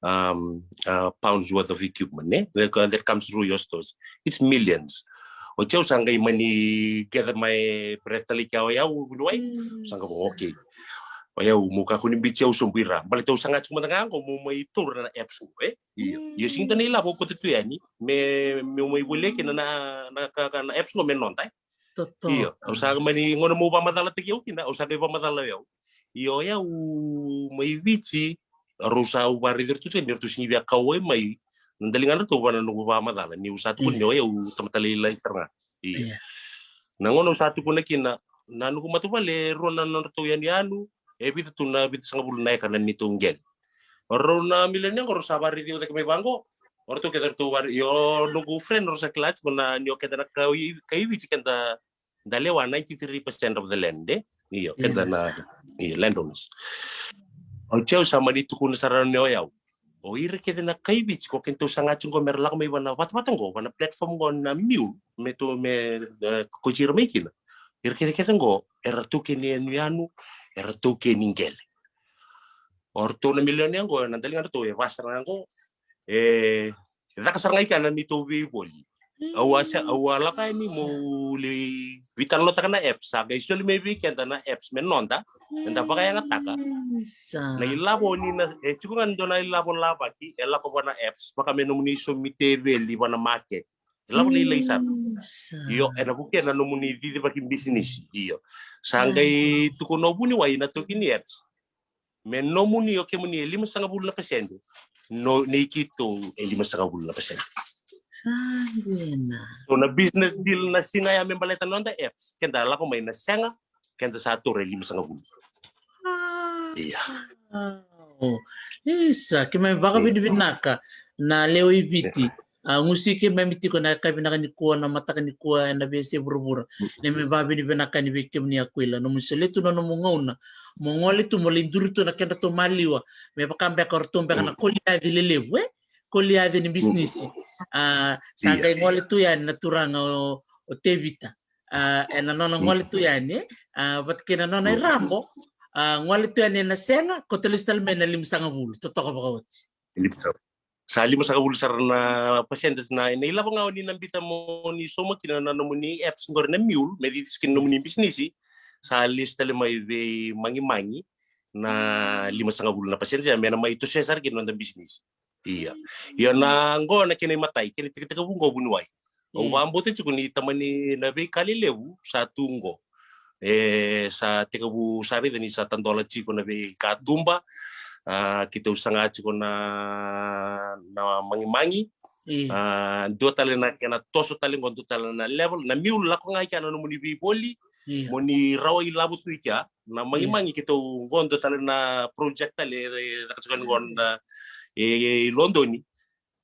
um, uh, pounds worth of equipment, ne? That, uh, that comes through your stores. It's millions. Oti au sa qai mani gather my breath tale kea o yau, vuniwai. Sa qai vaka, okay. O yau, meu kakua ni biuti au sobu i ra. Baleta au saga tiko mada ga qo meu mai taura na apps qo, e? Io. Io, sigi dua na ilavo au kauta tu yani. Me, meu mai volia kina na, na, na, na, na apps qo me noda, e? Io, au sa mani, gauna meu vakamacalataki au kina, au sa qai vakamacala o yau. Io, o yau mai Viti, rau sa, au vakaraici iratou tiko ni ratou sigi via kauwai mai na daliga ratou vua na noqu vakamacala, niu sa tukuna ni o yau tamata lailai sara ga. Io. Na gauna au sa tukuna kina, na noqu matavuvale e rua na nodratou yanuyanu, e vica tu na vitusagavulu na eka na neitou qele. O rau na millionaire qo rau sa vakaraici au cake mai vaqo. O ratou kece ratou vakaraici, io, noqu friend rau sa kila tiko na ni o keda na kai, kai Viti keda da lewa ninety-three percent of the land, e? Io, keda na, io, landowners. Oti au sa mani tukuna sara ni o yau, o ira kece na kai Viti ko kedatou saga tiko qo me ra lako mai vua na vatavata qo, vua na platform qo na Mule, me tou, me, e, kauti ira mai kina. Ira kece kece qo era taukei ni yanuyanu, era taukei ni qele. O ratou na millionaire qo, na daliga ratou e va sara ga qo, e caka sara ga i kea na neitou veivoli. Au a sa, au a lako yani meu lai veitalanoataka na apps, sa qai soli mai vei keda na apps me noda, me da vakayagataka. Na ilavo ni na, e tiko ga ni dua na ilavo lavaki e lako vua na apps, vaka me nomuni saumi teveli vua na market. E lavo lailai sara. Io, ena vukea na nomuni cicivaki bisinisi. Io. Sa qai tukuna o vuniwai na toki ni apps me nomuni o kemuni e limasagavulu na pasede, no, nei keitou e limasagavulu na pasede. Sa dina. So na business deal na siga ya me baleta na noda apps, keda lako mai na sega, keda sa taura e limasagavulu. Ia. Wow. Isa, keimami vakavinavinaka na lewe i Viti. A, gusi keimami tiko na ka vinaka nikua, na mataka nikua ena veiyasai vuravura. Neimami vakavinavinaka yani vei kemuni Akuila, nomu solia tu na nomu gauna mo gole tu mo lai duri tu na kedratou maliwa, me vaka beka o ratou beka na Koliaci lelevu, e? Koliaci ni bisinisi. A, sa qai gole tu yani na turaga o, o Tevita. A, ena nona gole tu yani, e? A, vata kei na nona irabo. A, gole tu yani ena sega, ko tale tale mai na limasagavulu, totoka vakaoti. Limasagavulu. Sa limasagavulu sara na percentage na, na ilavo ga o ni na bita mo ni sauma kina na nomuni apps qori na Mule, me cici kina nomuni bisinisi. Sa lesu tale mai vei Magimagi na limasagavulu na percentage, me na mai tosoya sara kina noda bisinisi. Ia. Ia na qo na kena imatai, kena itekitekivu qo vuniwai. Au vakabauta tiko ni tamani na veika lelevu sa tu qo. E, sa tekivu sa raica ni sa tadola tiko na veikatuba. A, keitou saga tiko na, na Magimagi. A, dua tale na kena toso tale qo, dua tale na level. Na Mule lako ga i kea na nomuni veivoli. Mo ni rawa ilavo tu i kea. Na Magimagi keitou qo dua tale na project tale, e, caka tiko ni qo na, e, e, i Lodoni.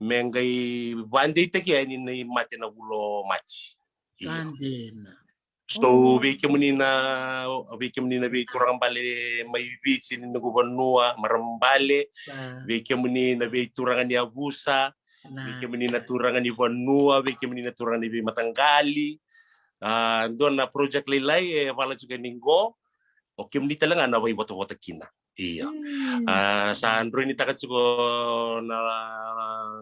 Me qai vadeitaki yani na imate na vula o Maji. Ia. Sa dina. So vei kemuni na, vei kemuni na veituraga bale mai Viti ni noqu vanua, marama bale, vei kemuni na veituraga ni yavusa, vei kemuni na turaga ni vanua, vei kemuni na turaga ni veimataqali. A, dua na project lailai e vala tiko yani qo, o kemuni tale ga na vaivotavota kina. Ia. A, sa droinitaka tiko na,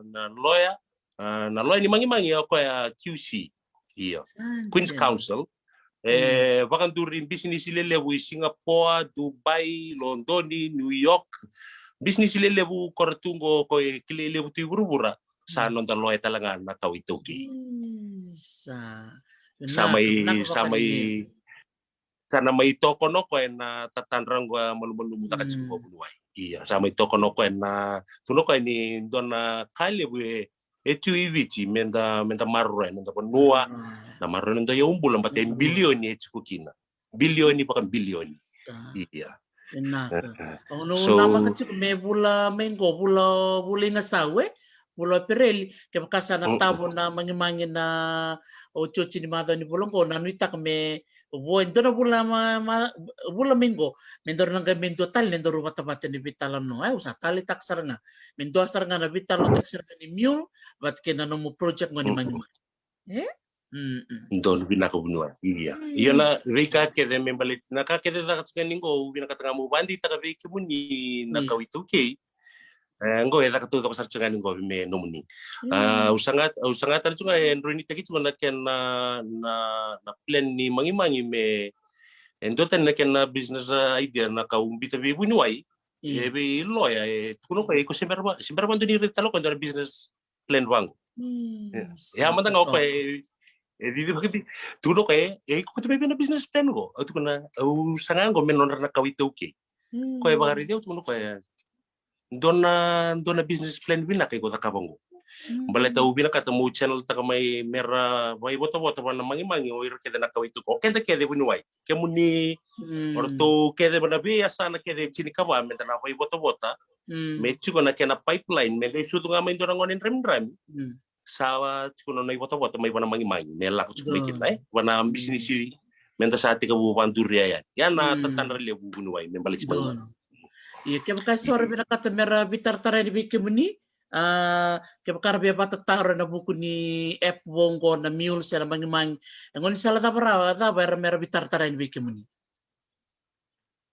na loya, a, na loya ni Magimagi, o koya Q C. Ia. Queen's Counsel. E vakaduri bisinisi lelevu i Singapore, Dubai, Lodoni, New York. Bisinisi lelevu ko ra tu qo, ko e kilai levu tu i vuravura. Sa noda loya tale ga na kawa iTaukei. Sa mai, sa mai sa na mai tokona o koya ena tatadra qo a malumalumu caka tiko vuniwai. Ia, sa mai tokona o koya ena, tukuna o koya ni dua na ka levu e, e tu i Viti, meda, meda maroroya, noda vanua, na maroroya noda iyaubula, baleta e bilioni e tiko kina. Bilioni vakabilioni. Ia. Vinaka. Au na namaka tiko me vula mai qo, vula, vula i Gasau, e? Vula o Epereli, kevaka sa na tavo na Magimagi na otioti ni macawa ni vula qo, na nuitaka me vo e dua na vula ma, ma, vula mai qo, me daru na qai me dua tale na daru vatavata ni veitalanoa. E, au sa taleitaka sara ga me dua sara ga na veitalanoataki sara ga ni Mule vata kei na nomu project qo ni Magimagi. E? Donu, vinaka vuniwai. Ia. Ia na veika kece me baleti na ka kece caka tiko ni qo, au vinakata ga meu vadeitaka vei kemuni na kawa iTaukei. E, qo e caka taucoko sara tiko ga ni qo me nomuni. A, au saga, au saga tale tiko ga e droinitaki tiko na kena, na, na plan ni Magimagi me, e dua tani na kena business, a, idea na ka au bita vei vuniwai. E vei loya, e tukuna o koya, iko se bera va, se bera vadua ni raica tale o koya e dua na business plan vaqo. Ia mada ga o koya e, e cici vakati, tukuna o koya, e, iko kauta mai vei na business plan qo? Au tukuna, au saga qo me nodra na kawa iTaukei. Koya e vakaraici au, tukuna o koya, dua na, dua na business plan vinaka iko cakava qo. Baleta au vinakata meu channel taka mai me ra vaivotavota vua na Magimagi o ira kece na kawa iTaukei, o keda kece vuniwai. Kemuni, o ratou kece na veiyasana kece e tinikava meda na vaivotavota. Me tiko na kena pipeline, me qai sucu ga mai dua na gone dramidrami. Sa tiko na nona ivotavota mai vua na Magimagi me lako tiko mai kina, e, vua na bisinisi meda sa tekivu vaduria yani. Ia na tatadra levu vuniwai me baleti Magimagi. Ia kevaka e so era vinakata me ra veitaratara yani vei kemuni, a, kevaka ra via vakatataro ena vuku ni app vou qo na Mule se na Magimagi, e gaunisala cava ra, cava era me ra veitaratara yani vei kemuni?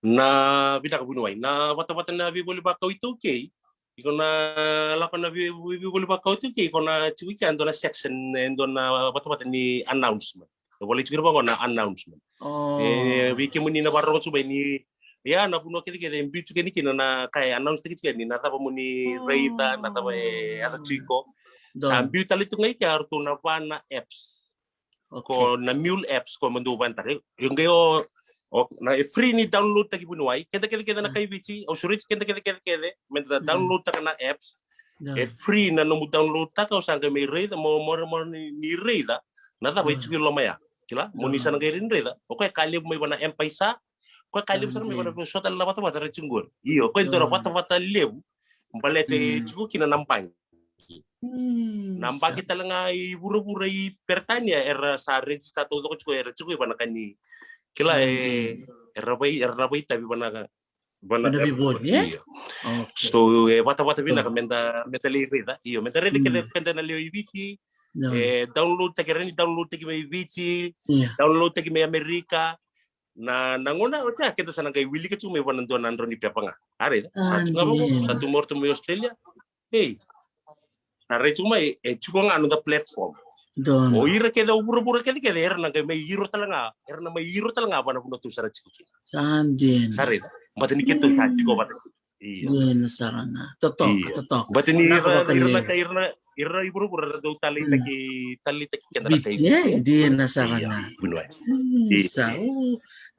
Na, vinaka vuniwai, na vatavata na veivoli vakau iTaukei. Iko na lako na vei, vei, veivoli vakau iTaukei, iko na tiko i kea e dua na section, e dua na vatavata ni announcement. E volai tiko kina vaqo na announcement. E, vei kemuni na vakarorogo tiko mai ni, ia, na vanua kecekece e biu tiko yani kina na ka e announce taki tiko yani, na cava mo ni raica, na cava e yaco tiko. Sa biu tale tu ga i kea e ratou na va na apps. Ko na Mule apps ko mo dou vanataka. Io qai o, o, na, e free ni download taki vuniwai. Keda kece kece na kai Viti, au sureti keda kece kece kece meda download taka na apps. E free na nomu download taka, o sa qai mai raica, mo mo mo ni raica na cava e tiko i loma ya. Kila, mo ni sa na qai raica. O koya ka levu mai vana M-PAiSA, o koya ka levu sara mai vana so tale na vatavata ra tiko qori. Io, o koya e dua na vatavata levu baleta e tiko kina na baqe. Na baqe tale ga i vuravura i Peritania era sa register taucoko tiko, era tiko i vana ka ni kila, e era vai, era na vaitavi vana vana vivoli, e? So e vatavata vinaka meda, meda lai raica. Io, meda raica keda, keda na lewe i Viti. E download taki, era ni download taki mai Viti, download taki mai Amerika. Na na gauna oti ya keda sa na qai wilika tiko mai vana dua na drau ni pepa ga. A raica, sa tu ga vaqo, sa tu mai o ratou mai Australia. Ei, sa rai tiko mai, e tiko ga noda platform. O ira kece o vuravura kece kece era na qai mai iro tale ga, era na mai iro tale ga vana vanua tou sa ra tiko kina. Sa dina. Sa raica, bata ni keitou sa tiko vata. Io. Dina sara ga. Totoka, totoka. Bata ni ira, ira na kai, ira na, ira i vuravura ra dau taleitaki, taleitaki keda na kai Viti, e? Dina sara ga. Isa.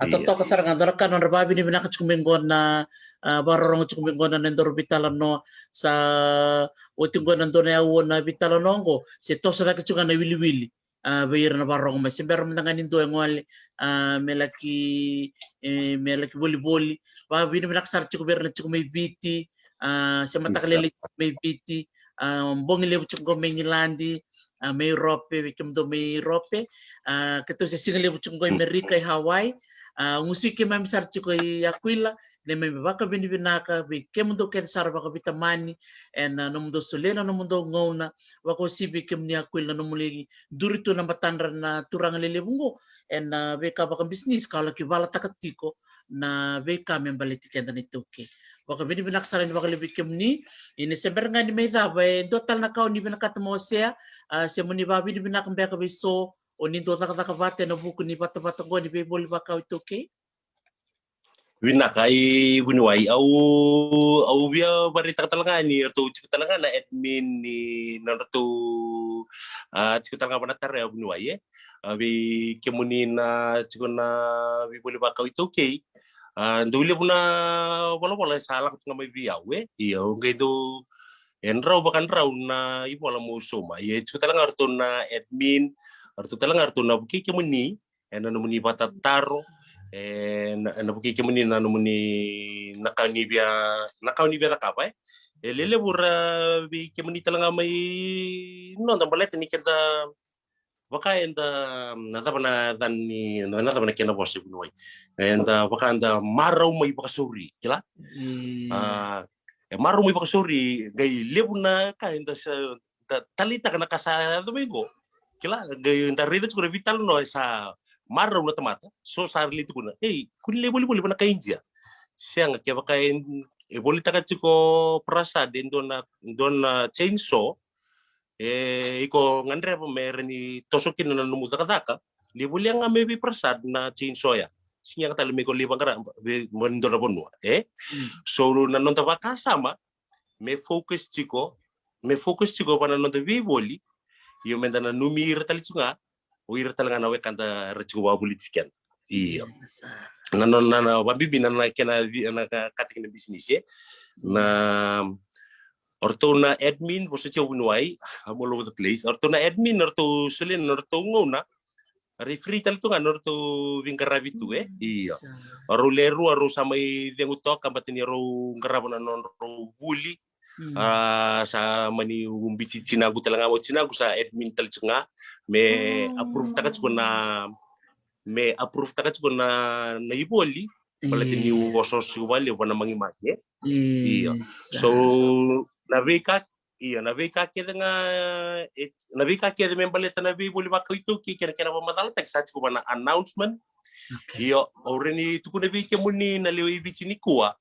A totoka sara ga, dua na ka nodra vavinavinaka tiko mai qo na, a, vakarorogo tiko mai qo na nodaru veitalanoa, sa oti qo na dua na aua na veitalanoa qo, se toso cake tiko ga na wiliwili, a, vei ira na vakarorogo mai. Se bera mada ga ni dua e gole, a, me laki, e, me laki volivoli. Vavinavinaka sara tiko vei ira na tiko mai Viti, a, se mataka lailai tiko mai Viti, a, bogi levu tiko qo mai Igiladi, a, mai Europe, vei kemudou mai Europe, a, keitou se siga levu tiko qo i Amerika, i Hawaii, a, gusu i keimami sara tiko i Akuila, neimami vakavinavinaka vei kemudou kece sara vakaveitamani ena nomudou solia na nomudou gauna, vakauasivi vei kemuni Akuila na nomuni duri tu na matadra na turaga lelevu qo ena veika vakabisinisi ka laki valataka tiko na veika me baleti keda na iTaukei. Vakavinavinaka sara ni vakalevu vei kemuni. Ia ni se bera ga ni mai cava, e dua tale na ka o ni vinakata mo wasea, a, se mo ni vakavinavinaka beka vei so o ni dau cakacaka vata ena vuku ni vatavata qo ni veivoli vakau iTaukei? Vinaka, i vuniwai, au, au via vakaraitaka tale ga ni ratou tiko tale ga na admin ni nodratou, a, tiko tale ga vana tara ya vuniwai, e. A, vei kemuni na tiko na veivoli vakau iTaukei, a, dau levu na volavola e sa lako tu ga mai vei au, e. Ia au qai dau, e drau vakadrau na ivola mo sauma. Ia e tiko tale ga ratou na admin, ratou tale ga ratou na vukei kemuni ena nomuni vakatataro, ena, ena vukei kemuni na nomuni na ka ni via, na ka ni via cakava, e. E lelevu ra vei kemuni tale ga mai noda baleta ni keda vaka eda, na cava na cava ni, na cava na kena vosa e vuniwai. Eda vaka eda marau mai vakasauri, kila? A, e marau mai vakasauri, qai levu na ka eda sa, da taleitaka na ka sa yaco mai qo. Kila, qai da raica tiko na veitalanoa e sa marau na tamata, so sa lai tukuna, ei, kua ni lai volivoli vana kai Idia. Sega, kevaka e, e volitaka tiko Prasad e dua na, dua na chainsaw, e, iko gadreva me rawa ni toso kina na nomu cakacaka, lai volia ga mai vei Prasad na chainsaw ya. Sega tale me iko lai vaqara vei, vei dua na vanua, e? So na noda vakasama me focus tiko, me focus tiko vana noda veivoli. Io, meda nanumi ira tale tiko ga, o ira tale ga na wekada ra tiko vakavoliti keda. Io. Na, na, na, na vabibi na, na kena vi-, na ka, kati kena business, e. Na, o ratou na admin, vosa tiko vuniwai, I'm all over the place. O ratou na admin, o ratou solia na, o ratou gauna, rau free tale tu ga na nodratou veiqaravi tu, e? Io. Rau le rua rau sa mai cegu toka, bata ni rau qarava na nodrau vuli. A, sa mani ubi tinaqu tale ga, o tinaqu sa admin tale tiko ga. Me approve taka tiko na, me approve taka tiko na, na ivoli. Baleta ni osooso tiko vakalevu na magimagi, e? Io. So, na veika Io, na veika kece ga, e, na veika kece me baleta na veivoli vakau iTaukei kei na kena vakamacalataki sa tiko vana announcement. Io, au rawa ni tukuna vei kemuni na lewe i Viti nikua,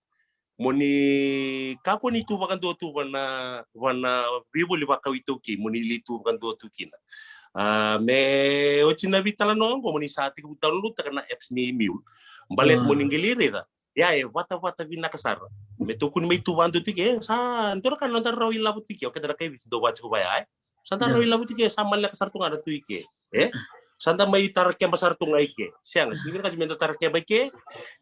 mo ni kakua ni tu vakadua tu vana, vana veivoli vakau iTaukei, mo ni lai tu vakadua tu kina. A, me oti na veitalanoa oqo, mo ni sa tekivu download taka na apps ni Mule. Baleta mo ni qai lai raica. Ia, e vatavata vinaka sara. Me tukuni mai tu vakadua tu ke, sa dua na ka na noda rawa ilavo tu ke, o keda na kai Viti dau vaka tiko vaya, e? Sa da rawa ilavo tu ke, sa maleka sara tu ga na tu i ke, e? Sa da mai tara keba sara tu ga i ke. Sega, sega ni vinakati me da tara keba i ke,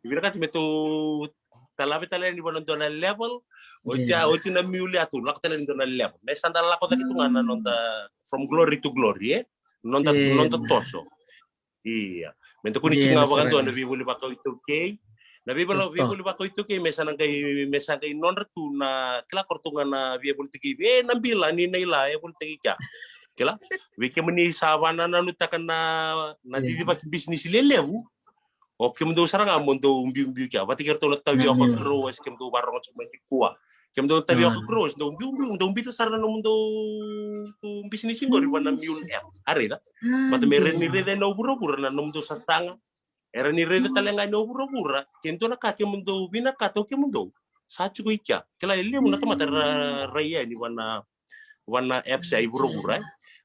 ni vinakati me tou Talave tale yani vua na dua na level. Oti a, oti na mule a tu lako tale yani dua na level. Me sa da lako cake tu ga na noda from glory to glory, e? Noda, noda toso. Ia. Me da kua ni tiko ga vakadua na veivoli vakau iTaukei. Na veivoli, veivoli vakau iTaukei me sa na qai, me sa qai nodra tu na kila ko ratou ga na veivoli iTaukei. E, na bila ni na ila e volitaki kea. Kila. Vei kemuni sa vanananutaka na, na cicivaki bisinisi lelevu. O kemudou sara ga mo dou biubiu kea. Vata kei ratou na tavioka growers kemudou varogo tiko mai nikua. Kemudou na tavioka growers, dou biubiu, dou biuta sara na nomudou bisinisi qori vua na mule app. A raica. Vata me rawa ni raica na vuravura na nomudou sasaga. Era ni raica tale ga ni vuravura. Ke dua na ka kemudou vinakata o kemudou. Sa tiko i kea. Kila e levu na tamata ra rai yani vua na vua na apps ya i vuravura, e.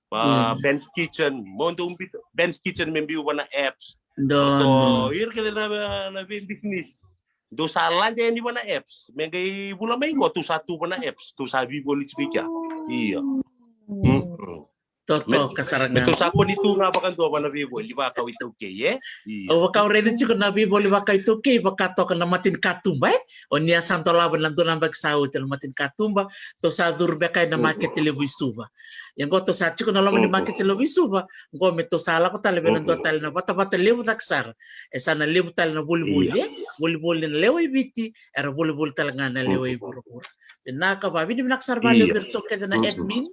Va Ben's Kitchen, mo dou biuta Ben's Kitchen me biu vua na apps. Donu. Ira kece na, na veibisinisi. Dou sa lade yani vua na apps. Me qai vula mai qo, tou sa tu vua na apps. Tou sa veivoli tiko i kea. Io. Totoka sara ga. Me tou sa kua ni tu ga vakadua vua na veivoli vakau iTaukei, e? Io. Au vaka au raica tiko na veivoli vakau iTaukei, vaka toka na matanikatuba, e? O ni a sa dolava na dua na yabaki sa oti na matanikatuba, tou sa curu beka ina makete levu i Suva. Ia qo tou sa tiko na loma ni makete levu i Suva, qo me tou sa lako tale vei na dua tale na vatavata levu cake sara. E sa na levu tale na volivoli, e? Volivoli na lewe i Viti, era volivoli tale ga na lewe i vuravura. Vinaka, vavinavinaka sara vakalevu vei iratou kece na admin.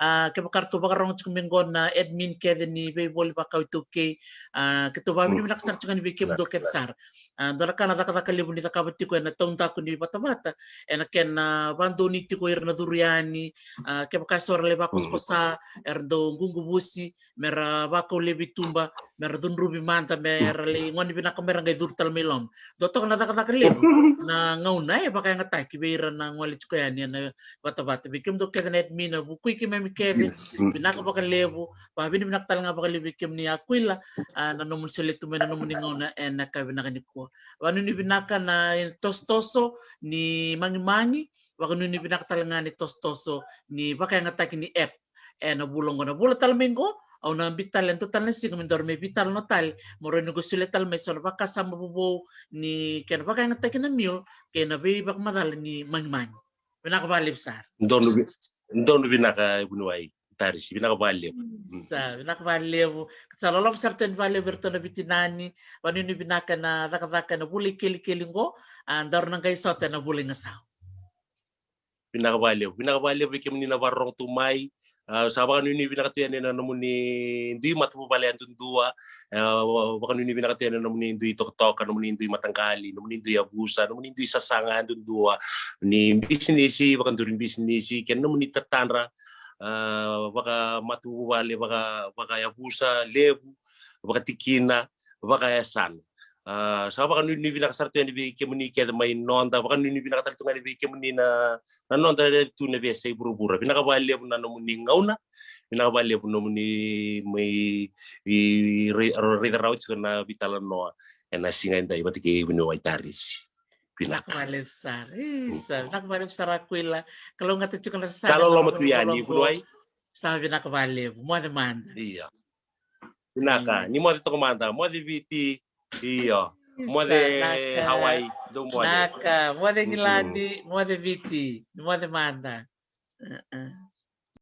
A, kevaka ratou vakarogo tiko mai qo na admin kece ni veivoli vakau iTaukei. A, keitou vavinavinaka sara tiko yani vei kemudou kece sara. A, dua na ka na cakacaka levu ni cakava tiko ena taudaku ni vatavata, ena kena vadonui tiko ira na curu yani. A, kevaka eso era lai vakosakosa, era dau guguvusi, mera vakau levu i tuba, mera cudruvi mada, mera lai gone vinaka mera qai curu tale mai loma. Dua toka na cakacaka levu na gauna e vakayagataki vei ira na gole tiko yani ena vatavata. Vei kemudou kece na admin, a vukui keimami kece, vinaka vakalevu. Vavinavinaka tale ga vakalevu vei kemuni Akuila, a, na nomuni solia tu mai na nomuni gauna ena ka vinaka nikua. Vakanuinui vinaka na tosotoso ni magimagi, vakanuinui vinaka tale ga ni tosotoso ni vakayagataki ni app. Ena vula oqo, na vula tale mai qo, au na biuta tale e dua tale na siga me daru mai veitalanoa tale, mo rawa ni qo solia tale mai so na vakasama vovou ni kena vakayagataki na mule kei na veivakamacala ni magimagi. Vinaka vakalevu sara. Donu vi-, donu vinaka vuniwai Tarisi, vinaka vakalevu. Sa, vinaka vakalevu. Sa loloma sara tu yani vakalevu vei iratou na vitinani, vakanuinui vinaka na cakacaka ena vula i kelikeli qo, a, daru na qai sota ena vula i gasau. Vinaka vakalevu, vinaka vakalevu vei kemuni na vakarorogo tu mai. A, sa vakanuinui vinaka tu yani ena nomuni dui matavuvale yadudua. A, vakanuinui vinaka tu yani ena nomuni dui tokatoka, nomuni dui mataqali, nomuni dui yavusa, nomuni dui sasaga yadudua. Ni bisinisi, vakaduri bisinisi, kei nomuni tatadra. A, vakamatavuvale, vaka, vakayavusa, levu, vakatikina, vakayasana. A, sa vakanuinui vinaka sara tu yani vei kemuni kece mai noda, vakanuinui vinaka tale tu ga yani vei kemuni na, na noda tu na veiyasai vuravura. Vinaka vakalevu na nomuni gauna, vinaka vakalevu nomuni mai, i, i, raica rawa tiko na veitalanoa ena siga edai vata kei vuniwai Tarisi. Vinaka. Vinaka vakalevu sara. Isa, vinaka vakalevu sara Akuila. Kalougata tiko na sasaga. Sa loloma tu yani vuniwai. Sa vinaka vakalevu. Moce mada. Ia. Vinaka, ni moce toka mada, moce Viti, io. Moce Hawaii, dou moce. Naka, moce Giladi, moce Viti, ni moce mada.